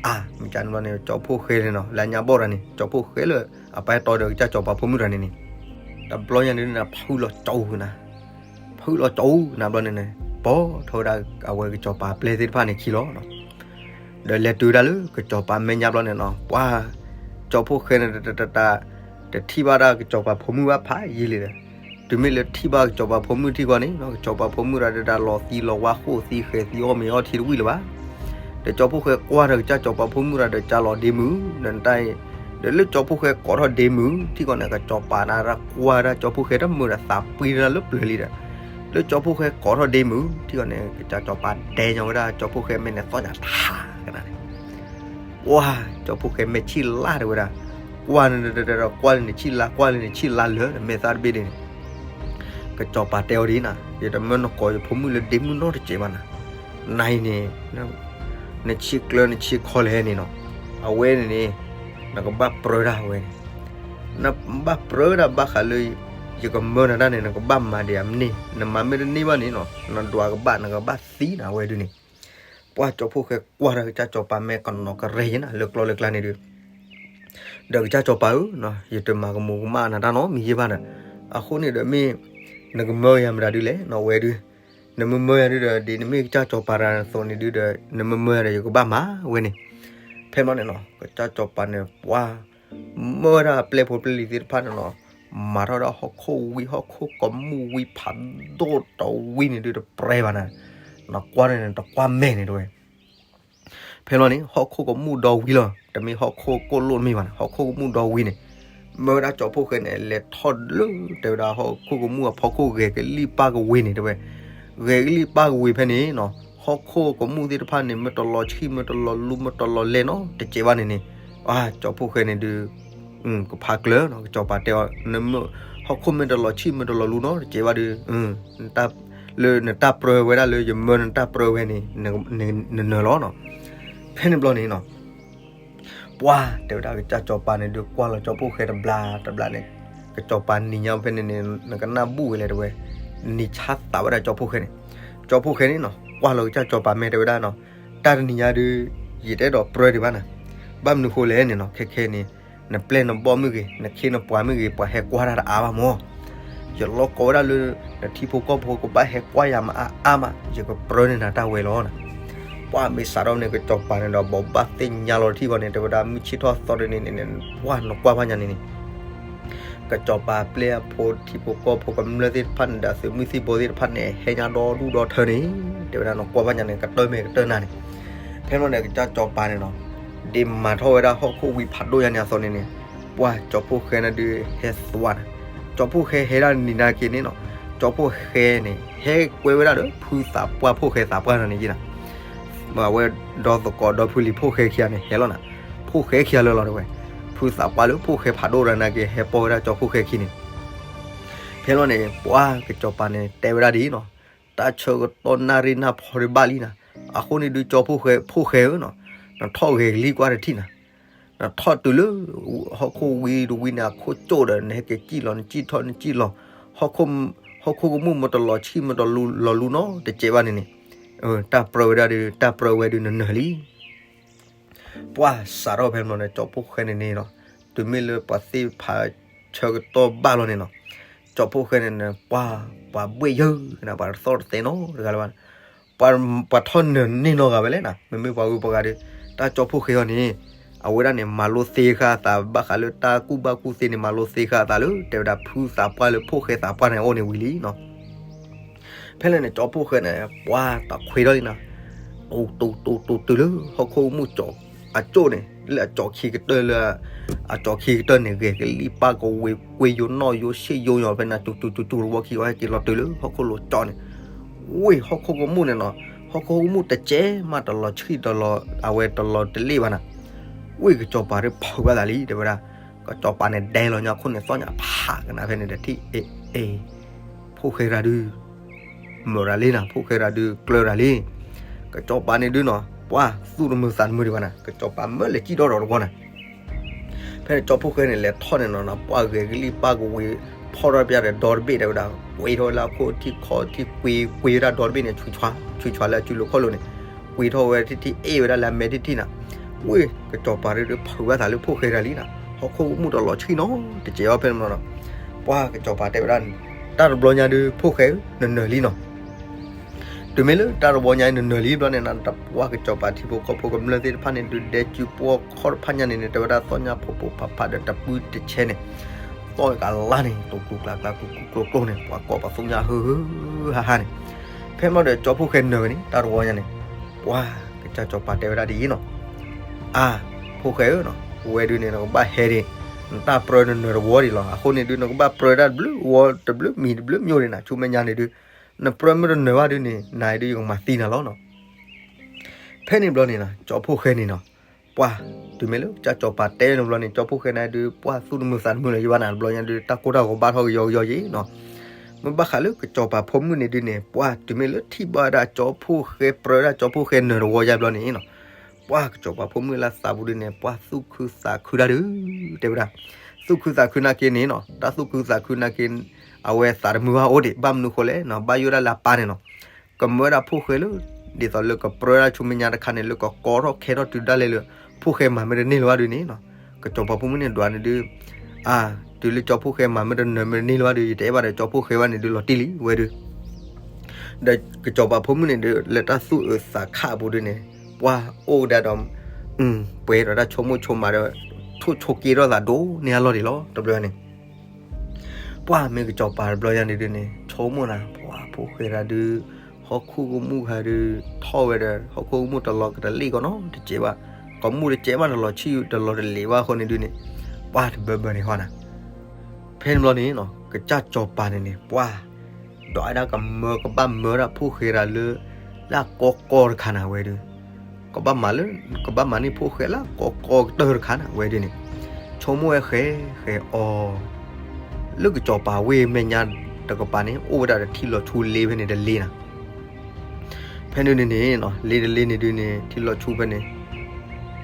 အါ မ့ၢ်ကန့ၣ်ဘျီန့ၣ် ကၠီၣ်ဖိၣ်ဃဲန့ၣ်နီၤ လၢညါဘီၣ်တဂၤန့ၣ် ကၠီၣ်ဖိၣ်ဃဲလၢ အပၢ်တီဒီးကစၢ်စီၤပၤဖိမုၣ်တဂၤန့ၣ်န့ၣ်, တဘျီညါန့ၣ်နၤ ဖုလီၤကၠီၣ်နၤ ဖုလီၤကၠီၣ်နၤဘျီန့ၣ်န့ၣ် ပိာ်ထီၣ်ဝဲဒၣ်အဝဲကစၢ်စီၤပၤအပျဲၢ်သ့ၣ်တဖၣ်န့ၣ်ခံလီၤနီၤ, ဒီးလဲၤတုၤဝဲဒၣ်လၢကစၢ်စီၤပၤမဲာ်ညါဘျီန့ၣ်နီၤ ပှၢ်ကၠီၣ်ဖိၣ်ဃဲန့ၣ် တ တ တ တ တထံၣ်ဘၣ်ဒၣ်ကစၢ်စီၤပၤဖိမုၣ်ဘၣ်ဖးယံာ်လံဒီး, တုၤမ့ၢ်လၢထံၣ်ဘၣ်ကစၢ်စီၤပၤဖိမုၣ်ထံၣ်ဃီန့ၣ်နီၤ ကစၢ်စီၤပၤဖိမုၣ်တဂၤဒီး တၢ်လီၤသံလီၤဝါဃိၣ်သံဃဲၤသံအီၣ်မ့ၤအီထံတဝံၣ်လၢၤဘၣ် ဒီးကၠီၣ်ဖိၣ်ဃဲကွၢ်ဒီးကစၢ်စီၤပၤဖိမုၣ်တဂၤဒီး ကၢ်လီၤဒ့မုၣ်ဒီးနတၢ်အံၤ, ဒီးလၢကၠီၣ်ဖိၣ်ဃဲကိးထီၣ်ဒ့မုၣ်ထံၣ်ဃီန့ၣ် ကစၢ်စီၤပၤန့ၣ် ကွၢ်ဒၣ်ကၠီၣ်ဖိၣ်ဃဲတမုာ်ဒီးသးပှံၢ်တၢ်လၢပျၢၤလံဒီး, လၢကၠီၣ်ဖိၣ်ဃဲကိးထီၣ်ဒ့မုၣ်ထံၣ်ဃီန့ၣ် ကစၢ်စီၤပၤဒဲညီဝဲဒၣ်ကၠီၣ်ဖိၣ်ဃဲမဲာ်န့ၣ်သီၣ်ညါထးကနၣ်န့ၣ် ပှၢ်ကၠီၣ်ဖိၣ်ဃဲမဲာ်ဆံၣ်လါတဲဝဲဒၣ်, ကွၢ်န့ၣ်ဒီး ကွၢ်လၢန့ၣ်ဆံၣ်လါ ကွၢ်လၢန့ၣ်ဆံၣ်လါလၢာ်ဒီး မဲာ်သၣ်တဘ့ၣ်ဒ်န့ၣ် ကစၢ်စီၤပၤတဲအီၤဒ်နၤ ယတမၢနကိးယဖိမုၣ်လၢဒ့မုၣ်နီတစဲးဘၣ်နၤ, နၤအံၤန့ၣ် နဆံၣ်ကျၢနဆံၣ်ခီလဲၣ်န့ၣ်နီၤ, အဝဲန့ၣ်န့ၣ် နကဘၣ်ပြၢတၢ်ဝဲန့ၣ်, နဘၣ်ပြၢတၢ်ဘၣ်ဃးလၢ ယကမၢနၤတၢ်န့ၣ် နကဘၣ်မၤဒံးအမ့ၢ်န့ၣ်, နမၤမ့ၢ်တန့ၢ်ဘၣ်န့ၣ်နီၤ နဒွးကဘၣ် နကဘၣ်သံနၤဝဲဒ်န့ၣ်, ပှၢ်ကၠီၣ်ဖိၣ်ဃဲကွၢ်ဒီးကစၢ်စီၤပၤမဲာ်ကနီၤကရဲယဲနၤ လၢကျီလၢကျါန့ၣ်ဒုး ဒီးကစၢ်စီၤပၤဧၢ, ယတမၤကမူၤကမၣ်နၤတၢ်နီတမံၤယဲဘၣ်ဒီး, အဃိန့ၣ်ဒီးမ့ၢ် နကမၢယၤမတၤဒုးလဲၣ်နီၤဝဲဒုး, နမၢမၢယၤဒုးဒီး ဒ်နမ့ၢ်ကစၢ်စီၤပၤတဂၤအသိးန့ၣ်ဒုးဒီး နမၢမၢယၤဒီးယကဘၣ်မၤဝဲန့ၣ်, ဖဲန့ၣ်ဘျီန့ၣ်နီၤ ကစၢ်စီၤပၤန့ၣ် ပှၢ် မၢဝဲဒၣ်အပျဲၢ်ဖိပျဲၢ်လံၤသ့ၣ်တဖၣ်န့ၣ်နီၤ, မၤထီၣ်ဒၣ်ဟီၣ်ခိၣ်ဝံ ဟီၣ်ခိၣ်ကမူၣ်ဝံဖးဒိၣ်တဝံန့ၣ်ဒုးတပြဲဘၣ်နၤ, နကွၢ်န့ၣ်နတကွၢ်မဲာ်န့ၣ်တဝဲ ဖဲန့ၣ်ဘျီန့ၣ် ဟီၣ်ခိၣ်ကမူၣ်ဒီဝံလီၤ, တမ့ၢ်ဟီၣ်ခိၣ်ကိၣ်လိၣ်တမ့ၢ်ဘၣ်န့ၣ် ဟီၣ်ခိၣ်ကမူၣ်ဒီဝံန့ၣ်, မၢဝဲဒၣ်ကၠီၣ်ဖိၣ်ဃဲန့ၣ် လဲၤထီၣ်လၢ တဲဝဲဒၣ်ဟီၣ်ခိၣ်ကမူၣ်အဖီခိၣ်ဂဲၤကလံၣ်ပၢ်ကဝ့ၤန့ၣ်တဝဲ, ဂဲၤကလံၣ်ပၢ်ကဝ့ၤဖဲန့ၣ်နီၤ, ဟီၣ်ခိၣ်ကမူၣ်သ့ၣ်တဖၣ်န့ၣ် မ့ၢ်တလီၤဆံၣ်မ့ၢ်တလီၤလူမ့ၢ်တလီၤလဲၢ်နီတစဲးဘၣ်န့ၣ်န့ၣ်, အါ ကၠီၣ်ဖိၣ်ဃဲန့ၣ်ဒုး ကဖးကျၢၤနီၤ, ကစၢ်စီၤပၤတဲအီၤ ဟီၣ်ခိၣ်မ့ၢ်တလီၤဆံၣ်မ့ၢ်တလီၤလူနီတစဲးဘၣ်ဒီး လၢနတၢ်ပြၢဝဲဒၣ်လၢယမၢနတၢ်ပြၢဝဲန့ၣ် နနၢၤလီၤနီၤ, ဖဲန့ၣ်ဘျီန့ၣ်နီၤ ပှၢ် တဲဝဲဒၣ်ကစၢ်စီၤပၤန့ၣ်ဒုးကွၢ်လီၤကၠီၣ်ဖိၣ်ဃဲတဘျီတဘျီန့ၣ်, ကစၢ်စီၤပၤနံၤညါဖဲန့ၣ်န့ၣ် နကနၣ်ဘူၣ်ဝဲလဲၣ်တဝဲ, နံၤဆါသးဝဲဒၣ်ကၠီၣ်ဖိၣ်ဃဲန့ၣ်, ကၠီၣ်ဖိၣ်ဃဲန့ၣ်နီၤ ကွၢ်လီၤကစၢ်စီၤပၤမဲာ်တဲဝဲဒၣ်နီၤ, တၢ်တနံၤညါဒုး ယတအဲၣ်ဒိးပြၢဒံးဘၣ်နၤ, ဘၣ်မနုၤဃိလဲၣ်န့ၣ်နီၤ ခဲခဲန့ၣ် နပျဲၢ်နဘီၣ်မ့ၢ်ဂ့ၤ နခ့နပှၤမ့ၢ်ဂ့ၤ ပှၤဟဲကွၢ်တၢ်တအါဘၣ်မၢ် ယလီၢ်ကိးဝဲဒၣ်လၢ နထံဖိကီၢ်ဖိကဘၣ်ဟဲကွၢ်ယၤမးအါအါမး ယကပြၢန့ၢ်နၤတၢ်ဝဲလီၤ. ပှၢ်မ့ၢ်စးထီၣ်န့ၣ် ကစီၤပၤန့ၣ်ဒီး ဘိးဘၣ်သ့ၣ်ညါလီၤတထံၣ်ဃီန့ၣ် တဲဝဲဒၣ် မုၢ်ဆ့ၣ်ထီၣ်သီတနံၤန့ၣ် ပှၢ်နကွၢ်ဘၣ်ညါန့ၣ်န့ၣ်, ကစီၤပၤပျဲၢ်အဖိထံဖိကီၢ်ဖိကမျၢၢ်သ့ၣ်တဖၣ်န့ၣ် ဒီးသုးမုၢ်သံၣ်ဘိသ့ၣ်တဖၣ်န့ၣ် ဟဲညါဒီဒူၣ်ဒီထၢန့ၣ်, တဲဝဲဒၣ်နီၤ ကွၢ်ဘၣ်ညါန့ၣ် ကတၢၢ်မဲာ်ကတၢၢ်နါန့ၣ်, ဖဲန့ၣ်န့ၣ် ကစၢ်စီၤပၤန့ၣ်နီၤ, ဒ်မၤထီၣ်ဝဲဒၣ်ဟီၣ်ခိၣ်ဝံၤဖးဒိၣ်ညါန့ၣ်အသိးန့ၣ်န့ၣ်, ပှၢ်ကၠီဖှိၣ်ဃဲန့ၣ်ဒုးဟဲသွါနၤ, ကၠီဖှိၣ်ဃဲဟဲဒၣ်နံၤနာ်က့န့ၣ်နီၤ, ကၠီဖှိၣ်ဃဲန့ၣ် ဟဲကွဲဝဲဒၣ်ဒီး ဖုသးပှၢ်ဖှိၣ်ဃဲသးပှၢ်နၤန့ၣ်ယဲနၤ အဝဲဒီသကိးဒီဖုလံၤဖှိၣ်ဃဲခံဂၤန့ၣ် ဟဲလီၤနၤ, ဖှိၣ်ဃဲခံဂၤလၢာ်လီၤတဲဝဲ, ဖုသးပှၢ်လၢဖှိၣ်ဃဲဖးဒိၣ်တဂၤနာ်က့ ဟဲပိာ်ဝဲဒၣ်ကၠီဖှိၣ်ဃဲခံန့ၣ်, ဖဲလီၤန့ၣ် ပှၢ်ကစီၤပၤန့ၣ် တဲဝဲဒၣ်ဒ်အံၤနီၤ, တၢ်ဆၢကတီၢ်နၣ်ရံၣ်နၢ်ဖီဒံးဘၣ်လံနၤ, အဃိန့ၣ်ဒုးကၠီဖှိၣ်ဃဲ ဖှိၣ်ဃဲဧၢနီၤ, နထီၣ်ဂဲၤကလံၣ်ကွၢ်တထံၣ်နၤ နထီၣ်တုၤလၢ ဟီၣ်ခိၣ်ဝံၤတဝံၤန့ၣ် အခိၣ်ကၠိၣ်ဒီး နဟဲက့ၤစံၣ်လီၤ နစံၣ်ထီၣ်နစံၣ်လီၤ, ဟီၣ်ခိၣ်ကမူၣ်မ့ၢ်တလီၤဆံၣ် မ့ၢ်တလီၤလူနီတစဲးဘၣ်န့ၣ်န့ၣ်, တၢ်ပြၢဝဲဒၣ်ဒုး တၢ်ပြၢဝဲဒုးနနၢၤလံ. ပှၢ်စးထီၣ်ဖဲမနီၤန့ၣ် ကၠီဖှိၣ်ဃဲန့ၣ်န့ၣ်နီၤ, တုၤမ့ၢ်လၢပှၤသ့ၣ်ဖးဆၢကတီၢ်ဘၣ်လီၤန့ၣ်နီၤ, ကၠီဖှိၣ်ဃဲန့ၣ်န့ၣ် ပှၢ် ပှၤဘှ့ၣ်ယၢၢ်နၤ ပှၤတသီၣ်တသဲနီတဂၤလၢၤဘၣ်, ပှၤထီၣ်နၢၤန့ၢ်နီတဂၤဝဲလဲၣ်နၤ, မ့မ့ၢ်ပှၤဂုၤပှၤဂၤဒီး တၢ်ကၠီဖှိၣ်ဃဲအံၤန့ၣ် အဝဲဒၣ်န့ၣ် မၤလိသ့ဃာ်အသး ဘၣ်ဃးလၢတၢ်ကူၣ်ဘၣ်ကူၣ်သ့န့ၣ် မၤလိသ့ဃာ်အသးလၢ တဲဝဲဒၣ်ဖုသးပှၢ်လၢဖှိၣ်ဃဲသးပှၢ်န့ၣ်အအိၣ်န့ၣ်ဝံၤလံနီၤ. ဖဲလဲၣ်န့ၣ် ကၠီဖှိၣ်ဃဲန့ၣ် ပှၢ်တခွ့ထီၣ်လံနၤ, တိၤတိၤတိၤတုၤလၢ ဟီၣ်ခိၣ်ကမူၣ်ကၠီ အကၠိၣ်န့ၣ် လၢအကၠီခံကတၢၢ်လၢ အကၠီခံကတၢၢ်န့ၣ် ဂဲၤကလံၣ်ပၢ်ကဝ့ၤ ကွ့ယိနီၣ်ယိဆ့ၣ်ယိညီဖဲန့ၣ် ကၠူကၠူကၠူကၠူတဝီခံဝဲဟဲက့ၤလီၤတုၤလၢဟီၣ်ခိၣ်လိၤကၠီန့ၣ်, ဝ့ၢ်ဟီၣ်ခိၣ်ကမူၣ်န့ၣ်နီၤ, ဟီၣ်ခိၣ်ကမူၣ်တစဲးမးတလီၤဆံၣ်တလီၤ အဝဲတလီၤတလ့ၣ်ဘၣ်နၤ, ဝ့ၢ်ကစီၤပၤဒုးဖုးဘၣ်သးလံ တဲဝဲဒၣ်, ကစီၤပၤန့ၣ်ဒဲလီၤညါခိၣ်န့ၣ်သီၣ်ညါဖးကနၣ်ဖဲန့ၣ်တထံၣ် အ့ အ့ ဖှိၣ်ဃဲတဂၤဒုး မုာ်တၢ်လံနၤ, ဖှိၣ်ဃဲတဂၤဒုးကျၢၤတၢ်လံ, ကစီၤပၤန့ၣ်ဒုးနီၤ ပှၢ်သူၣ်တမုာ်သးတမုာ်ဒံးဘၣ်နၤ, ကစီၤပၤမၢလဲၤစံၣ်ဒီဒီးတဝီနၤ ဖဲန့ၣ်ကၠီဖှိၣ်ဃဲန့ၣ် လဲၤထီၣ်န့ၣ်နီၤ ပှၢ်ဂဲၤကလံၣ်ပၢ်ကဝ့ၤ ဖီၣ်ထီၣ်ပျၢ်ဒီးဒီတဘ့ၣ်တဲဝဲဒၣ်, ကွ့ထီၣ်ဝဲလၢအခိၣ်ထံးခီထံးကွ့ ကွ့ဝဲဒၣ်ဒီတဘ့ၣ်န့ၣ် ဆူးဆူးလၢအစုလိၤခီၣ်လိၤန့ၣ်, ကွ့ထီၣ်ဝဲထံထံၣ် အ့ၣ်ဝဲဒၣ်လၢအမဲာ်ထံထံၣ်နၤ, ဝ့ၢ်ကစီၤပၤဒုးဖုးဘၣ်သးလၢဖှိၣ်ဃဲတဂၤလံနၤ, ဟီၣ်ခိၣ်ကမူၣ်တလီၤဆံၣ်နီတစဲးဘၣ်ဖဲန့ၣ်နီၤ, ပှၢ်ကစီၤပၤတဲဝဲဒၣ်, တၢ်တဘျီညါဒုး ဖှိၣ်ဃဲဧၢ နနၢၤလံနီၤ တုၤမ့ၢ်လၢတၢ်တဘျီညါအံၤ နနၢၤလံဘျီန့ၣ် ပှၢ်ကစီၤပၤထံဖိကီၢ်ဖိကမျၢၢ်သ့ၣ်တဖၣ်န့ၣ် ဒုးဒဲစုပှီၢ်ခီၣ်တဖၣ်ညါန့ၣ်န့ၣ် တဲဝဲဒၣ်သီၣ်ညါဖိးဖိးဖးဖးဒီးတပုၢ်တဆဲးန့ၣ်, သီၣ်ကလါန့ၣ် တိၤကျိၤကျါကျါကျိၤကျိၤကျိၤန့ၣ် ပှၤကိးပသူညါဟၢဟၢဟးဟးန့ၣ်, ဖဲမီဒီးကၠီဖှိၣ်ဃဲနၢၤဝဲန့ၣ် တၢ်တဘျီညါန့ၣ်, ပှၢ်ကစၢ်စီၤပၤတဲဝဲဒၣ်ဒ်အံၤနီၤ, အါ, ဖှိၣ်ဃဲဧၢနီၤ ဝဲဒုးန့ၣ် နကဘၣ်ဟဲဒံး, နတၢ်ပြၢနနၢၤတဝီဒံးလီၤ. အဃိန့ၣ်ဒုး နကဘၣ်ပြၢတၢ်တဘျုးဝီတဘျုးမံၤတဘျုးမံၤဒံးနၤ, ဆူမဲာ်ညါန့ၣ်ဒုး နပြၢမ့ၢ်တနၢၤဘၣ်ဒုးန့ၣ် နၤဒုးယကမၤသံနၤလီၤနီၤ. ဖဲန့ၣ်ဘျီန့ၣ်နီၤ ကၠီဖှိၣ်ဃဲန့ၣ်နီၤ, ပှၢ်, တုၤမ့ၢ်လၢကစၢ်စီၤပၤတဲန့ၣ်ဘျီန့ၣ် ကၠီဖှိၣ်ဃဲန့ၣ်ဒုး ပှၢ်သူၣ်တမုာ်သးတမုာ်လၢၤယဘၣ်နၤ, တဘျီညါဒုး တၢ်ကိၢ်တၢ်ဂီၤဘၣ်ထီၣ်ကယီကယီယံၤနီၤ. မ့ၢ်ဘၣ်ဃးလၢကစီၤပၤဖိမုၣ်န့ၣ်ဒုးန့ၣ် ပှၢ်တုၤမ့ၢ်လၢထံၣ်ဘၣ်ဝဲဒၣ်ကၠီဖှိၣ်ဃဲပြၢဒၣ်ကၠီဖှိၣ်ဃဲနၢၤတဝီယါဘျီန့ၣ်နီၤ, ပှၢ်ကစီၤပၤဖိမုၣ်လၢသးပူၤဒုးန့ၣ် ပှၢ်သူၣ်ခုသးခုဒၣ်ဒုး, တဲဝဲဒၣ်, သူၣ်ခုသးခုနာ်က့န့ၣ်နီၤ, တၢ်သူၣ်ခုသးခုနာ်က့ အဝဲသးတမုာ်ဘၣ်အိၣ်ဒံး ဘၣ်မနုၤဃိလဲၣ်နီၤ, ဘၣ်ယိၣ်ဒၣ်လၢအပၢ်န့ၣ်နီၤ, ကမၢဝဲဒၣ်ဖှိၣ်ဃဲလၢ ဒ်သိးလၢကပြၢဒၣ်ဆူမဲာ်ညါတခါန့ၣ် လၢကကိးထီၣ်ခဲထီၣ်တုၤဒၣ်လဲာ်လၢ ဖှိၣ်ဃဲမၤမ့ၢ်တန့ၢ်လၢၤဘၣ်ဒုးန့ၣ်နီၤ, ကစီၤပၤဖိမုၣ်န့ၣ်ဒွးန့ၣ်ဒုး, အါ, တုၤလၢကၠီဖှိၣ်ဃဲမၤမ့ၢ်တနၢၤမ့ၢ်တန့ၢ်လၢၤဘၣ်ဒုး ယတအဲၣ်ဘၣ်ဒီးကၠီဖှိၣ်ဃဲဘၣ်န့ၣ်ဒုး လီၤတံၢ်လံဝဲဒုး ဒီးကစီၤပၤဖိမုၣ်န့ၣ်ဒုး လၢတၢ်သူၣ်အုးသးခးအပူၤဒုးန့ၣ် ပှၢ်အိၣ်ကဒါဒီး ပှဲၤဒီးတၢ်ဆိကမိၣ်ဆိကမးဒီး ထိၣ်ဆိက့ထီၣ်သးဒိၣ်န့ၢ်အလီၢ်ဒံးလီၤ တဘျီန့ၣ် ပှၢ်မ့ၢ်ကစီၤပၤတဘျီညါန့ၣ်ဒုးန့ၣ် ဆိကမိၣ်နၤ ပှၢ်ဖှိၣ်ဃဲတဂၤဒုး ဟီၣ်ခိၣ်ကမူၣ်ခါဒုး ထီၣ်ဝဲဒီး ဟီၣ်ခိၣ်ကမူၣ်တလီၤကတလ့ၣ်ကီးနီတစဲးဘၣ်, ကမူၣ်တစဲးဘၣ်တလီၤဆံၣ်တလီၤတလ့ၣ်ဘၣ်အဃိန့ၣ်ဒုးန့ၣ် ပှၢ်တဘၢဘၢန့ၣ်ဃီနၤ ဖဲန့ၣ်ဘျီန့ၣ်နီၤ ကစၢ်စီၤပၤန့ၣ်န့ၣ် ပှၢ် ဒီးဝဲဒၣ်ကမၢကဘၣ်မၢဒၣ်ဖှိၣ်ဃဲဒၣ်လၢ လၢအကီကီတခါနၤဝဲဒုး ကဘၣ်မၤလၢ ကဘၣ်မၤန့ၢ်ဖှိၣ်ဃဲလၢကီကီကတၢၢ်တခါနၤဝဲဒုးန့ၣ် ဆိကမိၣ်ဝဲဃဲဃဲအီၤ လၢကစီၤပၤဝ့ၢ်မဲာ်ညါတကပၤန့ၣ် အိၣ်ဝဲဒၣ်ဒီးထံလီၤဆူလ့ဖဲန့ၣ်တလ့နၤ ဖဲန့ၣ်ဒုးန့ၣ်နီၤ လ့တလ့န့ၣ်ဒုးန့ၣ် ထံလီၤဆူဖဲန့ၣ်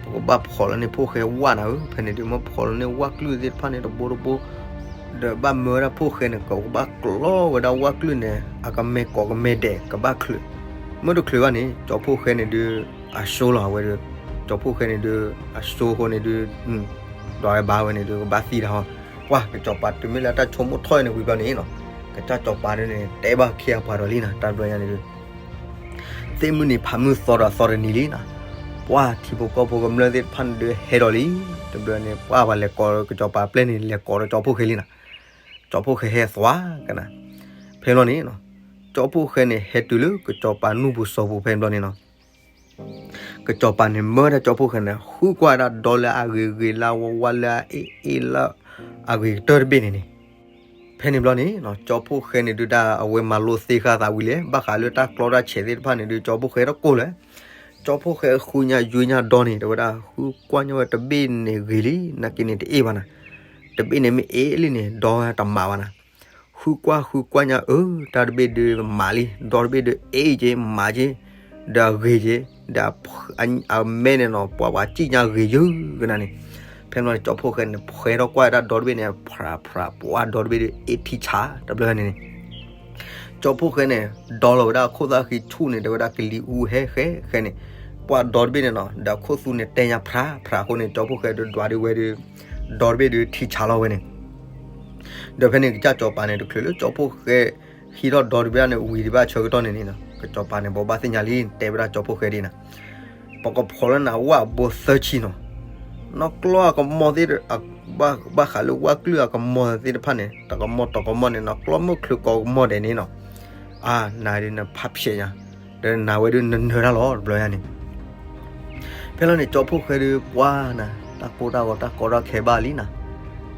ပကဘၣ်ဖီၣ်လီၤန့ၢ်ဖှိၣ်ဃဲဝၣ်နၤဧၢ ဖဲန့ၣ်ဒုး မ့ၢ်ဖီၣ်လီၤန့ၢ်ဝၣ်ကလုၢ်သ့ၣ်တဖၣ်န့ၣ် တဘိတဘိ ဒီးဘၣ်မၢဝဲဒၣ်ဖှိၣ်ဃဲန့ၣ် ကဘၣ်ကျီဝဲဒၣ်ဝၣ်ကလုၢ်န့ၣ် အကမဲာ်ကိးကမဲာ်ဒဲး ကဘၣ်ချုး မ့ၢ်တချုးဘၣ်န့ၣ် ကၠီဖှိၣ်ဃဲန့ၣ်ဒုး အစိလီၤအဝဲဒုး ကၠီဖှိၣ်ဃဲန့ၣ်ဒုး အစိဃိန့ၣ်ဒုး ဒီးဝဲဘၣ်ဝဲန့ၣ်ဒုး ကဘၣ်သံတၢ်ဟီ ပှၢ်ကစီၤပၤတုၤမ့ၢ်လၢတၢ်ဆိကမိၣ်ထီၣ်အံၤန့ၣ်ဝံၤဘျီန့ၣ်နီၤ ကစၢ်စီၤပၤဒုးန့ၣ် တဲဘၣ်ခ့အပှၤဒီးလံနၤ တၢ်ဘျီညါန့ၣ်ဒုး သ့ၣ်မုၢ်နံၤဖးမုၢ်သီဒီးသီတနံၤလံနၤ ပှၢ်ထံဖိကီၢ်ဖိကမျၢၢ်သ့ၣ်တဖၣ်န့ၣ်ဒုးဟဲဒီးလံ တဘျီန့ၣ် ပှၢ်ပှၤလဲၤကိးကစီၤပၤပျဲၢ်န့ၣ် လဲၤကိးဒီးကၠီဖှိၣ်ဃဲလံနၤ ကၠီဖှိၣ်ဃဲဟဲသွါကနၤ. ဖဲန့ၣ်ဘျီန့ၣ် ကၠီဖှိၣ်ဃဲန့ၣ် ဟဲတုၤလၢကစီၤပၤနူၢ်ပူၤစီၤပူၤဖဲန့ၣ်ဘျီန့ၣ်နီၤ ကစီၤပၤန့ၣ်မၢဒၣ်ကၠီဖှိၣ်ဃဲန့ၣ် ဃုကွၢ်ဒၣ်ဒီလၢအဂ့ၤဂ့ၤ လၢအဝါဝါ လၢအအ့ၣ်အ့ၣ် လၢအဂ့ၤကတၢၢ်တဘ့ၣ်န့ၣ်န့ၣ်. ဖဲန့ၣ်ဘျီန့ၣ် ကၠီဖှိၣ်ဃဲန့ၣ်ဒုးဒၣ် အဝဲမၤလိသ့ဃာ်သးဝံၤလဲၣ် ဘၣ်ဃးလၢတၢ်ကျီတၢ်ဆဲးသ့ၣ်တဖၣ်န့ၣ်ဒုး ကၠီဖှိၣ်ဃဲတကိၢ်လၢၤ. ကၠီဖှိၣ်ဃဲဃုညါယုညါဒီန့ၣ် တဲဝဲဒၣ် ဃုကွၢ်ညီဝဲတဘ့ၣ်န့ၣ်ဂ့ၤလံ နာ်က့န့ၣ်တအ့ၣ်ဘၣ်နၤ, တဘ့ၣ်န့ၣ်မ့ၢ်အ့ၣ်လံန့ၣ် ဒီတမးဘၣ်နၤ. ဃုကွၢ်ဃုကွၢ်ညါအၢ တၢ်တဘ့ၣ်ဒုးမးလံ ဒီတဘ့ၣ်ဒုးအ့ၣ်က့ၤ မးက့ၤ ဒီးအဂ့ၤက့ၤ ဒီးအမဲန့ၣ်နီၤ ပှၤပှၤစံၣ်ညါဂ့ၤယုၢ်ကနၤန့ၣ်. ဖဲန့ၣ်ဘျီန့ၣ် ကၠီဖှိၣ်ဃဲန့ၣ် ဖှဲထီၣ်ကွၢ်ဒၣ်ဒီတဘ့ၣ်န့ၣ် ဖြးဖြး ပှၤဒီတဘ့ၣ်ဒုးအ့ၣ်ထံဆးတဘျီန့ၣ်န့ၣ် ကၠီဖှိၣ်ဃဲန့ၣ် ဒီလီၤဝဲဒၣ်အခိၣ်သၣ်ဃံဆူၣ်န့ၣ် တဲဝဲဒၣ်ကလံၤအူဟဲဃဲဃဲန့ၣ် ပှၤဒီတဘ့ၣ်န့ၣ်နီၤ ဒီးခိၣ်သူန့ၣ်တဲညါဖြးဖြးအဃိန့ၣ် ကၠီဖှိၣ်ဃဲဒုးဒွးဒုးဝဲဒုး ဒီတဘ့ၣ်ဒုးထံဆးလီၤဝဲန့ၣ်. ဒီးဖဲန့ၣ်ကစၢ်စီၤပၤန့ၣ် တချုးလၢကၠီဖှိၣ်ဃဲ ဟံးထီၣ်ဒီတဘ့ၣ်န့ၣ် ဝံၤဒံးဘၣ်ဆၢကတီၢ်န့ၣ်န့ၣ်နီၤ ကစီၤပၤန့ၣ် ဘိးဘၣ်သ့ၣ်ညါလံ တဲဝဲဒၣ်ကၠီဖှိၣ်ဃဲဒ်န့ၣ် ပကဖီၣ်လၢနၤဝၣ်အဘိသၢဆံနီၤ, နီၢ်ကျီၢ်အကမီၤသ့ၣ် ဘၣ်ဃးလၢဝၣ်ကျုၢ်အကမီၤသ့ၣ်တဖၣ်န့ၣ် တကမီၤတကမီၤန့ၣ် နီၢ်ကျီၢ်မုၢ်ချုးကိးကမီၤဒဲးန့ၣ်နီၤ, အနၤဒုးနဖးဖျဲးညါ, ဒီးနၤဝဲဒုးနနၢၤတၢ်လီၤ တဘျီညါန့ၣ် ဖဲလီၤန့ၣ် ကၠီဖှိၣ်ဃဲဒုးပှၢ်နၤ တၢ်ကိၢ်တၢ်ဂီၤတၢ်ကီတၢ်ခဲဘၣ်လံနၤ,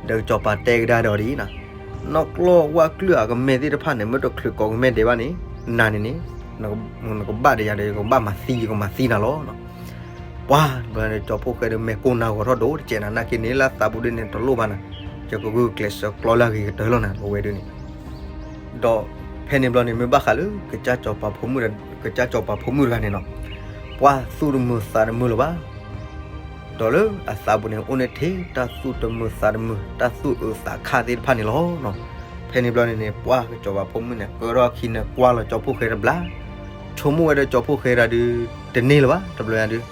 ဒီးကစီၤပၤတဲကဒါဒီးဒ်နၤ, နီၢ်ကျီၢ်ဝၣ်ကျုၢ်အကမဲာ်သ့ၣ်တဖၣ်န့ၣ် မ့ၢ်တချုးကိးကမဲာ်ဒဲးဘၣ်န့ၣ် နၤန့ၣ်န့ၣ် နကဘၣ်ဒီးယၤဒီး ယကဘၣ်မၤသံ ယကမၤသံနၤလီၤ. ပှၢ် တဘျီန့ၣ်ကၠီဖှိၣ်ဃဲဒုးမဲာ်ကိၢ်နၤဂီၤထီၣ်ဒိၣ်တကဲးနၤ နာ်က့န့ၣ်လၢသးပူၤဒုးန့ၣ် တလိၣ်ဘၣ်နၤ, ယကဂုာ်ကျဲးစၢးကျီလၢအဂ့ၤကတၢၢ်လီၤနၤ အဝဲဒုးန့ၣ် ဒီးဖဲန့ၣ်ဘျီန့ၣ် မ့ၢ်ဘၣ်ဃးလၢကစၢ်စီၤပၤဖိမုၣ်တဂၤန့ၣ်နီၤ, ပှၢ်သူၣ်တမုာ်သးတမုာ်လၢၤဘၣ်, ဒီးလၢအသးပူၤန့ၣ် အိၣ်န့ၣ်ထဲတၢ်သူၣ်တမုာ်သးတမုာ် တၢ်သူၣ်အုးသးခၣ်သ့ၣ်တဖၣ်န့ၣ်လီၤ. ဖဲန့ၣ်ဘျီန့ၣ်န့ၣ် ပှၢ်ကစီၤပၤဖိမုၣ်န့ၣ် ကၢထီၣ်ခံန့ၣ်ကွၢ်လီၤကၠီဖှိၣ်ဃဲတဘျီ, ဆိကမိၣ်ဝဲဒီးကၠီဖှိၣ်ဃဲတဂၤဒုး တန့ၢ်လၢၤဘၣ် တဘျီညါဒုး,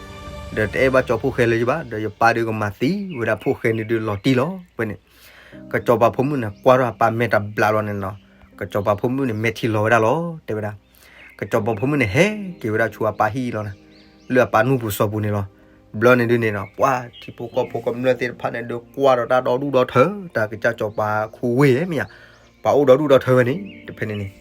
ဒီးတအဲၣ်ဘၣ်ကၠီဖှိၣ်ဃဲလၢၤဘၣ် ဒီးယပၢ်ဒုးကမၤသံဝဲဒၣ်ဖိၣ်ဃဲန့ၣ်ဒုးလီၤတံၢ်လီၤ. ဝဲန့ၣ် ကစီၤပၤဖိမုၣ်န့ၣ် ကွၢ်ထီၣ်အပၢ်မဲာ်တဘျီလီၤန့ၣ်နီၤ, ကစီၤပၤဖိမုၣ်န့ၣ် မဲာ်ထံလီၤဝဲဒၣ်လီၤ တဲဝဲဒၣ်. ကစီၤပၤဖိမုၣ်န့ၣ် ဟဲက့ၤဝဲဒၣ်ဆူအပၢ်ဟံၣ်လီၤနၤ, လၢအပၢ်နူၢ်ပူၤစီၤပူၤန့ၣ်လီၤ. ဘျီန့ၣ်ဒုးန့ၣ်နီၤ ပှၢ်ထံဖိကီၢ်ဖိကမျၢၢ်သ့ၣ်တဖၣ်န့ၣ်ဒုးကွၢ်ဒီးတၢ်ဒီဒူၣ်ဒီထၢ တၢ်ကစၢ်စီၤပၤခူဝ့ၢ်မ့ၢ်ဧါ, ပှၤအိၣ်ဒီဒူၣ်ဒီထၢဝဲန့ၣ် တဖဲန့ၣ်န့ၣ်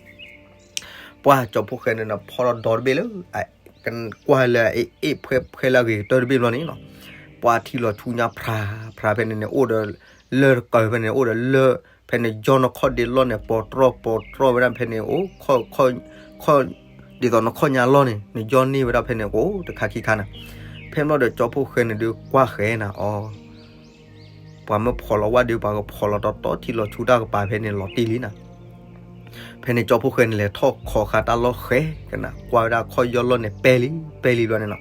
ပှၢ်ကၠီဖှိၣ်ဃဲန့ၣ်နီၤ ဖီၣ်ထီၣ်ဒီတဘ့ၣ်လၢ ကွၢ်လၢအအ့ၣ်ဖှဲဖှဲလၢအဂ့ၤကတၢၢ်တဘ့ၣ်ဘျီန့ၣ်နီၤ, ပှၢ်ထံလီၤဆူညါဖြးဖြးဖဲန့ၣ်န့ၣ် အိၣ်ဒီးလၢတကၢၢ်ဖဲန့ၣ် အိၣ်ဒီးလၢ ဖဲန့ၣ်ယီၢ်နခီၣ်ဒ့လီၢ်န့ၣ် ပိာ်တြီၢ်ပိာ်တြီၢ်ဝဲဒၣ်ဖဲန့ၣ် အိၣ် ခီၣ် ဒ်သိးနခီၣ်ညါလီၢ်န့ၣ် နယီၢ်န့ၢ်ဝဲဒၣ်ဖဲန့ၣ် အိၣ်တခါခံခါနၤ, ဖဲဘျီဒီးကၠီဖှိၣ်ဃဲန့ၣ်ဒုးကွၢ်ဃဲနၤအီၤ ပှၤမၢဖီၣ်လီၤဝဲဒုး ပှၤကဖီၣ်လီၤတီတီထံလီၤဆူတၢ်ကပၤဖဲန့ၣ်လီၤတံၢ်လံနၤ. ဖဲန့ၣ်ကၠီဖှိၣ်ဃဲန့ၣ်လဲၤထီၣ်ခိးဃာ်တၢ်လီၢ်ဃဲကနၤ ကွၢ်ဝဲဒၣ်ခီၣ်ယီၢ်လီၢ်န့ၣ် ပဲလံ ပဲလံဘျီန့ၣ်နီၤ,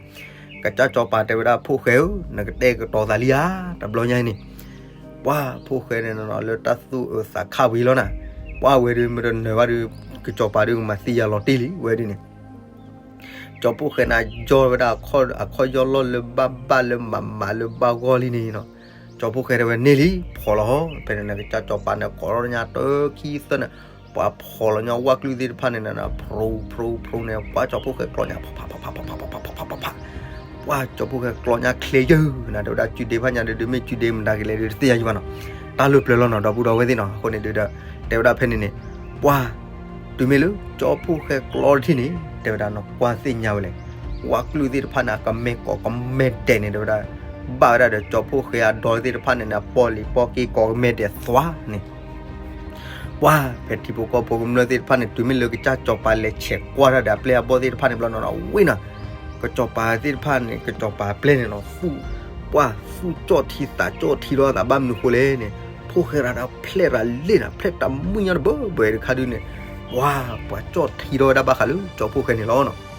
ကစၢ်စီၤပၤတဲဝဲဒၣ် ဖိၣ်ဃဲဧၢ နကတဲကတီၤသးလံဧါ တဘျီညါအံၤန့ၣ်, ပှၢ်ဖိၣ်ဃဲန့ၣ်နီၤ လၢတၢ်သူၣ်အုးသးခၣ်ဝံၤလီၤနၤ, ပှၢ်ဝဲဒုးမ့ၢ်တနၢၤဘၣ်ဒုး ကစီၤပၤဒုးကမၤသံယၤလီၤတံၢ်လံ ဝဲဒုးန့ၣ် ကၠီဖှိၣ်ဃဲန့ၣ် ယီၢ်ဝဲဒၣ်အခီၣ်ယီၢ်လီၢ်လၢဘၣ်ဘၣ်လၢမၤမၤလၢဘၣ်ဂီၢ်လံန့ၣ်နီၤ, ကၠီဖှိၣ်ဃဲတဲဝဲန့ၢ်လံ ဖီၣ်လီၤဟီ ဖဲန့ၣ်န့ၣ် ကစၢ်စီၤပၤန့ၣ်ကိးထီၣ်ညါတခံသၢန့ၣ်, ပှၤဖီၣ်လီၤညါဝၣ်ကျုၢ်သ့ၣ်တဖၣ်န့ၣ် ဖြူဖြူဖြူန့ၣ် ပှၢ်ကၠီဖှိၣ်ဃဲကျီညါ ဖးဖးဖးဖးဖးဖးဖးဖးဖး, ပှၢ်ကၠီဖှိၣ်ဃဲကျီညါချ့ယုၢ်နၤ တဲဝဲဒၣ် စုဒ့ဖးညါဒုး ဒုးမ့ၢ်စုဒ့မတၤကလဲၣ်ဒုး တသ့ၣ်ညါယံၤဘၣ်နီၤ, တၢ်လၢပျၢၤလီၤနီၤ ဒီပုၢ်ဒီဝဲၢ်သ့ၣ်နီၤ, အဃိန့ၣ်ဒုးဒီး တဲဝဲဒၣ်ဖဲန့ၣ်န့ၣ်, ပှၢ် တုၤမ့ၢ်လၢကၠီဖှိၣ်ဃဲကျီတထံၣ်န့ၣ် တဲဝဲဒၣ်နကွၢ်သ့ၣ်ညါဝဲလဲၣ်, ဝၣ်ကျုၢ်သ့ၣ်တဖၣ်န့ၣ် အကမဲာ်ကိးကမဲာ်ဒဲးန့ၣ် တဲဝဲဒၣ်, ဘၣ်ဝဲဒၣ်ဒီးကၠီဖှိၣ်ဃဲအဒီသ့ၣ်တဖၣ်န့ၣ်န့ၣ် အပီၣ်လံၤပီၣ်က့ၤကိးကမဲာ်ဒဲးသွါန့ၣ် ပှၢ်ဖဲထံဖိကီၢ်ဖိကမျၢၢ်သ့ၣ်တဖၣ်န့ၣ် တုၤမ့ၢ်လၢကစၢ်စီၤပၤလဲၤဆဲးကွၢ်တၢ်ဒီးအပျဲၢ်အဘီၣ်သ့ၣ်တဖၣ်န့ၣ် ဘျီနီၤနီၤ ဝ့ၢ်နီၤ, ကစီၤပၤသ့ၣ်တဖၣ်န့ၣ် ကစီၤပၤအပျဲၢ်န့ၣ်နီၤ သူၣ်, ပှၢ်သူၣ်ကၠီၣ်ထံသးကၠီၣ်ထံထီၣ်သးဘၣ်မနုၤဃိလဲၣ်န့ၣ်, ဖိၣ်ဃဲရၤဒီးဖျဲၣ်ရၤလ့ၣ်နီၤ ဖျဲၣ်တၢ်မုၢ်ညါတဘၢဘၢတခါဒုးန့ၣ်, ပှၢ်ပှၤကၠီၣ်ထံထီၣ်ဝဲဒၣ် ဘၣ်ဃးလၢကၠီဖှိၣ်ဃဲန့ၣ်လီၤနီၤ.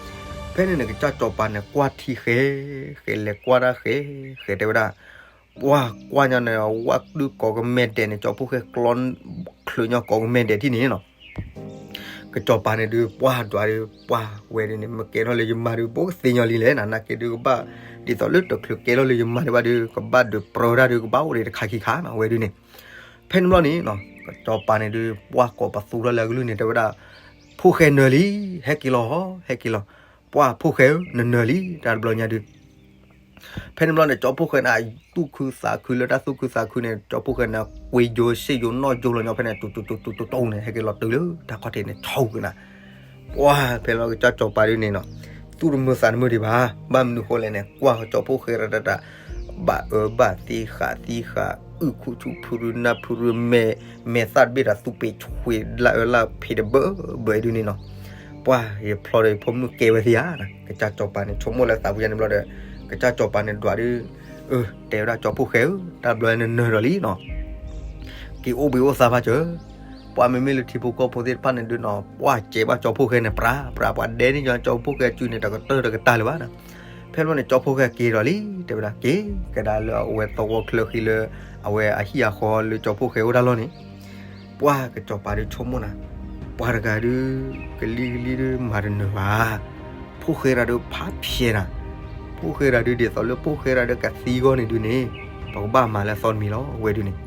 ဖဲန့ၣ်န့ၣ် ကစၢ်စီၤပၤန့ၣ် ကွၢ်ထံဃဲ, ဃဲလဲၤကွၢ်တၢ်ဃဲ, ဃဲတဲဝဲဒၣ်, ပှၢ်ကွၢ်ညါန့ၣ် ဝၣ်ဒုးကိးကမဲာ်ဒဲးန့ၣ် ကၠီဖှိၣ်ဃဲကျီ, ချုးညီကိးကမဲာ်ဒဲးထံၣ်န့ၣ်နီၤ. ကစီၤပၤန့ၣ်ဒုး ပှၢ်ဒွးဒုး ပှၢ်ဝဲဒုးန့ၣ် မ့ၢ်ကဲထီၣ်လၢယမါဒုး ဘိကသ့ညီလံလဲၣ်နီၤ, နာ်က့ဒုးကဘၣ်, ဒ်သိးလၢတချုးကဲထီၣ်လၢယမါဒံးဘၣ်ဒုး ကဘၣ်ဒုးပြၢတၢ်ဒုး ကဘၣ်အိၣ်ဒံးတခါခံခါနီၤ ဝဲဒုးန့ၣ်. ဖဲန့ၣ်ဘျီန့ၣ် ကစီၤပၤန့ၣ်ဒုး ပှၢ်ကိးပသူထီၣ်လၢအကလုၢ်န့ၣ် တဲဝဲဒၣ်, ဖိၣ်ဃဲနၢၤလံ, ဟဲက့ၤလီၤ, ဟဲက့ၤလီၤ, ပှၢ်ဖိၣ်ဃဲဧၢ နနၢၤလံ တၢ်တဘျီညါဒုး ဖဲန့ၣ်ဘျီန့ၣ် ကၠီဖှိၣ်ဃဲန့ၣ် သူၣ်ခုသးခုလၢတၢ်သူၣ်ခုသးခုန့ၣ် ကၠီဖှိၣ်ဃဲန့ၣ် ကွ့ယိစ့ယိနီၣ်ယိလီၤညီဖဲန့ၣ် တူတူတူတူတူန့ၣ် ဟဲက့ၤလီၤတုၤလၢတၢ်ခီၣ်ထံးန့ၣ် ဆိကနၤ ပှၢ်ဖဲလီၤကစၢ်စီၤပၤဒုန့ၣ်နီၤ သူၣ်တမုာ်သးတမုာ်ဒံးဘၣ်, ဘၣ်မနုၤဃိလဲၣ်န့ၣ် ကွၢ်ကစၢ်စီၤဖှိၣ်ဃဲတၢ်တၢ်တၢ် ဘၣ်အၢဘၣ်သီဃာ်သီဃာ် အုၣ်ခူၣ်ဆူၣ်ဖုရူနၢ်ဖုရူမဲာ် မဲာ်သၣ်တဘ့ၣ်ဒီးသူၣ်ပ့ၤဆွ့ၤလၢအၢလၢဖံးတဘၢဘၢဒုန့ၣ်နီၤ, ပှၢ်ယဖျီဒီးယဖိမုၣ်ကဲဝဲသ့ဧါ, ကစၢ်စီၤပၤန့ၣ် ဆိကမိၣ်လၢသးပူၤညါန့ၣ်ဘျီဒီး ကစၢ်စီၤပၤန့ၣ်ဒွးဒု တဲဝဲဒၣ်ကၠီဖှိၣ်ဃဲဧၢ တၢ်ဘျီနနၢၤဒီးလံနီၤ က့ၤအိၣ်ဘှံးအိၣ်သါဘၣ်စၢၤ, ပှၢ်မ့မ့ၢ်လၢထံဖိကီၢ်ဖိသ့ၣ်တဖၣ်န့ၣ်ဒုနီၤ ပှၢ်စဲးဘၣ်ကၠီဖှိၣ်ဃဲန့ၣ် ပြးပြးပှၤဒဲန့ၣ်ညီ ကၠီဖှိၣ်ဃဲစုန့ၣ် တကတၢၢ်တကတၢၢ်လၢၤဘၣ်နီၤ, ဖဲန့ၣ်န့ၣ် ကၠီဖှိၣ်ဃဲက့ၤဒီးလံ တဲဝဲဒၣ်က့ၤကဒါလၢအဝဲသဝီချၢဃံလၢ အဝဲအဟံၣ်အဃီလၢကၠီဖှိၣ်ဃဲအိၣ်တၢ်လီၢ်န့ၣ် ပှၢ်ကစၢ်စီၤပၤဒုဆိကမိၣ်နၤ, ပှၤတဂၤဒု ကလံၤကလံၤဒုမၤတနၢၤဘၣ်, ဖှိၣ်ဃဲတဂၤဒုဖးဖျဲးနၤ, ဖှိၣ်ဃဲတဂၤဒုဒ်သိးလၢဖှိၣ်ဃဲတဂၤဒုကသံအဂီၢ်န့ၣ်ဒုန့ၣ် ပကဘၣ်မၤလၢအသီတမံၤလီၤ အဝဲဒုန့ၣ်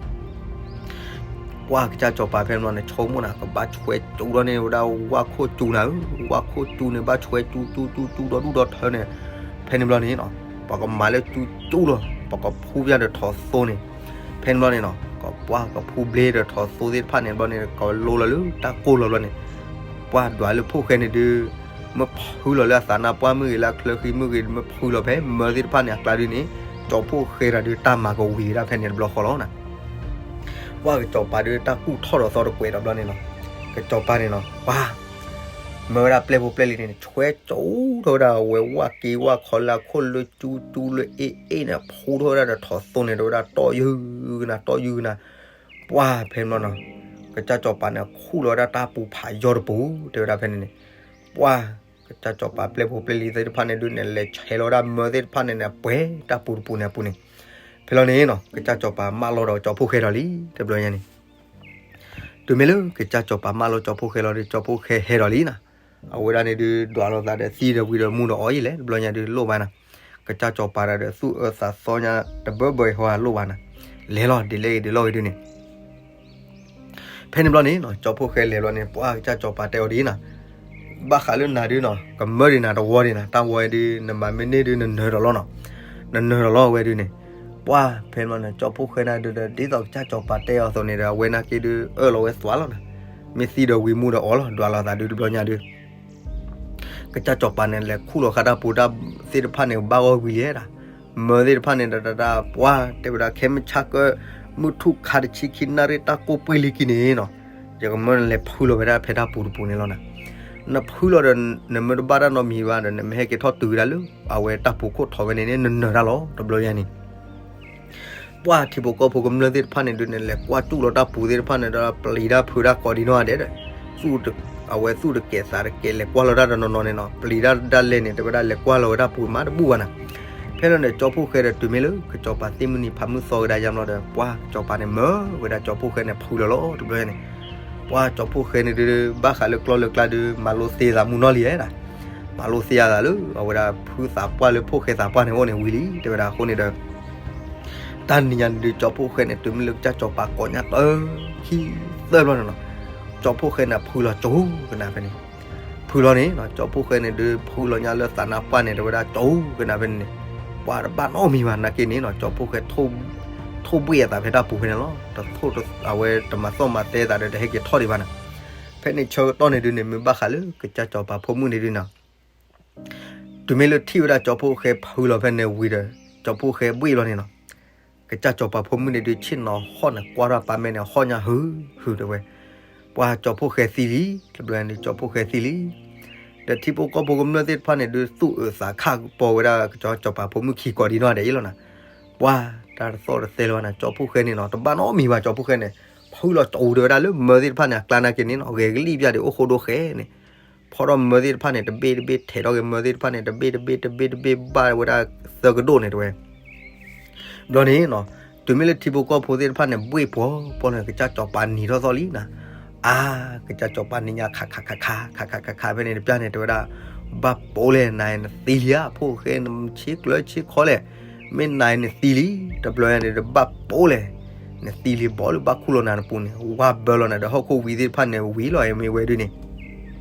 ပှၢ်ကစၢ်စီၤပၤဖဲန့ၣ်ဘျီန့ၣ် ဆိကမိၣ်နၤ ကဘၣ်ဆွဲစူၤဒီးန့ၣ် ဝဲဒၣ်ဝၣ်ခိၣ်စူၤနၤဧၢ, ဝၣ်ခိၣ်စူၤန့ၣ် ဘၣ်ဆွဲစူၤစူၤစူၤစူၤဒီဒူၣ်ဒီထၢန့ၣ်, ဖဲန့ၣ်ဘျီန့ၣ်နီၤ ပှၤကမၤလၢစူၤစူၤလီၤ ပှၤကဖှူပျၢ်ဒီးထိးသိန့ၣ်, ဖဲန့ၣ်ဘျီန့ၣ်နီၤ ကပှၢ်ကဖှူဘျ့ဒီးထိးသိသ့ၣ်တဖၣ်န့ၣ်ဘျီန့ၣ် ကလိလီၤလၢတၢ်ကိၢ်လီၤဘျီန့ၣ်, ပှၢ်ဒွးလၢဖှိၣ်ဃဲန့ၣ်ဒု မ့ၢ်ဖုလီၤလၢအသးနါပှၢ်မ့ၢ်ဂ့ၤ လၢအချၢဃံမ့ၢ်ဂ့ၤ မ့ၢ်ဖုလီၤဖဲမၢသ့ၣ်တဖၣ်န့ၣ်အကျါဒုန့ၣ်, ကၠီဖှိၣ်ဃဲတဂၤဒုတၢ်မၤကဝံၤဝဲဒၣ်ဖဲန့ၣ်တဘျီဃီလီၤနၤ. ပှၢ်ကစၢ်စီၤပၤဒုတၢ်ကူၣ်ထီၣ်ဒီးသီတကွဲးဒီးဘျီန့ၣ်နီၤ, ကစၢ်စီၤပၤန့ၣ်နီၤ ပှၢ် မၢဝဲဒၣ်ပျဲၢ်ဖိပျဲၢ်လံၤန့ၣ် ဆွဲစူၤထီၣ်ဝဲဒၣ်အဝဲဝၣ်က့ဝၣ်ခီလၢအခိၣ်လၢစူၤစူၤလၢအ့ၣ်အ့ၣ်န့ၣ် ဖှူထီၣ်ဝဲဒၣ်ဒီးထိးသိန့ၣ် တဲဝဲဒၣ်တီၢ်ယုၢ်ကနၤ တီၢ်ယုၢ်ကနၤ, ပှၢ်ဖဲန့ၣ်နီၤ ကစၢ်စီၤပၤန့ၣ် ခူၣ်လီၤဝဲဒၣ်တၢ်ပူၤဖးယီၢ်တပူၤ တဲဝဲဒၣ်ဖဲန့ၣ်န့ၣ်, ပှၢ် ကစၢ်စီၤပၤပျဲၢ်ဖိပျဲၢ်လံၤသ့ၣ်တဖၣ်န့ၣ်ဒုန့ၣ် လဲၤဆဲးလီၤဝဲဒၣ်မၢသ့ၣ်တဖၣ်န့ၣ်န့ၣ် ပှဲၤတၢ်ပူၤတပူၤန့ၣ်အပူၤန့ၣ်, ဖဲလီၤန့ၣ်နီၤ ကစၢ်စီၤပၤမၢလီၤဒီးကၠီဖှိၣ်ဃဲဒီးလံ တဘျီညါန့ၣ် တုၤမ့ၢ်လၢကစၢ်စီၤပၤမၢလီၤကၠီဖှိၣ်ဃဲလီၤဒီး ကၠီဖှိၣ်ဃဲဟဲဒီးလံနီၤ, အဝဲဒၣ်န့ၣ်ဒုး ဒွးလိာ်သးဒီးသံဒီးဝံၤဒီးမူဒီးအီၤအံၤလဲၣ် တဘျီညါဒုးလိၣ်ဘၣ်နၤ, ကစၢ်စီၤပၤဒီးသူၣ်အၢသးသီညါတဘၢဘၢအံၤဟီလိၣ်ဘၣ်နၤ, လဲၤလီၤဒ်လဲၣ်ဂ့ၤဒ်လဲၣ်ဂ့ၤဒုးန့ၣ် ဖဲန့ၣ်ဘျီန့ၣ်နီၤ ကၠီဖှိၣ်ဃဲလဲၤဘျီန့ၣ် ပှၢ်ကစၢ်စီၤပၤတဲအီၤဒ်အံၤနီၤ, ဘၣ်ဃးလၢနၤဒုးနီၤ ကမၢဒံးနၤတဝီဒံးနၤ တၢ်ဝီဒုး နမၤမ့ၢ်န့ၢ်ဒုးနနၢၤဒီးလီၤနီၤ, နနၢၤဒီးလီၤအဝဲဒုးန့ၣ်, ပှၢ်ဖဲန့ၣ်ဘျီန့ၣ် ကၠီဖှိၣ်ဃဲန့ၣ်ဒုးဒီး ဒ်သိးကစၢ်စီၤပၤတဲအီၤအသိးန့ၣ်ဒီး အဝဲနာ်က့ဒုးအၢၣ်လီၤဝဲသွးလီၤနၤ, မ့ၢ်သံဒီးဝံၤမူဒီးအီၤလီၤ ဒွးလိာ်သးဒုးတဘျီညါဒုး ကစၢ်စီၤပၤန့ၣ် လဲၤခူၣ်လီၤဃာ်တၢ်ပူၤတၢ်သ့ၣ်တဖၣ်န့ၣ် ဘၣ်ဂီၢ်ဝံၤလံဒၣ်, မၢသ့ၣ်တဖၣ်န့ၣ် တၢ်တၢ်တၢ် ပှၢ်တဲဝဲဒၣ် ခဲမုၢ်ဆါကၢ မုၢ်ထူၣ်ခါတဆံခံနၣ်ရံၣ် တၢ်ကိၢ်ပှ့ၤလံက့ၤန့ၣ်နီၤ, ယကမၢနလဲၤဖုလီၤဝဲဒၣ်ဖဲတၢ်ပူၤတပူၤန့ၣ်လီၤနၤ, နဖုလီၤဒီး နမ့ၢ်တဘၣ်တၢ်နီတမံၤဘၣ်ဒီး နမ့ၢ်ဟဲက့ၤထီၣ်တုၤဝဲဒၣ်လၢ အဝဲတၢ်ပူၤခိၣ်ထီၣ်ဝဲန့ၣ်န့ၣ် နနၢၤတၢ်လီၤ တဘျီညါန့ၣ် ပှၢ်ထံဖိကီၢ်ဖိကမျၢၢ်သ့ၣ်တဖၣ်န့ၣ်ဒုးန့ၣ် လဲၤကွၢ်စူၣ်လီၤတၢ်ပူၤသ့ၣ်တဖၣ်န့ၣ်ဒီး ပျံၤတၢ်ဖုးတၢ်ကိးဒံးနီၢ်ဂၤဒဲးဒီး အဝဲသူၣ်တကဲးသးတကဲး လဲၤကွၢ်လီၤတၢ်တနီၤနီၤန့ၣ်နီၤ, ပျံၤတၢ်ဒၣ်လဲာ်န့ၣ် တဲဝဲဒၣ်လဲၤကွၢ်လီၤဝဲတၢ်ပူၤမးတဘူၣ်ဘၣ်နၤ, ဖဲန့ၣ်န့ၣ် ကၠီဖှိၣ်ဃဲဒီးတုၤမ့ၢ်လၢ ကစီၤပၤသ့ၣ်မုၢ်နံၤဖးမုၢ်သီကဒါယါဘျီဒီး ပှၢ်ကစီၤပၤန့ၣ် မၢဝဲဒၣ်ကၠီဖှိၣ်ဃဲန့ၣ် ဖုလီၤလီၤ တဘျီန့ၣ်, ပှၢ်ကၠီဖှိၣ်ဃဲန့ၣ်ဒုး ဘၣ်ဃးလၢကျီလၢကျါဒုး မၤလိသ့သးမူနီၢ်လံဧါဒၣ် မၤလိသ့ယၤသးလၢ အဝဲဒၣ်ဖုသးပှၢ်လၢ ဖှိၣ်ဃဲသးပှၢ်န့ၣ်အိၣ်န့ၣ်ဝံၤလံ တဲဝဲဒၣ်အဃိန့ၣ်ဒီး တၢ်နံၤညါန့ၣ်ဒုး ကၠီဖှိၣ်ဃဲန့ၣ် တုၤမ့ၢ်လၢကစၢ်စီၤပၤကိးညါတၢ်ခံသၢဘျီန့ၣ်နီၤ, ကၠီဖှိၣ်ဃဲန့ၣ် ဖုလီၤကၠိကနၣ်ဖဲန့ၣ်, ဖုလီၤန့ၣ်နီၤ ကၠီဖှိၣ်ဃဲန့ၣ်ဒုး ဖုလီၤညါလၢသးနါပှၢ်န့ၣ် တဲဝဲဒၣ်ကၠိကနၣ်ဖဲန့ၣ်န့ၣ်, ပှၤတဘၣ်နီတမံၤဘၣ် နာ်က့န့ၣ်နီၤ ကၠီဖှိၣ်ဃဲ ထိၣ်ဘှ့ၣ်အသးဖဲတၢ်ပူၤဖဲန့ၣ်လီၤ, တထိၣ် အဝဲတမၤသီၣ်မၤသဲသးဒီး တဟဲက့ၤထီၣ်ဒံးဘၣ်နၤ, ဖဲန့ၣ်ဆၢကတီၢ်န့ၣ်ဒုးန့ၣ် မ့ၢ်ဘၣ်ဃးလၢကစၢ်စီၤပၤဖိမုၣ်န့ၣ်ဒုးနီၤ တုၤမ့ၢ်လၢထံၣ်ဝဲဒၣ်ကၠီဖှိၣ်ဃဲဖုလီၤဖဲန့ၣ်ဝံၤဒီး ကၠီဖှိၣ်ဃဲဘှ့ၣ်ဘျီန့ၣ်နီၤ, ကစၢ်စီၤပၤဖိမုၣ်န့ၣ်ဒုး ဆ့ၣ်နီၤဟီၣ်န့ၣ် ကွၢ်ထီၣ်ပၢ်မဲန့ၣ် ဟီၣ်ညါဟုဟုတဲဝဲ, ပှၤကၠီဖှိၣ်ဃဲသံလံ, တဘျီန့ၣ် ကၠီဖှိၣ်ဃဲသံလံ. ဒီးထံဖိကီၢ်ဖိကမျၢၢ်သ့ၣ်တဖၣ်န့ၣ်ဒုး သူၣ်အုးသးခးကပီၤဝဲဒၣ် ကစၢ်စီၤပၤဖိမုၣ်ခံကိးဒံးနီၢ်ဒဲးအံၤလီၤနၤ. ပှၤတၢ်တသီၣ်တသဲလၢၤဘၣ်နၤ, ကၠီဖှိၣ်ဃဲန့ၣ်နီၤ တဘၣ်နီတမံၤဘၣ် ကၠီဖှိၣ်ဃဲန့ၣ် ဖုလီၤကၠိတဲဝဲဒၣ်လၢမၢသ့ၣ်တဖၣ်န့ၣ် အကျါနာ်က့န့ၣ်နီၤ ဂဲၤကလံၣ်ပျၢ်ဒံးအိၣ်ဃိဒိၣ်ဃဲန့ၣ် ဖီၣ်ထီၣ်မၢသ့ၣ်တဖၣ်န့ၣ် တဘ့ၣ်တဘ့ၣ် ထဲးထီၣ်က့ၤမၢသ့ၣ်တဖၣ်န့ၣ် တဘ့ၣ်တဘ့ၣ်တဘ့ၣ်တဘ့ၣ် ဘၣ်ဝဲဒၣ်သၢကဒိၣ်န့ၣ်တဲဝဲ. ဘျီန့ၣ်နီၤ တုၤမ့ၢ်လၢထံဖိကီၢ်ဖိသ့ၣ်တဖၣ်န့ၣ် ဘှ့ၣ်ပှီၤပှီၤန့ၣ် ကစၢ်စီၤပၤနံၤထီၣ်သီၣ်လံနၤ. အါ ကစၢ်စီၤပၤနံၤညါခးခးခးခး ခးခးခးခးဖဲန့ၣ်တပျၢ်န့ၣ် တဲဝဲဒၣ် ဘၣ်ပိာ်လဲၣ် နၤအံၤနသံလံဧါ ဖိၣ်ဃဲ နဆ့ကျၢဆ့ခီလဲၣ်, မ့ၢ်နၤအံၤနသံလံ တဘျီန့ၣ် တဘၣ်ပိာ်လဲၣ် နသံလံဘီလၢဘၣ်ခူၣ်လီၤနၤတပူၤန့ၣ် ဝါဘၢလီၤနၤဒီးဟီၣ်ခိၣ်ဝံၤသ့ၣ်တဖၣ်န့ၣ် ဝံၤလီၤအံၤမ့ၢ်ဝဲဒုန့ၣ်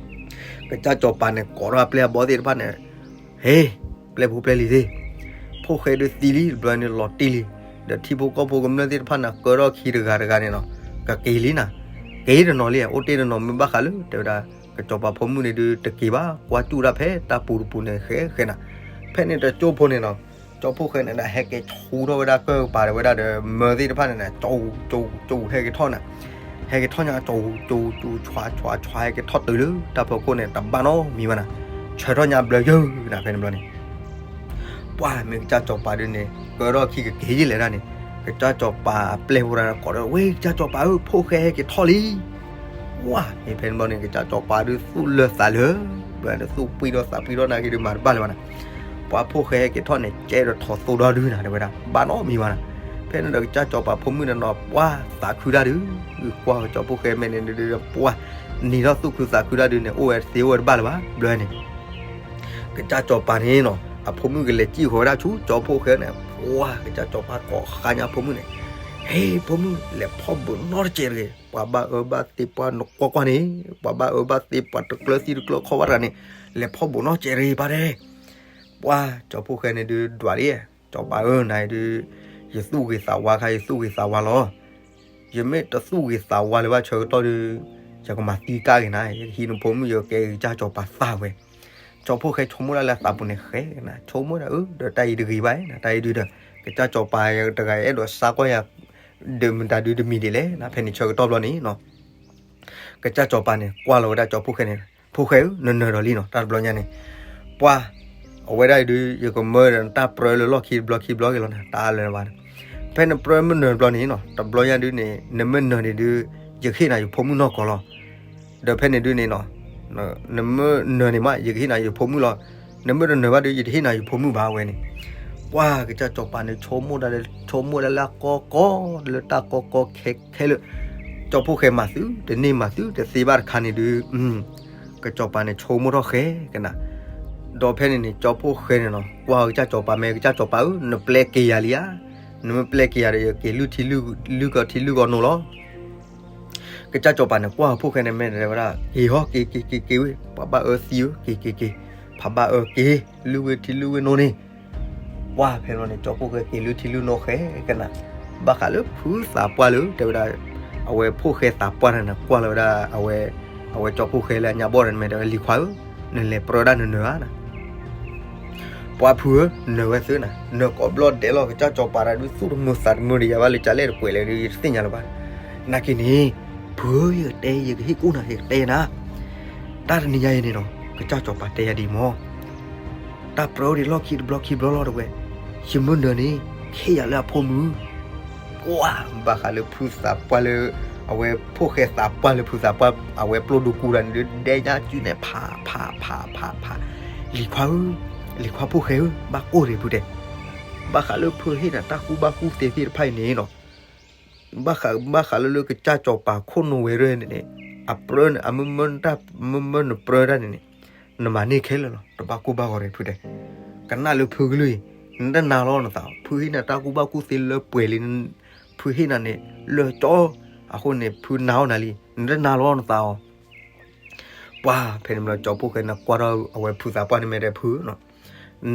ကစၢ်စီၤပၤန့ၣ် ကိးထီၣ်အပျဲၢ်အဘီၣ်သ့ၣ်တဖၣ်န့ၣ် ဟ့ ပျဲၢ်ဖိပျဲၢ်လံၤသ့ၣ်, ဖိၣ်ဃဲဒုးသံလံ တဘျီန့ၣ်လီၤတံၢ်လံ, ဒီးထံဖိကီၢ်ဖိကမျၢၢ်သ့ၣ်တဖၣ်န့ၣ် ကၢထီၣ်ခံတဂၤတဂၤန့ၣ်နီၤ, ကက့ၤလံနၤ, က့ၤတနီၤလံ အိၣ်တ့ၢ်တနီၤမ့ၢ်ဘၣ်ဃးလၢ တဲဝဲဒၣ် ကစီၤပၤဖိမုၣ်န့ၣ်ဒုးတက့ၤဘၣ် ကွၢ်စူၣ်ဒၣ်ဖဲတၢ်ပူၤတပူၤန့ၣ်ဃဲဃဲနၤ, ဖဲန့ၣ်တကၠိဖိန့ၣ်နီၤ, ကၠီဖိၣ်ဃဲန့ၣ်ဒီး ဟဲက့ၤဆူထီၣ်ဝဲဒၣ်ကၢၢ်ကပၤဒီးဝဲဒၣ်ဒီး မၢသ့ၣ်တဖၣ်န့ၣ်ဒီး ကၠိကၠိကၠိဟဲက့ၤထီၣ်နၤ, ဟဲက့ၤထီၣ်ညါကၠိကၠိကၠိ ဆွးဆွးဆွး ဟဲက့ၤထီၣ်တုၤလၢတၢ်ဖီခိၣ်န့ၣ် တဘၣ်နီတမံၤဘၣ်နၤ, ဆၢထီၣ်ညါဘျၢယၢၢ်နၤ ဖဲန့ၣ်ဘျီန့ၣ် ပှၢ်မ့ၢ်ကစၢ်စီၤပၤဒုးန့ၣ် ကၢထီၣ်ခံကက့ၤယဲလဲၣ်ဒၣ်န့ၣ်, ကစၢ်စီၤပၤအပျဲၢ်ဖိတဂၤကိးဒီး ဝ့ၢ်ကစၢ်စီၤပၤဧၢ ဖိၣ်ဃဲဟဲက့ၤထီၣ်လံ, ဝါ မ့ၢ်ဖဲန့ၣ်ဘျီန့ၣ် ကစၢ်စီၤပၤဒုးသူၣ်လၢသးလၢ, ဘျီန့ၣ်သူၣ်ပှံၢ်ဒီးသးပှံၢ်ဒီးနာ်က့ဒုးမၤတဘၣ်လၢၤဘၣ်နၤ, ပှၢ်ဖိၣ်ဃဲဟဲက့ၤထီၣ်န့ၣ် ကဲဒီးထီၣ်သိဒီဒုနၤ တဲဝဲဒၣ် ဘၣ်နီတမံၤဘၣ်နၤ, ဖဲန့ၣ်ဒီးကစၢ်စီၤပၤဖိမုၣ်န့ၣ်နီၤ ပှၢ်သးခုဒၣ်ဒုး, ကွၢ်ကစၢ်ဖိၣ်ဃဲမဲာ်န့ၣ်ဒုး ပှၢ် နံၤထီၣ်သူၣ်ခုသးခုဒၣ်ဒုးန့ၣ် အိၣ်ဝဲတသ့အိၣ်ဝဲတဘၣ်လၢၤဘၣ် ဘျီန့ၣ် ကစၢ်စီၤပၤန့ၣ်နီၤ အဖိမုၣ်ကလဲၤစံၣ်ဃီၤဝဲဒၣ်ဆူကၠီဖိၣ်ဃဲန့ၣ်, ပှၢ်ကစၢ်စီၤပၤကိးဃါညါအဖိမုၣ်န့ၣ်, ဟ့ ဖိမုၣ် လဲၤဖီၣ်ဘုးနီတစဲးတဂ့ၤ, ပှၤဘၣ်အၢဘၣ်သီပှၤနကွၢ်ကွၢ်န့ၣ်, ပှၤဘၣ်အၢဘၣ်သီပှၤတကျၢၤသံတကျၢၤခီၣ်ဘၣ်တဂၤန့ၣ်, လဲၤဖီၣ်ဘုးနီတစဲးတဂ့ၤ ပှၤတဲ ပှၢ်ကၠီဖိၣ်ဃဲန့ၣ်ဒုးဒွးဒ်, စီၤပၤဧၢ နၤဒုး, ယသူၣ်ဂ့ၤသးဝါခါ ယသူၣ်ဂ့ၤသးဝါလီၤ, ယမ့ၢ်တသူၣ်ဂ့ၤသးဝါလၢၤဘၣ်ဆၢကတီၢ်ဒုး, ယကမၤသံကၢ်ဂ့ၤနၤ, ယကဟံးနဖိမုၣ် ယကကဲကစၢ်စီၤပၤသၢ်ဝဲ, ကၠီဖိၣ်ဃဲဆိကမိၣ်ဒၣ်လၢအသးပူၤန့ၣ်ဃဲနၤ, ဆိကမိၣ်ဒၣ်အၢ ဒီးတၢ်အံၤတဂ့ၤဘၣ်နၤ, တၢ်အံၤဒုးဒီး, ကစၢ်စီၤပၤတဂၤအဲၣ်ဒိးစါကွၢ်ယၤ, ဒီးမတၤဒုးတမံၤဒ်လဲၣ်နၤ, ဖဲန့ၣ်ဆၢကတီၢ်ဘျီန့ၣ်နီၤ ကစၢ်စီၤပၤန့ၣ် ကွၢ်လီၤဝဲဒၣ်ကၠီဖိၣ်ဃဲန့ၣ်, ဖိၣ်ဃဲဧၢ နနၢၤဒီးလံနီၤ တၢ်တဘျီညါန့ၣ်, ပှၢ်, အဝဲဒၣ်အံၤဒုး ယကမၢဒီးနတၢ်ပြၢလၢလီၢ်ခံတဘျီခံဘျီဂ့ၤလီၤနၤ တၢ်လၢၤဘၣ်န့ၣ်, ဖဲနပြၢမုၢ်နၢၤတဘျီန့ၣ်နီၤ တဘျီညါဒုးန့ၣ် နမ့ၢ်နၢၤန့ၣ်ဒုး, ယကဟ့ၣ်နၤယဖိမုၣ်နီၢ်ကီၢ်လီၤ ဒီးဖဲန့ၣ်ဒုးန့ၣ်နီၤ, နမ့ၢ်နၢၤန့ၣ်မး ယကဟ့ၣ်နၤယဖိမုၣ်လီၤ, နမ့ၢ်တနၢၤဘၣ်ဒုး ယတဟ့ၣ်နၤယဖိမုၣ်ဘၣ်ဝဲန့ၣ်, ပှၢ်ကစၢ်စီၤပၤန့ၣ် ဆိကမိၣ်ဒၣ်လၢ ဆိကမိၣ်ဒၣ်လၢအကီကီ လၢတၢ်ကီကီခဲခဲလၢာ်, ကၠီဖိၣ်ဃဲမၤသုတန့ၢ်မၤသုတသ့ဘၣ်တခါန့ၣ်ဒုး, ကစၢ်စီၤပၤန့ၣ် ဆိကမိၣ်ထီၣ်ဃဲကနၤ, ဒီးဖဲန့ၣ်န့ၣ် ကၠီဖိၣ်ဃဲန့ၣ်နီၤ ကွၢ်ကစၢ်စီၤပၤ မ့ၢ်ကစၢ်စီၤပၤဧၢ နပျဲက့ၤယၤလံဧါ, နမ့ၢ်ပျဲက့ၤယၤဒီး ယက့ၤလုၢ်ထံလုၢ်, လုၢ်ကီၢ်ထံလုၢ်ကီၢ်နိလီၤ ကစၢ်စီၤပၤန့ၣ် ကွၢ်ဖိၣ်ဃဲန့ၣ် မ့ၢ်တဲဝဲဒၣ် က့ၤဟီ က့ၤက့ၤက့ၤက့ၤဝဲ, ပှၤဘၣ်အၢသံဧၢ က့ၤက့ၤက့ၤ, ပှၤဘၣ်အၢက့ၤ, လုၢ်ဝဲထံလုၢ်ဝဲနိန့ၣ်, ပှၢ်ဖဲန့ၣ်န့ၣ် ကၠီဖိၣ်ဃဲက့ၤလုၢ်ထံလုၢ်နိဃဲကနၤ, ဘၣ်ဃးလၢဖုသးပှၢ်လၢ တဲဝဲဒၣ်, အဝဲဖိၣ်ဃဲသးပှၢ်န့ၣ် ကွၢ်လီၤဝဲဒၣ်, အဝဲ, အဝဲကၠီဖိၣ်ဃဲလၢအညါဘီၣ်န့ၣ် မ့ၢ်တဲဝဲ လံၤခွါဧၢ, နလဲၤပြၢဒၣ်နနၢၤဧါနၤ ပှၢ်ဖုဧၢ, နၢၤဝဲသုနၤ, နၢၤကိးဘျီဒဲးလီၤ ကစၢ်စီၤပၤတၢ်ဒုးသူၣ်တမုာ်သးတမုာ်ဒီးယၤဘၣ်လၢကလဲၣ်တကွဲးလဲၣ်ဒုး ယတသ့ၣ်ညါလၢၤဘၣ်, နာ်က့န့ၣ်, ဖုဧၢ ယကတဲ ယကဟ့ၣ်ကူၣ်နၤ ယကတဲနၤ, တၢ်တနံၤညါအံၤန့ၣ်နီၤ ကစၢ်စီၤပၤတဲယၤဒ်မီၤ တၢ်ပြၢဒံးလီၢ်ခံတဘျီခံဘျီလီၤတဝဲ, ယမ့ၢ်နၢၤန့ၣ်, ဟ့ၣ်ယၤလၢအဖိမုၣ်, ပှၢ်ဘၣ်ဃးလၢဖုသးပှၢ်လၢ, အဝဲဖိၣ်ဃဲသးပှၢ်လၢဖုသးပှၢ်, အဝဲပျိၢ်ဒိၣ်ကူတၢ်န့ၣ်ဒုး ဒဲညါစုနဲၣ်ဖးဖးဖးဖးဖး, လံၤခွါဧၢ, လံၤခွါဖိၣ်ဃဲဧၢ, ဘၣ်ကိၢ်ရ့ၣ်ဖုတဲ, ဘၣ်ဃးလၢဖုဟ့ၣ်နၤတၢ်ကူၣ်ဘၣ်ကူၣ်သ့သ့ၣ်တဖၣ်အံၤန့ၣ်နီၤ ဘၣ်ဃး, ဘၣ်ဃးလၢလၢကစၢ်စီၤပၤခိၣ်နူာ်ဝဲရဲန့ၣ်န့ၣ်, အပြၢန့ၣ် အမ့မ့ၢ်နတၢ်, မ့မ့ၢ်နပြၢတၢ်န့ၣ်န့ၣ်, နမၤန့ၢ်ခဲလၢာ်လီၤ တဘၣ်ကိၢ်ဘၣ်ဂီၤရ့ၣ်ဖုတဲ, ကနၣ်လၢဖုကလုၢ်အံၤ, နတနာ်လီၤနသးအီၤ ဖုဟ့ၣ်နၤတၢ်ကူၣ်ဘၣ်ကူၣ်သ့လၢပှဲၤလံ, ဖုဟ့ၣ်နၤန့ၣ်, လၢကၠီ, အဃိန့ၣ် ဖုနာ်အီၤနၤလံ, နတနာ်လီၤနသးအီၤ ပှၢ်ဖဲန့ၣ်ဘျီကၠီဖိၣ်ဃဲန့ၣ်ကွၢ်ထီၣ်အဝဲဖုသးပှၢ်န့ၣ်မ့ၢ်တဲဖုနီၤ,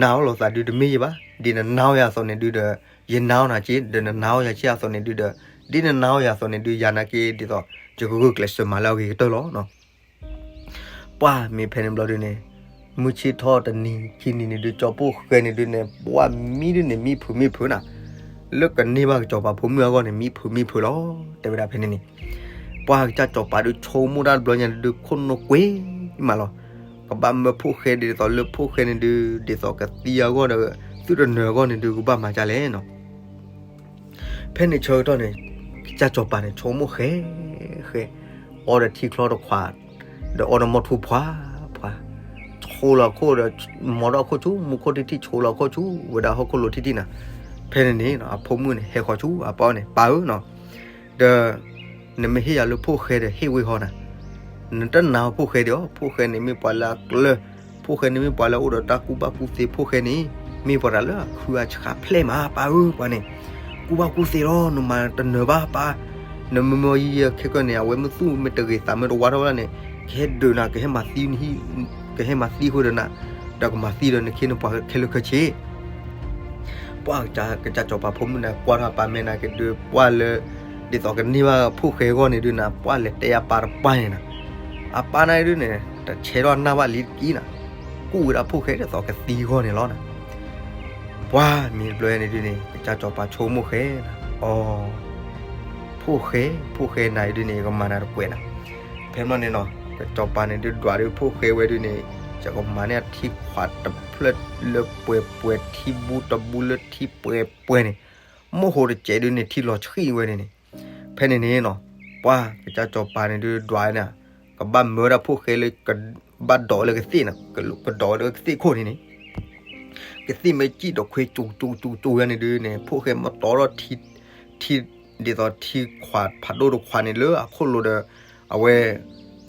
နာ်အီၤလိာ်သးဒုးတမ့ၢ်ယဘၣ်, ဒ်နနာ်အီၤယၤအသိးန့ၣ်ဒုးဒီး, ယနာ်အီၤနၤက့, ဒီးနနာ်အီၤယၤက့အသိးန့ၣ်ဒုးဒီး, ဒ်နနာ်အီၤယၤအသိးန့ၣ်ဒုး ယၤနာ်က့ဒ်သိး, ယကဂုာ်ကျဲးစၢးမၤလၢအဂ့ၤကတၢၢ်လီၤ ပှၢ်မ့ၢ်ဖဲန့ၣ်ဘျီဒုးန့ၣ်, မုၢ်ဆ့ၣ်ထီၣ်တနံၤခံနံၤန့ၣ်ဒုး ကၠီဖိၣ်ဃဲန့ၣ်ဒုးန့ၣ် ပှၢ်မံဒုးန့ၣ် မံဖုးမံဖုးနၤ, လၢကန့ၢ်ဘၣ်ကစီၤပၤဖိမုၣ်အဂီၢ်န့ၣ် မံဖုးမံဖုးလီၤ တဲဝဲဒၣ်ဖဲန့ၣ်န့ၣ်, ပှၢ်ကစၢ်စီၤပၤဒုးဆိကမိၣ်တၢ်တဘျီညါန့ၣ်ဒုး ခိၣ်နူာ်ကွ့မးလီၤ, ကဘၣ်မၢဖိၣ်ဃဲဒ်သိးလၢဖိၣ်ဃဲန့ၣ်ဒုး ဒ်သိးကသံအဂီၢ်ဒီး သုတနၢၤအဂီၢ်န့ၣ်ဒုး ကဘၣ်မၤဒ်လဲၣ်နီၤ ဖဲန့ၣ်ဆၢကတီၢ်န့ၣ်, ကစၢ်စီၤပၤန့ၣ် ဆိကမိၣ်ဃဲ, ဃဲ, အီဒီးထံချီတခွး, ဒီးအီဒီးမီၢ်ထူဖှါ, ဖှါ, ဆိလီၤခိၣ်ဒီး, မီထီၣ်ခိၣ်ဆူ မူခိၣ်ထံထံၣ် ဆိလီၤခိၣ်ဆူ ဝဲဒၣ်ဟီၣ်ခိၣ်လိၤထံထံၣ်နၤ, ဖဲန့ၣ်န့ၣ် အဖိမုၣ်န့ၣ် ဟဲဃီၤဆူအပၢ်န့ၣ် ပၢ်ဧၢနီၤ, ဒီး, နမ့ၢ်ဟ့ၣ်ယၤလၢဖိၣ်ဃဲဒီးဟ့ၣ်ဝ့ၢ်ဟီနၤ, နတနာ်ဖိၣ်ဃဲဒံးအီၤ ဖိၣ်ဃဲန့ၣ်မ့ၢ်ပှၤလၢအကျၢၤ, ဖိၣ်ဃဲန့ၣ်မ့ၢ်ပှၤလၢအအိၣ်ဒီးတၢ်ကူၣ်ဘၣ်ကူၣ်သ့ ဖိၣ်ဃဲန့ၣ်, မ့ၢ်ပှၤတၢ်လၢအခုအဆှးဖျဲၣ်မး ပၢ်ဧၢ ပှၤန့ၣ်, ကူၣ်ဘၣ်ကူၣ်သ့လီၤ နမၤတနၢၤဘၣ်ပၢ်, နမ့မ့ၢ်ယဲခဲကၢန့ၣ် အဝဲမ့ၢ်သူၣ်မ့ၢ်တဂ့ၤသးမ့ၢ်တဝါထီၣ်ဝဲဒၣ်န့ၣ်, ကဟဲဒုးနၤ ကဟဲမၤသံ, ကဟဲမၤသံဃုာ်ဒီးနၤ, ဒီးကမၤသံဒီးနခ့နပှၤခဲလၢာ်ခဲဆ့ ပှၢ်ကစၢ်စီၤပၤဖိမုၣ်န့ၣ် ကွၢ်ထီၣ်အပၢ်မဲာ်နၤက့ၤဒုး ပှၢ်လၢ ဒ်သိးကန့ၢ်ဘၣ်ဖိၣ်ဃဲအဂီၢ်န့ၣ်ဒုးန့ၣ် ပှၢ်လဲၤတဲအပၢ်တပၢ်န့ၣ်နၤ, အပၢ်န့ၣ်ဒုးန့ၣ် တဆဲးထီၣ်နၢ်ဘၣ်လံတက့ၢ်နၤ, ကူၣ်ဝဲဒၣ်ဖိၣ်ဃဲဒ်သိးကသံအဂီၢ်န့ၣ်လီၤနၤ. ပှၢ်မ့ၢ်တဘျီန့ၣ်ဒုးန့ၣ် ကစၢ်စီၤပၤဆိကမိၣ်ဃဲနၤ, အိ ဖိၣ်ဃဲ, ဖိၣ်ဃဲနၤအံၤဒုးန့ၣ် ယကမၤနၤတကွဲးနၤ. ဖဲမ့ၢ်န့ၣ်နီၤ ကစီၤပၤန့ၣ်ဒုးဒွးဒုးဖိၣ်ဃဲဝဲဒုးန့ၣ် ယကမၤန့ၢ်အထံခွးတဖျၢၣ်လၢပှဲၤပှဲၤ ထံဘူတဘူလၢထံပှဲၤပှဲၤန့ၣ်, မိၢ်ဟိတစဲးဒုးန့ၣ် ထံလီၤဆှံဝဲန့ၣ်န့ၣ်. ဖဲန့ၣ်န့ၣ်နီၤ ပှၢ်ကစၢ်စီၤပၤန့ၣ်ဒုးဒွးန့ၣ် ကဘၣ်မၢဝဲဒၣ်ဖိၣ်ဃဲလၢ ကဘၣ်ဒိးလၢကသ့ၣ်န့ၣ် ကဒိးလၢကသ့ၣ်ခိၣ်န့ၣ်န့ၣ် ကသ့ၣ်မ့ၢ်စံၣ်တခွ့ကၠူကၠူကၠူကၠူယါန့ၣ်ဒုးန့ၣ် ဖိၣ်ဃဲမ့ၢ်တီထီၣ်ထံ ထံ ဒ်သိးထံခွးဖးဒိၣ်တခွးန့ၣ်လၢအခိၣ်လိၤဒီး အဝဲ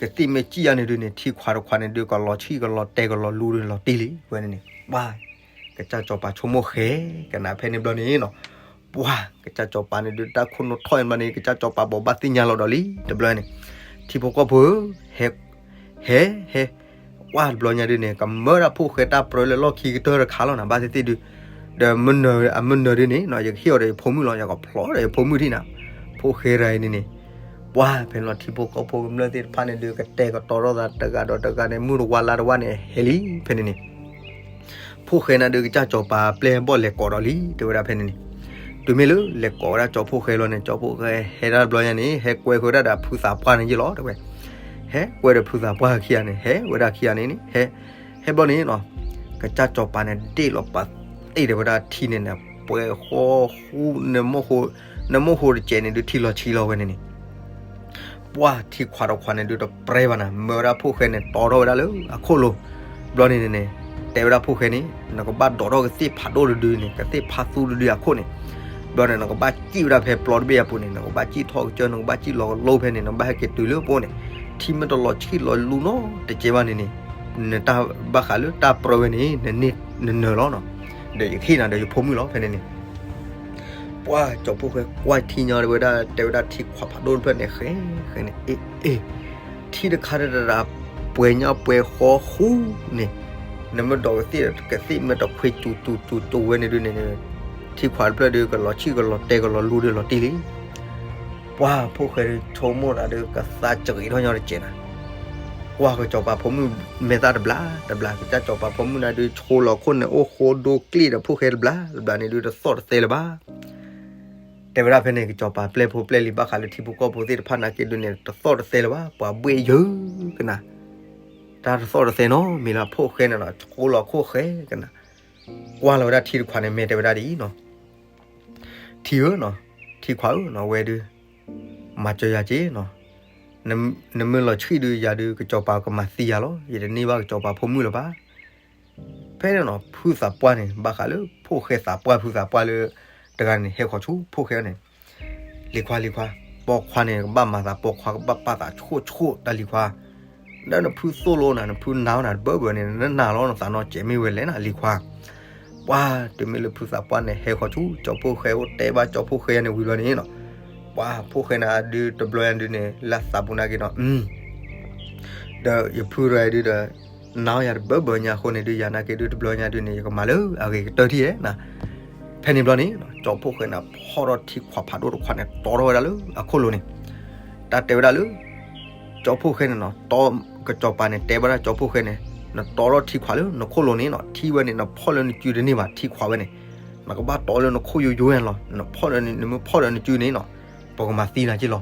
ကသ့ၣ်မ့ၢ်စံၣ်ယါန့ၣ်ဒုးန့ၣ် ထံခွးတခွးန့ၣ်ဒုး ကလီၤဆှံကလီၤတဲာ်ကလီၤလူဒီးလီၤတံၢ်လံဝဲန့ၣ်န့ၣ်. ပှၢ် ကစၢ်စီၤပၤဆိကမိၣ်ဃဲကနၤဖဲန့ၣ်ဘျီန့ၣ်နီၤ. ပှၢ်ကစၢ်စီၤပၤန့ၣ်ဒုးတၢ်ခိၣ်နူာ်ထီၣ်ဘျီန့ၣ် ကစၢ်စီၤပၤဘိးဘၣ်သ့ၣ်ညါလီၤဒီးလံ တဘျီန့ၣ် ထံဖိကီၢ်ဖိဧၢ ဟဲ ဟဲ ဟဲ ကွၢ်တဘျီညါဒုးန့ၣ် ကမၢဒၣ်ဖိၣ်ဃဲတၢ်ပြၢလၢလီၢ်ခံကတၢၢ်တခါလီၤနၤ ဘၣ်သ့ၣ်သ့ၣ်ဒုး ဒီးမုၢ်နၤ အမုၢ်နၤဒုးန့ၣ်နီၤ ယကဟ့ၣ်အီၤဒီးယဖိမုၣ်လီၤ ယကဖျီဒီးယဖိမုၣ်ထံၣ်နၤ. ဖိၣ်ဃဲရၤအံၤန့ၣ်န့ၣ် ပှၢ်ဖဲန့ၣ်လီၤ ထံဖိကီၢ်ဖိကမျၢၢ်သ့ၣ်တဖၣ်န့ၣ်ဒုး ကတဲာ်ကတီၤထီၣ်သးတဂၤဒီးတဂၤန့ၣ် မုၢ်တဝါလါတဝါန့ၣ် ဟဲလံဖဲန့ၣ်န့ၣ် ဖိၣ်ဃဲနၤဒုး ကစၢ်စီၤပၤပျဲၢ်ဘီၣ်လဲၤကိးဒီးလံ တဲဝဲဒၣ်ဖဲန့ၣ်န့ၣ်. တုၤမ့ၢ်လၢလဲၤကိးဝဲဒၣ်ကၠီဖိၣ်ဃဲလီၤန့ၣ် ကၠီဖိၣ်ဃဲဟဲဒၣ်တဘျီညါန့ၣ် ဟဲကွဲဃုာ်ဝဲဒၣ်ဒီးဖုသးပှၢ်န့ၣ်ယ့ၢ်လီၤ တဲဝဲ. ဟဲကွဲဒီးဖုသးပှၢ်ခံဂၤန့ၣ် ဟဲဝဲဒၣ်ခံဂၤန့ၣ်န့ၣ် ဟဲ ဟဲဘျီန့ၣ်နီၤ ကစၢ်စီၤပၤန့ၣ် ဒ့ၣ်လီၤပာ်သ့ၣ်ဒီးဝဲဒၣ်ထံန့ၣ်န့ၣ် ပှဲၤဃီဃူ နမိၢ်ဃိတစဲးန့ၣ် ဒုးထံလီၤဆှံလီၤဝဲန့ၣ်န့ၣ် ပှၢ်ထံခွးတခွးန့ၣ်ဒုးတပြဲဘၣ်နၤ မၢဝဲဒၣ်ဖိၣ်ဃဲန့ၣ် တီထီၣ်ဝဲဒၣ်လၢအခိၣ်လိၤ. ဘျီန့ၣ်န့ၣ် တဲဝဲဒၣ်ဖိၣ်ဃဲန့ၣ် နကဘၣ်ဒိးထီၣ်ကသ့ၣ်ဖးဒိၣ်တဒုန့ၣ် ကသ့ၣ်ဖးသူတဒုအခိၣ်န့ၣ် ဘျီန့ၣ် နကဘၣ်စံၣ်ဝဲဒၣ်ဖဲပျီတဘ့ၣ်အပူၤန့ၣ် နကဘၣ်စံၣ်ထီၣ်ကစၢၢ် နကဘၣ်စံၣ်လီၤကလိဖဲန့ၣ် နဘၣ်ဟဲက့ၤတုၤလၢပအိၣ်န့ၣ် ထံမ့ၢ်တလီၤဆှံလီၤလူနီတစဲးဘၣ်န့ၣ်န့ၣ် နတၢ်ဘၣ်ဃးလၢတၢ်ပြၢဝဲန့ၣ် နန့ၢ်နနၢၤလီၤနီၤ. ဒီးယကဟ့ၣ်နၤဒီးယဖိမုၣ်လီၤ ဖဲန့ၣ်န့ၣ် ပှၢ်ကၠီဖိၣ်ဃဲကွၢ်ထံညီဝဲဒၣ် တဲဝဲဒၣ်ထံခွးဖးဒိၣ်တဖျၢၣ်န့ၣ် ဃဲဃဲန့ၣ် အ့ အ့ ထံတခါတဒၣ် ပှဲၤညီပှဲၤဃီဃူန့ၣ် နမ့ၢ်ဒိးကသ့ၣ် ကသ့ၣ်မ့ၢ်တခွ့ကၠူကၠူကၠူကၠူဝဲန့ၣ်ဒုးန့ၣ် ထံခွးတဖျၢၣ်ဒုး ကလီၤဆှံကလီၤတဲာ်ကလီၤလူဒီးလီၤတံၢ်လံ. ပှၢ်ဖိၣ်ဃဲဆိကမိၣ်သးဒီး ကသးစရံးထီၣ်ညီတစဲးနၤ ကွၢ်ကစီၤပၤဖိမုၣ်မဲာ်သၣ်တဘျါတဘျါ ကစၢ်စီၤပၤဖိမုၣ်နၤဒုး ဆိလီၤခိၣ်န့ၣ် အိၣ်ဃိဒိကျ့ၣ်ဒီးဖိၣ်ဃဲတဘျါတဘျါန့ၣ်ဒုး တသီၣ်တသဲလၢၤဘၣ်. တဲဝဲဒၣ်ဖဲန့ၣ် ကစီၤပၤပျဲၢ်ဖိပျဲၢ်လံၤဘၣ်ဃးလၢထံဖိကီၢ်ဖိသ့ၣ်တဖၣ်နာ်က့ဒုးန့ၣ် တသီၣ်တသဲလၢၤဘၣ် ပှၤဘှ့ၣ်ယၢကနၤ တၢ်တသီၣ်တသဲနီတမံၤလၢၤ ဖိၣ်ဃဲန့ၣ်နီၤ ဆိလီၤခိၣ်ဃဲကနၤ ကွၢ်လီၤဝဲဒၣ်ထံတခွးန့ၣ် မဲာ်တဲဝဲဒၣ်ဒ်အံၤနီၤ ထံဧၢနီၤ ထံခွးဧၢနီၤ ဝဲဒုး မၤစၢၤယၤက့ၤနီၤ နမ့ၢ်လီၤဆှံဒုးယၤဒုး ကစီၤပၤကမၤသံယၤလီၤ ယတန့ၢ်ဘၣ်ကစီၤပၤဖိမုၣ်လၢၤဘၣ်. ဖဲန့ၣ်နီၤ ဖုသးပှၢ်န့ၣ် ဘၣ်ဃးလၢဖိၣ်ဃဲသးပှၢ် ဖုသးပှၢ်လၢ တဂၤန့ၣ် ဟဲဃီၤဆူဖိၣ်ဃဲန့ၣ် လံၤခွါ လံၤခွါ ပိာ်ခွါန့ၣ် ကဘၣ်မၤသး ပိာ်ခွါကဘၣ်ပာ်သးဆှိၣ်ဆှိၣ်တၢ်လံၤခွါ ဒီးနဖုသိၣ်လိနၤ နဖုနါနၤတဘၢဘၢန့ၣ် နနာ်လီၤနသးနီတစဲးမ့ၢ်ဝဲလဲၣ်နၤ လံၤခွါ ပှၢ်တုၤမ့ၢ်လၢဖုသးပှၢ်န့ၣ် ဟဲဃီၤဆူကၠီဖိၣ်ဃဲအိၣ်တဲဘၣ်ကၠီဖိၣ်ဃဲန့ၣ်ဝံၤဘျီန့ၣ်နီၤ ပှၢ်ဖိၣ်ဃဲန့ၣ်ဒုးတဘျီယၤဒုးန့ၣ် လၢသးပူၤနာ်က့နီၤ ဒီးယဖုရၤဒုးဒီး နါယၤတဘၢဘၢညါအဃိန့ၣ်ဒုး ယၤနာ်က့ဒုးတဘျီညါဒုးန့ၣ် ယကမၤလၢအဂ့ၤကတၢၢ်ထံၣ်ဧါနၤ ဖဲန့ၣ်ဘျီန့ၣ် ကၠီဖိၣ်ဃဲန့ၣ် ဖီၣ်ထီၣ်ထံခွးဖးဒိၣ်တခွးန့ၣ် တီထီၣ်ဝဲဒၣ်လၢအခိၣ်လိၤန့ၣ် တၢ်တဲဝဲဒၣ်လၢ ကၠီဖိၣ်ဃဲန့ၣ်နီၤ တီ ကစီၤပၤန့ၣ် တဲဘၣ်ဒၣ်ကၠီဖိၣ်ဃဲန့ၣ် နတီထီၣ်ထံခွးလၢနခိၣ်လိၤန့ၣ်နီၤ ထံဝဲန့ၣ် နဖီၣ်လၢနစုတန့ၢ်ဘၣ် ထံခွးဝဲန့ၣ် နကဘၣ်တီလၢနခိၣ်ယိယိန့ၣ်လီၤ နဖီၣ်လၢန နမ့ၢ်ဖီၣ်လၢနစုန့ၣ်နီၤ ပကမၤသံနၤက့လီၤ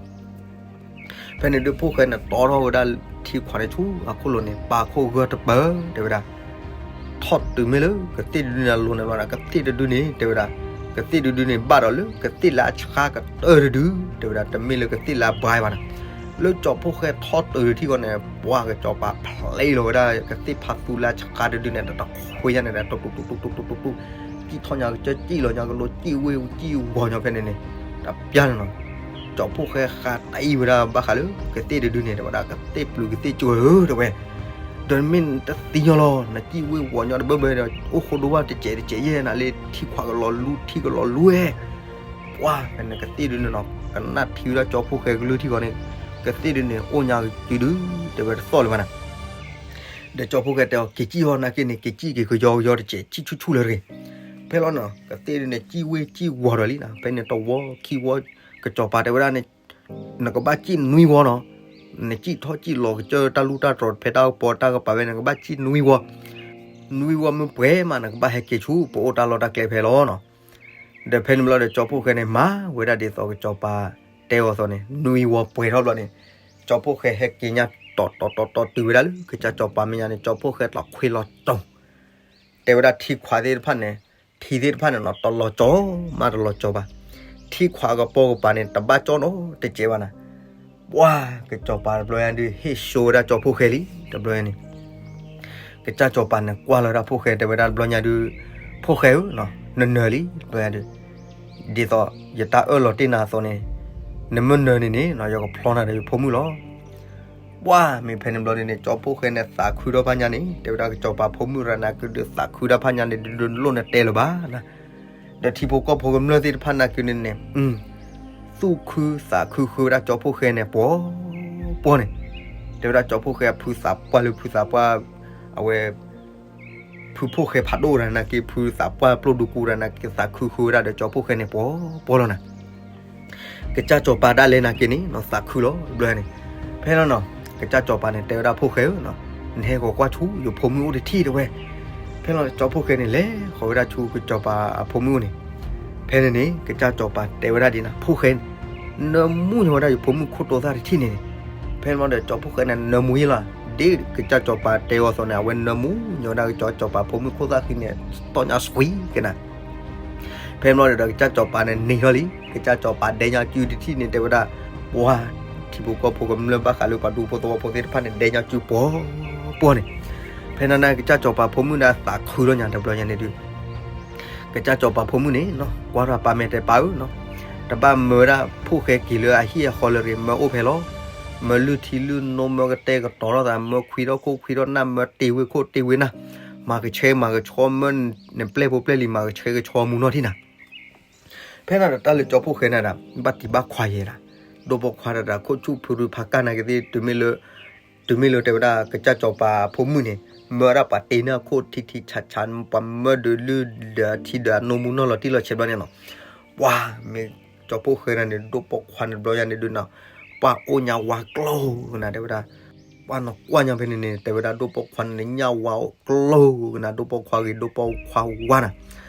ဖဲန့ၣ်ဒုးဖိၣ်ဃဲန့ၣ် တီထီၣ်ဝဲဒၣ်ထံခွးန့ၣ်ဆူအခိၣ်လိၤန့ၣ် ပာ်ခိၣ်ဂၢၢ်တပၢၢ် တဲဝဲဒၣ် ထီၣ်တုၤမ့ၢ်လၢကသ့ၣ်တဒုန့ၣ်အလိၤန့ၣ်လီၤ ကသ့ၣ်တဒုန့ၣ် တဲဝဲဒၣ် ကသ့ၣ်တဒုန့ၣ် ဘၣ်ဒီးလၢကသ့ၣ်လၢအဆှါကတၢၢ်တဒု တဲဝဲဒၣ် တမ့ၢ်လၢကသ့ၣ်လၢအဘှါဘၣ်နၤ လၢကၠီဖိၣ်ဃဲထီၣ်တုၤထံၣ်ဃီန့ၣ် ပှၢ်ကစီၤပၤဖျဲးလီၤဝဲဒၣ် ကသ့ၣ်ဖးသူလၢအဆှါတဒုန့ၣ် တခွ့ညါန့ၣ်ဒီး တူတူတူတူတူတူတူ စံၣ်ထီၣ်ညါကစၢၢ် စံၣ်လီၤညါကလိ စံၣ်ဝံၤစံၣ်ဝီၤညီဖဲန့ၣ်န့ၣ် တပျၢ်န့ၣ်နီၤ ကၠီဖိၣ်ဃဲဃးတၢ်အံၤဝဲဒၣ်ဘၣ်ဃးလၢ ကသ့ၣ်တဒုန့ၣ် တဲဝဲဒၣ် ကသ့ၣ်ပျုၤကသ့ၣ်ကၠိဧၢ တဲဝဲ ဒီးမ့ၢ်နတသံညီလီၤ နစံၣ်ဝံၤဝီၤညီတဘၢဘၢဒီး အိၣ်ဃိဒိဘၣ်တစဲးတစဲးယဲၢ်နၤလၢထံခွးကလီၤလူ ထံကလီၤလူဝဲ ပှၢ်ဖဲန့ၣ်ကသ့ၣ်တဒုန့ၣ်နီၤ ကနၣ်ထံဝဲဒၣ်ကၠီဖိၣ်ဃဲကလုၢ်ထံဃီန့ၣ် ကသ့ၣ်တဒုန့ၣ် အိၣ်ညါကစုဒု တဲဝဲတသီၣ်လၢၤဘၣ်နၤ ဒီးကၠီဖိၣ်ဃဲတဲအီၤ က့ၤစံၣ်ဟီၣ်နာ်က့န့ၣ် က့ၤစံၣ်က့ၤကယီကယီတစဲး စံၣ်ဆူၣ်ဆူၣ်လၢၤတဂ့ၤ ဖဲလီၤနီၤ ကသ့ၣ်ဒုန့ၣ် စံၣ်ဝ့စံၣ်ဝီၤဒီးလံနီၤ, ဖဲန့ၣ်တဝီခံဝီ ကစီၤပၤတဲဝဲဒၣ်န့ၣ် နကဘၣ်စံၣ်နွံဝီနီၤ, နစံၣ်ထီၣ်စံၣ်လီၤကစၢၢ်တၢ်လူၢ်တၢ်တြီၤဖဲတၢ်ကပီၤတၢ်ကပၤဝဲ နကဘၣ်စံၣ်နွံဝီ, နွံဝီမ့ၢ်ပှဲၤမး နကဘၣ်ဟဲက့ၤဆူ ပအိၣ်တၢ်လီၢ်တၢ်ကျဲဖဲလီၤနီၤ. ဒီးဖဲန့ၣ်ဘျီဒီး ကၠီဖှိၣ်ဃဲန့ၣ် မၤဝဲဒၣ်ဒ်သိးကစီၤပၤတဲအီၤအသိးန့ၣ် နွံဝီပှဲၤထီၣ်ဘျီန့ၣ် ကၠီဖှိၣ်ဃဲဟဲက့ၤညါတီၤတီၤတီၤတီၤတုၤဝဲဒၣ်လၢကစၢ်စီၤပၤမဲာ်ညါန့ၣ် ကၠီဖှိၣ်ဃဲကျီးခွ့လီၤတီၤ တဲဝဲဒၣ်ထံခွးသ့ၣ်တဖၣ်န့ၣ် ထံသ့ၣ်တဖၣ်န့ၣ်နီၤ တလီၤကၠီမးတလီၤကၠီဘၣ်, ထံခွးကပီၤကပၤန့ၣ် တဘၣ်ကၠီနီတစဲးဘၣ်နၤ. ပှၢ်ကစီၤပၤတဘျီညါဒုး ဟ့ၣ်ဆိဝဲဒၣ်ကၠီဖှိၣ်ဃဲလံ တဘျီညါန့ၣ် ကစၢ်စီၤပၤန့ၣ်ကွၢ်လီၤဝဲဒၣ်ဖှိၣ်ဃဲ တဲဝဲဒၣ်တဘျီညါဒုး ဖှိၣ်ဃဲဧၢနီၤ နနၢၤလံ တဘျီညါဒုး ဒ်သိးယတၢ်အၢၣ်လီၤတ့ၢ်နၤအသိးန့ၣ် နမ့ၢ်နၢၤန့ၣ်န့ၣ်နီၤ ယကဖျီနၤဒီးယဖိမုၣ်လီၤ. ပှၢ်မ့ၢ်ဖဲန့ၣ်ဘျီန့ၣ်န့ၣ် ကၠီဖှိၣ်ဃဲန့ၣ်သးခုထီၣ်ဖးညါန့ၣ် တဲဝဲဒၣ်ကစီၤပၤဖိမုၣ်ရၤနၤက့ဒုး သးခုတၢ်ဖးညါန့ၣ် ဒုးလိၣ်နတဲလၢၤဘၣ်နၤ. ဒီးထံဖိကီၢ်ဖိကမျၢၢ်သ့ၣ်တဖၣ်နာ်က့န့ၣ်န့ၣ် သူၣ်ခုသးခုဃုဝဲဒၣ်ကၠီဖှိၣ်ဃဲန့ၣ် ပှီၤပှီၤန့ၣ်, တဲဝဲဒၣ်ကၠီဖှိၣ်ဃဲအဖုသးပှၢ်လၢဖုသးပှၢ် အဝဲ ဖုဖှိၣ်ဃဲဖးဒိၣ်ရၤနၤက့ ဖုသးပှၢ်ပျိၢ်ဒူကူရၤနၤက့ သးခုဃုဝဲဒၣ်ဒီးကၠီဖှိၣ်ဃဲန့ၣ် ပှီၤပှီၤလီၤနၤ. ကစၢ်စီၤပၤဒၣ်လဲာ်နာ်က့န့ၣ်နီၤ သးခုလီၤတဘျီန့ၣ်, ဖဲလီၤနီၤ ကစၢ်စီၤပၤန့ၣ် တဲဝဲဒၣ်ဖှိၣ်ဃဲဧၢနီၤ, နဟဲဂီၤကွၢ်ဆူယဖိမုၣ်အိၣ်တထံၣ်တဲဝဲ. ဖဲလီၤကၠီဖှိၣ်ဃဲန့ၣ် လဲၤဃီၤဝဲဒၣ်ဆူကစၢ်စီၤပၤအဖိမုၣ်အိၣ်န့ၣ်, ဖဲန့ၣ်န့ၣ် ကစၢ်စီၤပၤတဲဝဲဒၣ်ဒ်နၤ ဖှိၣ်ဃဲန့ၣ် နၢမူညီဝဲဒၣ်ယဖိမုၣ်ခိၣ်တိသၣ်တထံၣ်န့ၣ်န့ၣ်, ဖဲန့ၣ်ဘျီဒီးကၠီဖှိၣ်ဃဲန့ၣ် နၢမူယ့လီၤ, ဒ်ကစၢ်စီၤပၤတဲအီၤအသိးန့ၣ် အဝဲနၢမူညီဝဲဒၣ်ကစၢ်စီၤပၤဖိမုၣ်ခိၣ်သၣ်ဃံန့ၣ် တီၢ်ညါစွံက့ၤနၤ. ဖဲန့ၣ်ဘျီဒီးကစၢ်စီၤပၤန့ၣ်န့ၢ်ထီၣ်လံ, ကစၢ်စီၤပၤဒဲညါစုတထံၣ်န့ၣ် တဲဝဲဒၣ်, ပှၤထံဖိကီၢ်ဖိကမျၢၢ်ဘၣ်ဃးလၢပှၤဒူဖိသဝီဖိသ့ၣ်တဖၣ်န့ၣ် ဒဲညါစုပှီၤပှီၤန့ၣ်, ဖဲန့ၣ်န့ၣ် ကစၢ်စီၤပၤဖိမုၣ်န့ၣ်သးခုလီၤညါတဘျီညါန့ၣ်ဒုး ကစၢ်စီၤပၤဖိမုၣ်န့ၣ်နီၤ ကွၢ်ထီၣ်ပၢ်မဲာ်တဲပၢ်ဧၢနီၤ, တဘၣ်မၢဝဲဒၣ်ဖှိၣ်ဃဲက့ၤလၢအဟံၣ်အဃီလၢၤရ့ၣ် မၢအိၣ်ဖဲလီၤ, မၢလုၢ်ထံလုၢ်နိ မၢကတဲာ်ကတီၤထီၣ်သး မၢခွံထီၣ်ခိၣ်ခွံထီၣ်နၢ် မၢတ့ၢ်ဝ့ၢ်ခိၣ်တ့ၢ်ဝ့ၢ်နၢ်, မၤကဆှဲမၤကဆှီ မၢနပျဲၢ်ဖိပျဲၢ်လံၤ မၤကဆှဲကဆှီမူနီၢ်ထံၣ်နၤ. ဖဲန့ၣ်ဒီးတၢ်လၢကၠီဖှိၣ်ဃဲန့ၣ်ဒီး ဘၣ်တံၢ်ဘၣ်ခွါယဲဒၣ်, ဒိၣ်ပိာ်ခွါတၢ်တၢ်ခိၣ်ဆူၣ်ဖုရူဖးကၢ်နာ်က့သ့ၣ် တုၤမ့ၢ်လၢ တုၤမ့ၢ်လၢတဲဝဲဒၣ်ကစၢ်စီၤပၤဖိမုၣ်န့ၣ် မၢဝဲဒၣ်ပှၤတ့ၢ်န့ၢ်အခိၣ်ထံထံဆးဆး ပှၤမၢဒုးလုၢ်ဒီးအထံဒီးအနိမူနီၢ်လီၤတံၢ်လီၤဆဲးဘျီန့ၣ်နီၤ, ပှၤမ့ၢ်ကၠီဖှိၣ်ဃဲန့ၣ်န့ၣ် ဒိၣ်ပိာ်ခွါန့ၣ်တဘျီညါန့ၣ်ဒုးနီၤ, ပှၤအိၣ်ညါဝါကျိၤကနၤ တဲဝဲဒၣ်, ပှၤနကွၢ်ညါဖဲန့ၣ်န့ၣ် တဲဝဲဒၣ်ဒိၣ်ပိာ်ခွါန့ၣ်ညါဝါကျိၤကနၤ ဒိၣ်ပိာ်ခွါဂ့ၤ ဒိၣ်ပိာ်ခွါဝါနၤ.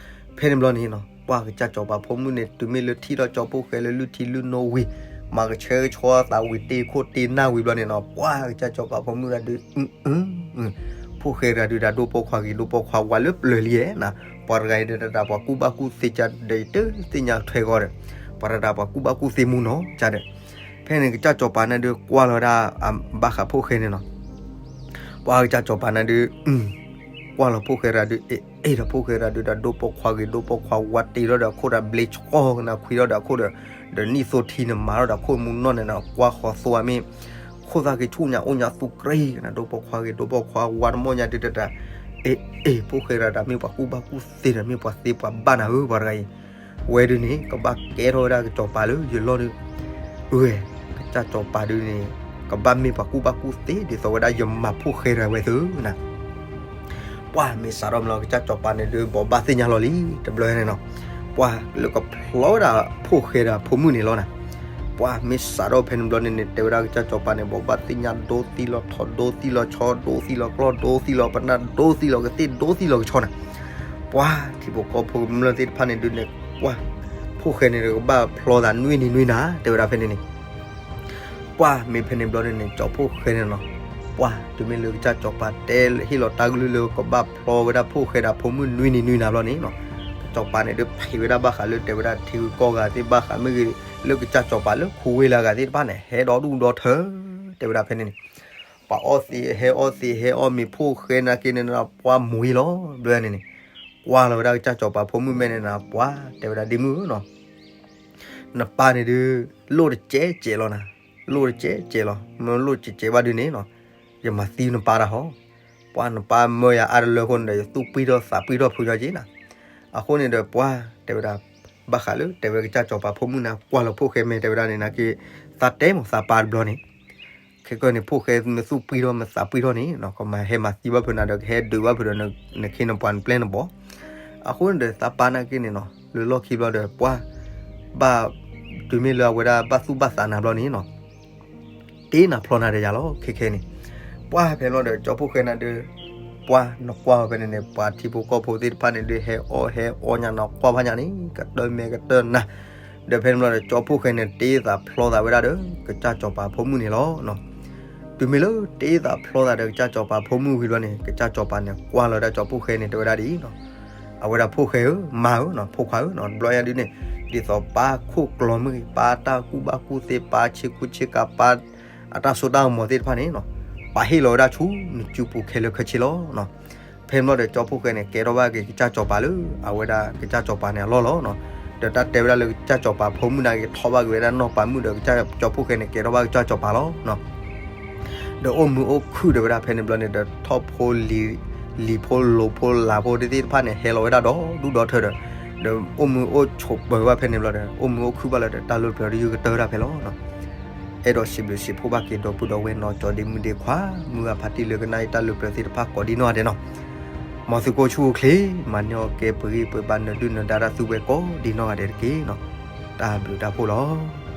ဖဲန့ၣ်ဘျီန့ၣ်နီၤ ပှၤကစၢ်စီၤပၤဖိမုၣ်န့ၣ် တုၤမ့ၢ်လၢထံၣ်ဒီးကၠီဖှိၣ်ဃဲလၢလုၢ်ထံလုၢ်နိဝံၤ မၤကဆှဲကဆှီသးဝံၤတ့ၢ်ခိၣ်တ့ၢ်နၢ်ဝံၤဘျီန့ၣ်နီၤ ပှၤကစၢ်စီၤပၤဖိမုၣ်တၢ်ဒုး အု ဖှိၣ်ဃဲတၢ်ဒုးတၢ်ဒိၣ်ပိာ်ခွါဂ့ၤ ဒိၣ်ပိာ်ခွါဝါလၢပျၢၤလံဧါနၤ, ပှၤတဂၤအံၤဒီးတၢ်ပှၤကူၣ်ဘၣ်ကူၣ်သ့ကဒီး ယတသ့ၣ်ညါထွဲဂီၤဒီး ပှၤတၢ်တၢ်ပှၤကူၣ်ဘၣ်ကူၣ်သ့မူနီၤကဒီး, ဖဲန့ၣ်ကစၢ်စီၤပၤန့ၣ်ဒုးကွၢ်လီၤဝဲဒၣ် ဘၣ်ဃးဖှိၣ်ဃဲန့ၣ်နီၤ ပှၤကစၢ်စီၤပၤန့ၣ်ဒုး ကွၢ်လီၤဖှိၣ်ဃဲတၢ်ဒုး အ့ၣ်အ့ၣ်ဒီးဖှိၣ်ဃဲတၢ်ဒုးတၢ်ဒိၣ်ပိာ်ခွါဂ့ၤ ဒိၣ်ပိာ်ခွါဝါတ့ၢ်ထီၣ်ဒီးအခိၣ်ဒီးဘျ့ဆှီကနၤ ခွံထီၣ်ဒီးအခိၣ်ဒီး ဒီးနံၣ်သိထံန့ၣ်မၤထီၣ်ဒီးအခိၣ်မူနီၢ်န့ၣ်နီၤ ကွၢ်ဃီၤသိအမ့ၢ် ခိၣ်သၣ်က့ၤဆူၣ်ညါအိၣ်ညါသူကရံကနၤ ဒိၣ်ပိာ်ခွါဂ့ၤ ဒိၣ်ပိာ်ခွါဝါတမီၢ်ညါဒုးတၢ်တၢ် အ့ၣ်အ့ၣ် ဖှိၣ်ဃဲတၢ်တၢ်မ့ၢ်ပှၤကူၣ်ဘၣ်ကူၣ်သ့ဒီး မ့ၢ်ပှၤသ့ပှၤဘၣ်နၤဧၢ ပှၤတဂၤအံၤ ဝဲဒုးန့ၣ် ကဘၣ်ကဲထီၣ်ဝဲဒၣ်ကစီၤပၤလၢယလီၢ်ဒုး အၢ ကစၢ်စီၤပၤဒုးန့ၣ် ကဘၣ်မ့ၢ်ပှၤကူၣ်ဘၣ်ကူၣ်သ့ ဒ်သိးဝဲဒၣ်ယမၤဖှိၣ်ဃဲတၢ်ဝဲသုနၤ ပှၤမ့ၢ်စးထီၣ်မးလီၤ ကစၢ်စီၤပၤန့ၣ်ဒုး ဘိးဘၣ်သ့ၣ်ညါလီၤလံ တဘျီန့ၣ်နီၤ ပှၤလၢကဖျီဝဲဒၣ်ဖှိၣ်ဃဲဒီးဖိမုၣ်န့ၣ်လီၤနၤ ပှၤမ့ၢ်စးထီၣ်ဖဲန့ၣ်ဘျီန့ၣ်န့ၣ် တဲဝဲဒၣ်ကစၢ်စီၤပၤန့ၣ် ဘိးဘၣ်သ့ၣ်ညါဒိသံလီၤထီ ဒိသံလီၤဆီ ဒိသံလီၤကျီၢ် ဒိသံလီၤပနၢ် ဒိသံလီၤကသ့ၣ် ဒိသံလီၤကဆီနၤ ပှၤထံဖိကီၢ်ဖိကမျၢၢ်သ့ၣ်တဖၣ်န့ၣ်ဒုးန့ၣ် ပှၤ ဖှိၣ်ဃဲန့ၣ်ဒီးကဘၣ်ဖျီသးနွံနံၤနွံနၤ တဲဝဲဒၣ်ဖဲန့ၣ်န့ၣ် ပှၤမ့ၢ်ဖဲန့ၣ်ဘျီန့ၣ်န့ၣ် ကၠီဖှိၣ်ဃဲန့ၣ်နီၤ ပှၤတုၤမ့ၢ်လၢကစၢ်စီၤပၤတဲဟ့ၣ်လီၤတၢ်ကလုၢ်လၢကဘၣ်ဖျီဝဲဒၣ်ဖှိၣ်ဃဲဒီးဖိမုၣ်နွံနံၤနွံနၤဘျီန့ၣ်နီၤ ကစီၤပၤန့ၣ်ဒုးဖံးဝဲဒၣ်ဘၣ်ဃးလၢတဲဝဲဒၣ်ထံဂုၤကီၢ်ဂၤသ့ၣ်ဘၣ်ဃးမ့ၢ်ဂ့ၤ လၢကစၢ်စီၤပၤလၢခူဝ့လၢအဂၤသ့ၣ်တဖၣ်န့ၣ် ဟဲဒီဒူၣ်ဒီထၢ တဲဝဲဒၣ်ဖဲန့ၣ်န့ၣ် ပှၤအီၣ်သ့ဟဲအီၣ်သ့ဟဲအီၣ်မ့ၤဖှိၣ်ဃဲနာ်က့န့ၣ် ပှၤမိၤအံၤလီၤ ဘျီန့ၣ်န့ၣ် ကွၢ်လီၤဝဲဒၣ်ကစၢ်စီၤပၤဖိမုၣ်မဲာ်န့ၣ်နၤ ပှၤတဲဝဲဒၣ်ဒ့မုၣ်ဧၢနီၤ နပၢ်န့ၣ်ဒုး လိၣ်တကဲးကဲးလီၤနၤ လိၣ်တကဲးကဲးလီၤ မ့ၢ်လိၣ်တကဲးကဲးဘၣ်ဒုးန့ၣ်နီၤ ယမၤသံနပၢ်တၢ်ဟီ ပှၤနပၢ်မၢယၤအါတလၢအဃိန့ၣ်ဒီး ယသူၣ်ပှံၢ်ထီၣ်သးပှံၢ်ထီၣ်ဖုညါက့နၤ အဃိန့ၣ်ဒီးပှၤတဲဝဲဒၣ် ဘၣ်ဃးလၢတဲဝဲကစၢ်စီၤပၤဖိမုၣ်န့ၣ် ကွၢ်လီၤဖှိၣ်ဃဲမဲာ်တဲဝဲဒၣ်န့ၣ်နာ်က့ သးတဲမ့ၢ်သးပၢ်တဘျီန့ၣ် ခဲကနံၣ်န့ၣ် ဖှိၣ်ဃဲမ့ၢ်သူၣ်ပှံၢ်ထီၣ်မ့ၢ်သးပှံၢ်ထီၣ်န့ၣ် ကမၤဟဲမၤသံဘၣ်ဖုးနၤဒီး ကဟဲဒုးဘၣ်ဖုးဒီး နခ့နပှၤနပျဲၢ်နဘီၣ် အဃိန့ၣ်ဒီး သးပၢ်နာ်က့န့ၣ်နီၤ လၢလီၢ်ခံဘျီဒီး ပှၢ်ဘၣ် တုၤမ့ၢ်လၢအဝဲဒၣ်ဘၣ်သူၣ်ဘၣ်သးနၤဘျီန့ၣ်နီၤ တ့နၤဖျီနၤဒီးယၤလီၤ ခဲခဲန့ၣ်. ပှၢ်ဖဲန့ၣ်ဘျီဒီး ကၠီဖှိၣ်ဃဲန့ၣ်ဒီး ပှၢ်နကွၢ်ဝဲဖဲန့ၣ်န့ၣ် ပှၤထံဖိကီၢ်ဖိသ့ၣ်တဖၣ်န့ၣ်ဒီး ဟဲအီၣ်ဟဲအီညါနီၤ ကွၢ်ဖးညါန့ၣ် ကတၢၢ်မဲာ်ကတၢၢ်နၤ ဒီးဖဲန့ၣ်ဘျီဒီး ကၠီဖှိၣ်ဃဲန့ၣ် တ့သးဖျီသးဝဲဒၣ်ဒီး ကစၢ်စီၤပၤဖိမုၣ်န့ၣ်လီၤ. တုၤမ့ၢ်လၢတ့သးဖျီသးဒီးကစၢ်စီၤပၤဖိမုၣ်ဝံၤဘျီန့ၣ် ကစၢ်စီၤပၤန့ၣ် ကွၢ်လီၤဝဲဒၣ်ကၠီဖှိၣ်ဃဲန့ၣ် တဲဝဲဒၣ်ဒ်အံၤနီၤ အဝဲဒၣ်ဖှိၣ်ဃဲဧၢ မါဧၢနီၤ ဖိခွါဧၢနီၤ တဘျီညါဒ်န့ၣ် ဒ်သိးပၢ်ခိၣ်ကျီၤမုၢ်ဂ့ၤ ပၢ်တၢ်ကူၣ်ဘၣ်ကူၣ်သ့ ပၢ်ဆ့ကူဆ့ကၤ ပၢ်အတၢ်စိတၢ်ကမီၤသ့ၣ်တဖၣ်န့ၣ်နီၤ ပာ်ဟ့ၣ်လီၤဝဲဒၣ်ဆူနစုပူၤခဲလၢာ်ခဲဆ့လီၤ. ဖဲန့ၣ်ဘျီဒီး ကၠီဖှိၣ်ဃဲန့ၣ် ကဲထီၣ်ဘၣ်က့ၤကစၢ်စီၤပၤလၢ အဝဲဒၣ်ကစၢ်စီၤပၤန့ၣ်အလီၢ်လီၤ. ဒီးတၢ်တဲဝဲဒၣ်လၢကစၢ်စီၤပၤဖိမုၣ်နာ်က့ ထီၣ်ဘၣ်က့ၤဝဲဒၣ်နီၢ်ပၤမုၣ်ဒီး ကစၢ်ကၠီဖှိၣ်ဃဲန့ၣ် ကဲထီၣ်ဘၣ်ကစၢ်စီၤပၤလီၤ. ဒီးအိၣ်မုာ်အိၣ်ခုၣ်ဒီးဝဲဒၣ်ဖဲန့ၣ်ဘျီန့ၣ်ဒီး ထီၣ်ဖိလံၤ လံၤဖိလိၤဖိလၢ်ဖိသ့ၣ်တဖၣ်န့ၣ် ဟဲလီၤဝဲဒၣ်ဒီဒူၣ်ဒီထၢဒီး ဒီးအိၣ်မုာ်အိၣ်ဆိးပၢၤဘၣ်ဖဲန့ၣ်ဘျီဒီး အိၣ်မုာ်အိၣ်ခုၣ်ဘၣ်လၢဒီး တၢ်လၢပျၢၤတယုၢ်ကတၢၢ်ဒၣ်ဖဲလီၤ. အဲၣ်ဒိးစံးဘျုးစံးဖှိၣ်ဘၣ်က့ၤဒီပုၢ်ဒီဝဲၢ်နီၢ်ကၠီဒ့မုၣ်ဒ့ခွါ မုၢ်ဂၤဖါတံၢ်လၢကနၣ်အံၤတၢ်လၢပျၢၤသ့ၣ်တဖၣ်ကိးဒ်နီၢ်ဂၤဒဲးနီၤ မ်သုကအိၣ်ဆူၣ်အိၣ်ချ့ မၤန့ၢ်အီၣ်ကဲပဂံၢ်ပဘါနၢၤဒုၣ်နၢၤဒါတၢ်သူဝဲကိးဒ်နီၢ်ဂၤဒဲးတက့ၢ်နီၤ တၢ်ဘျုးတၢ်ဖှိၣ်လီၤ.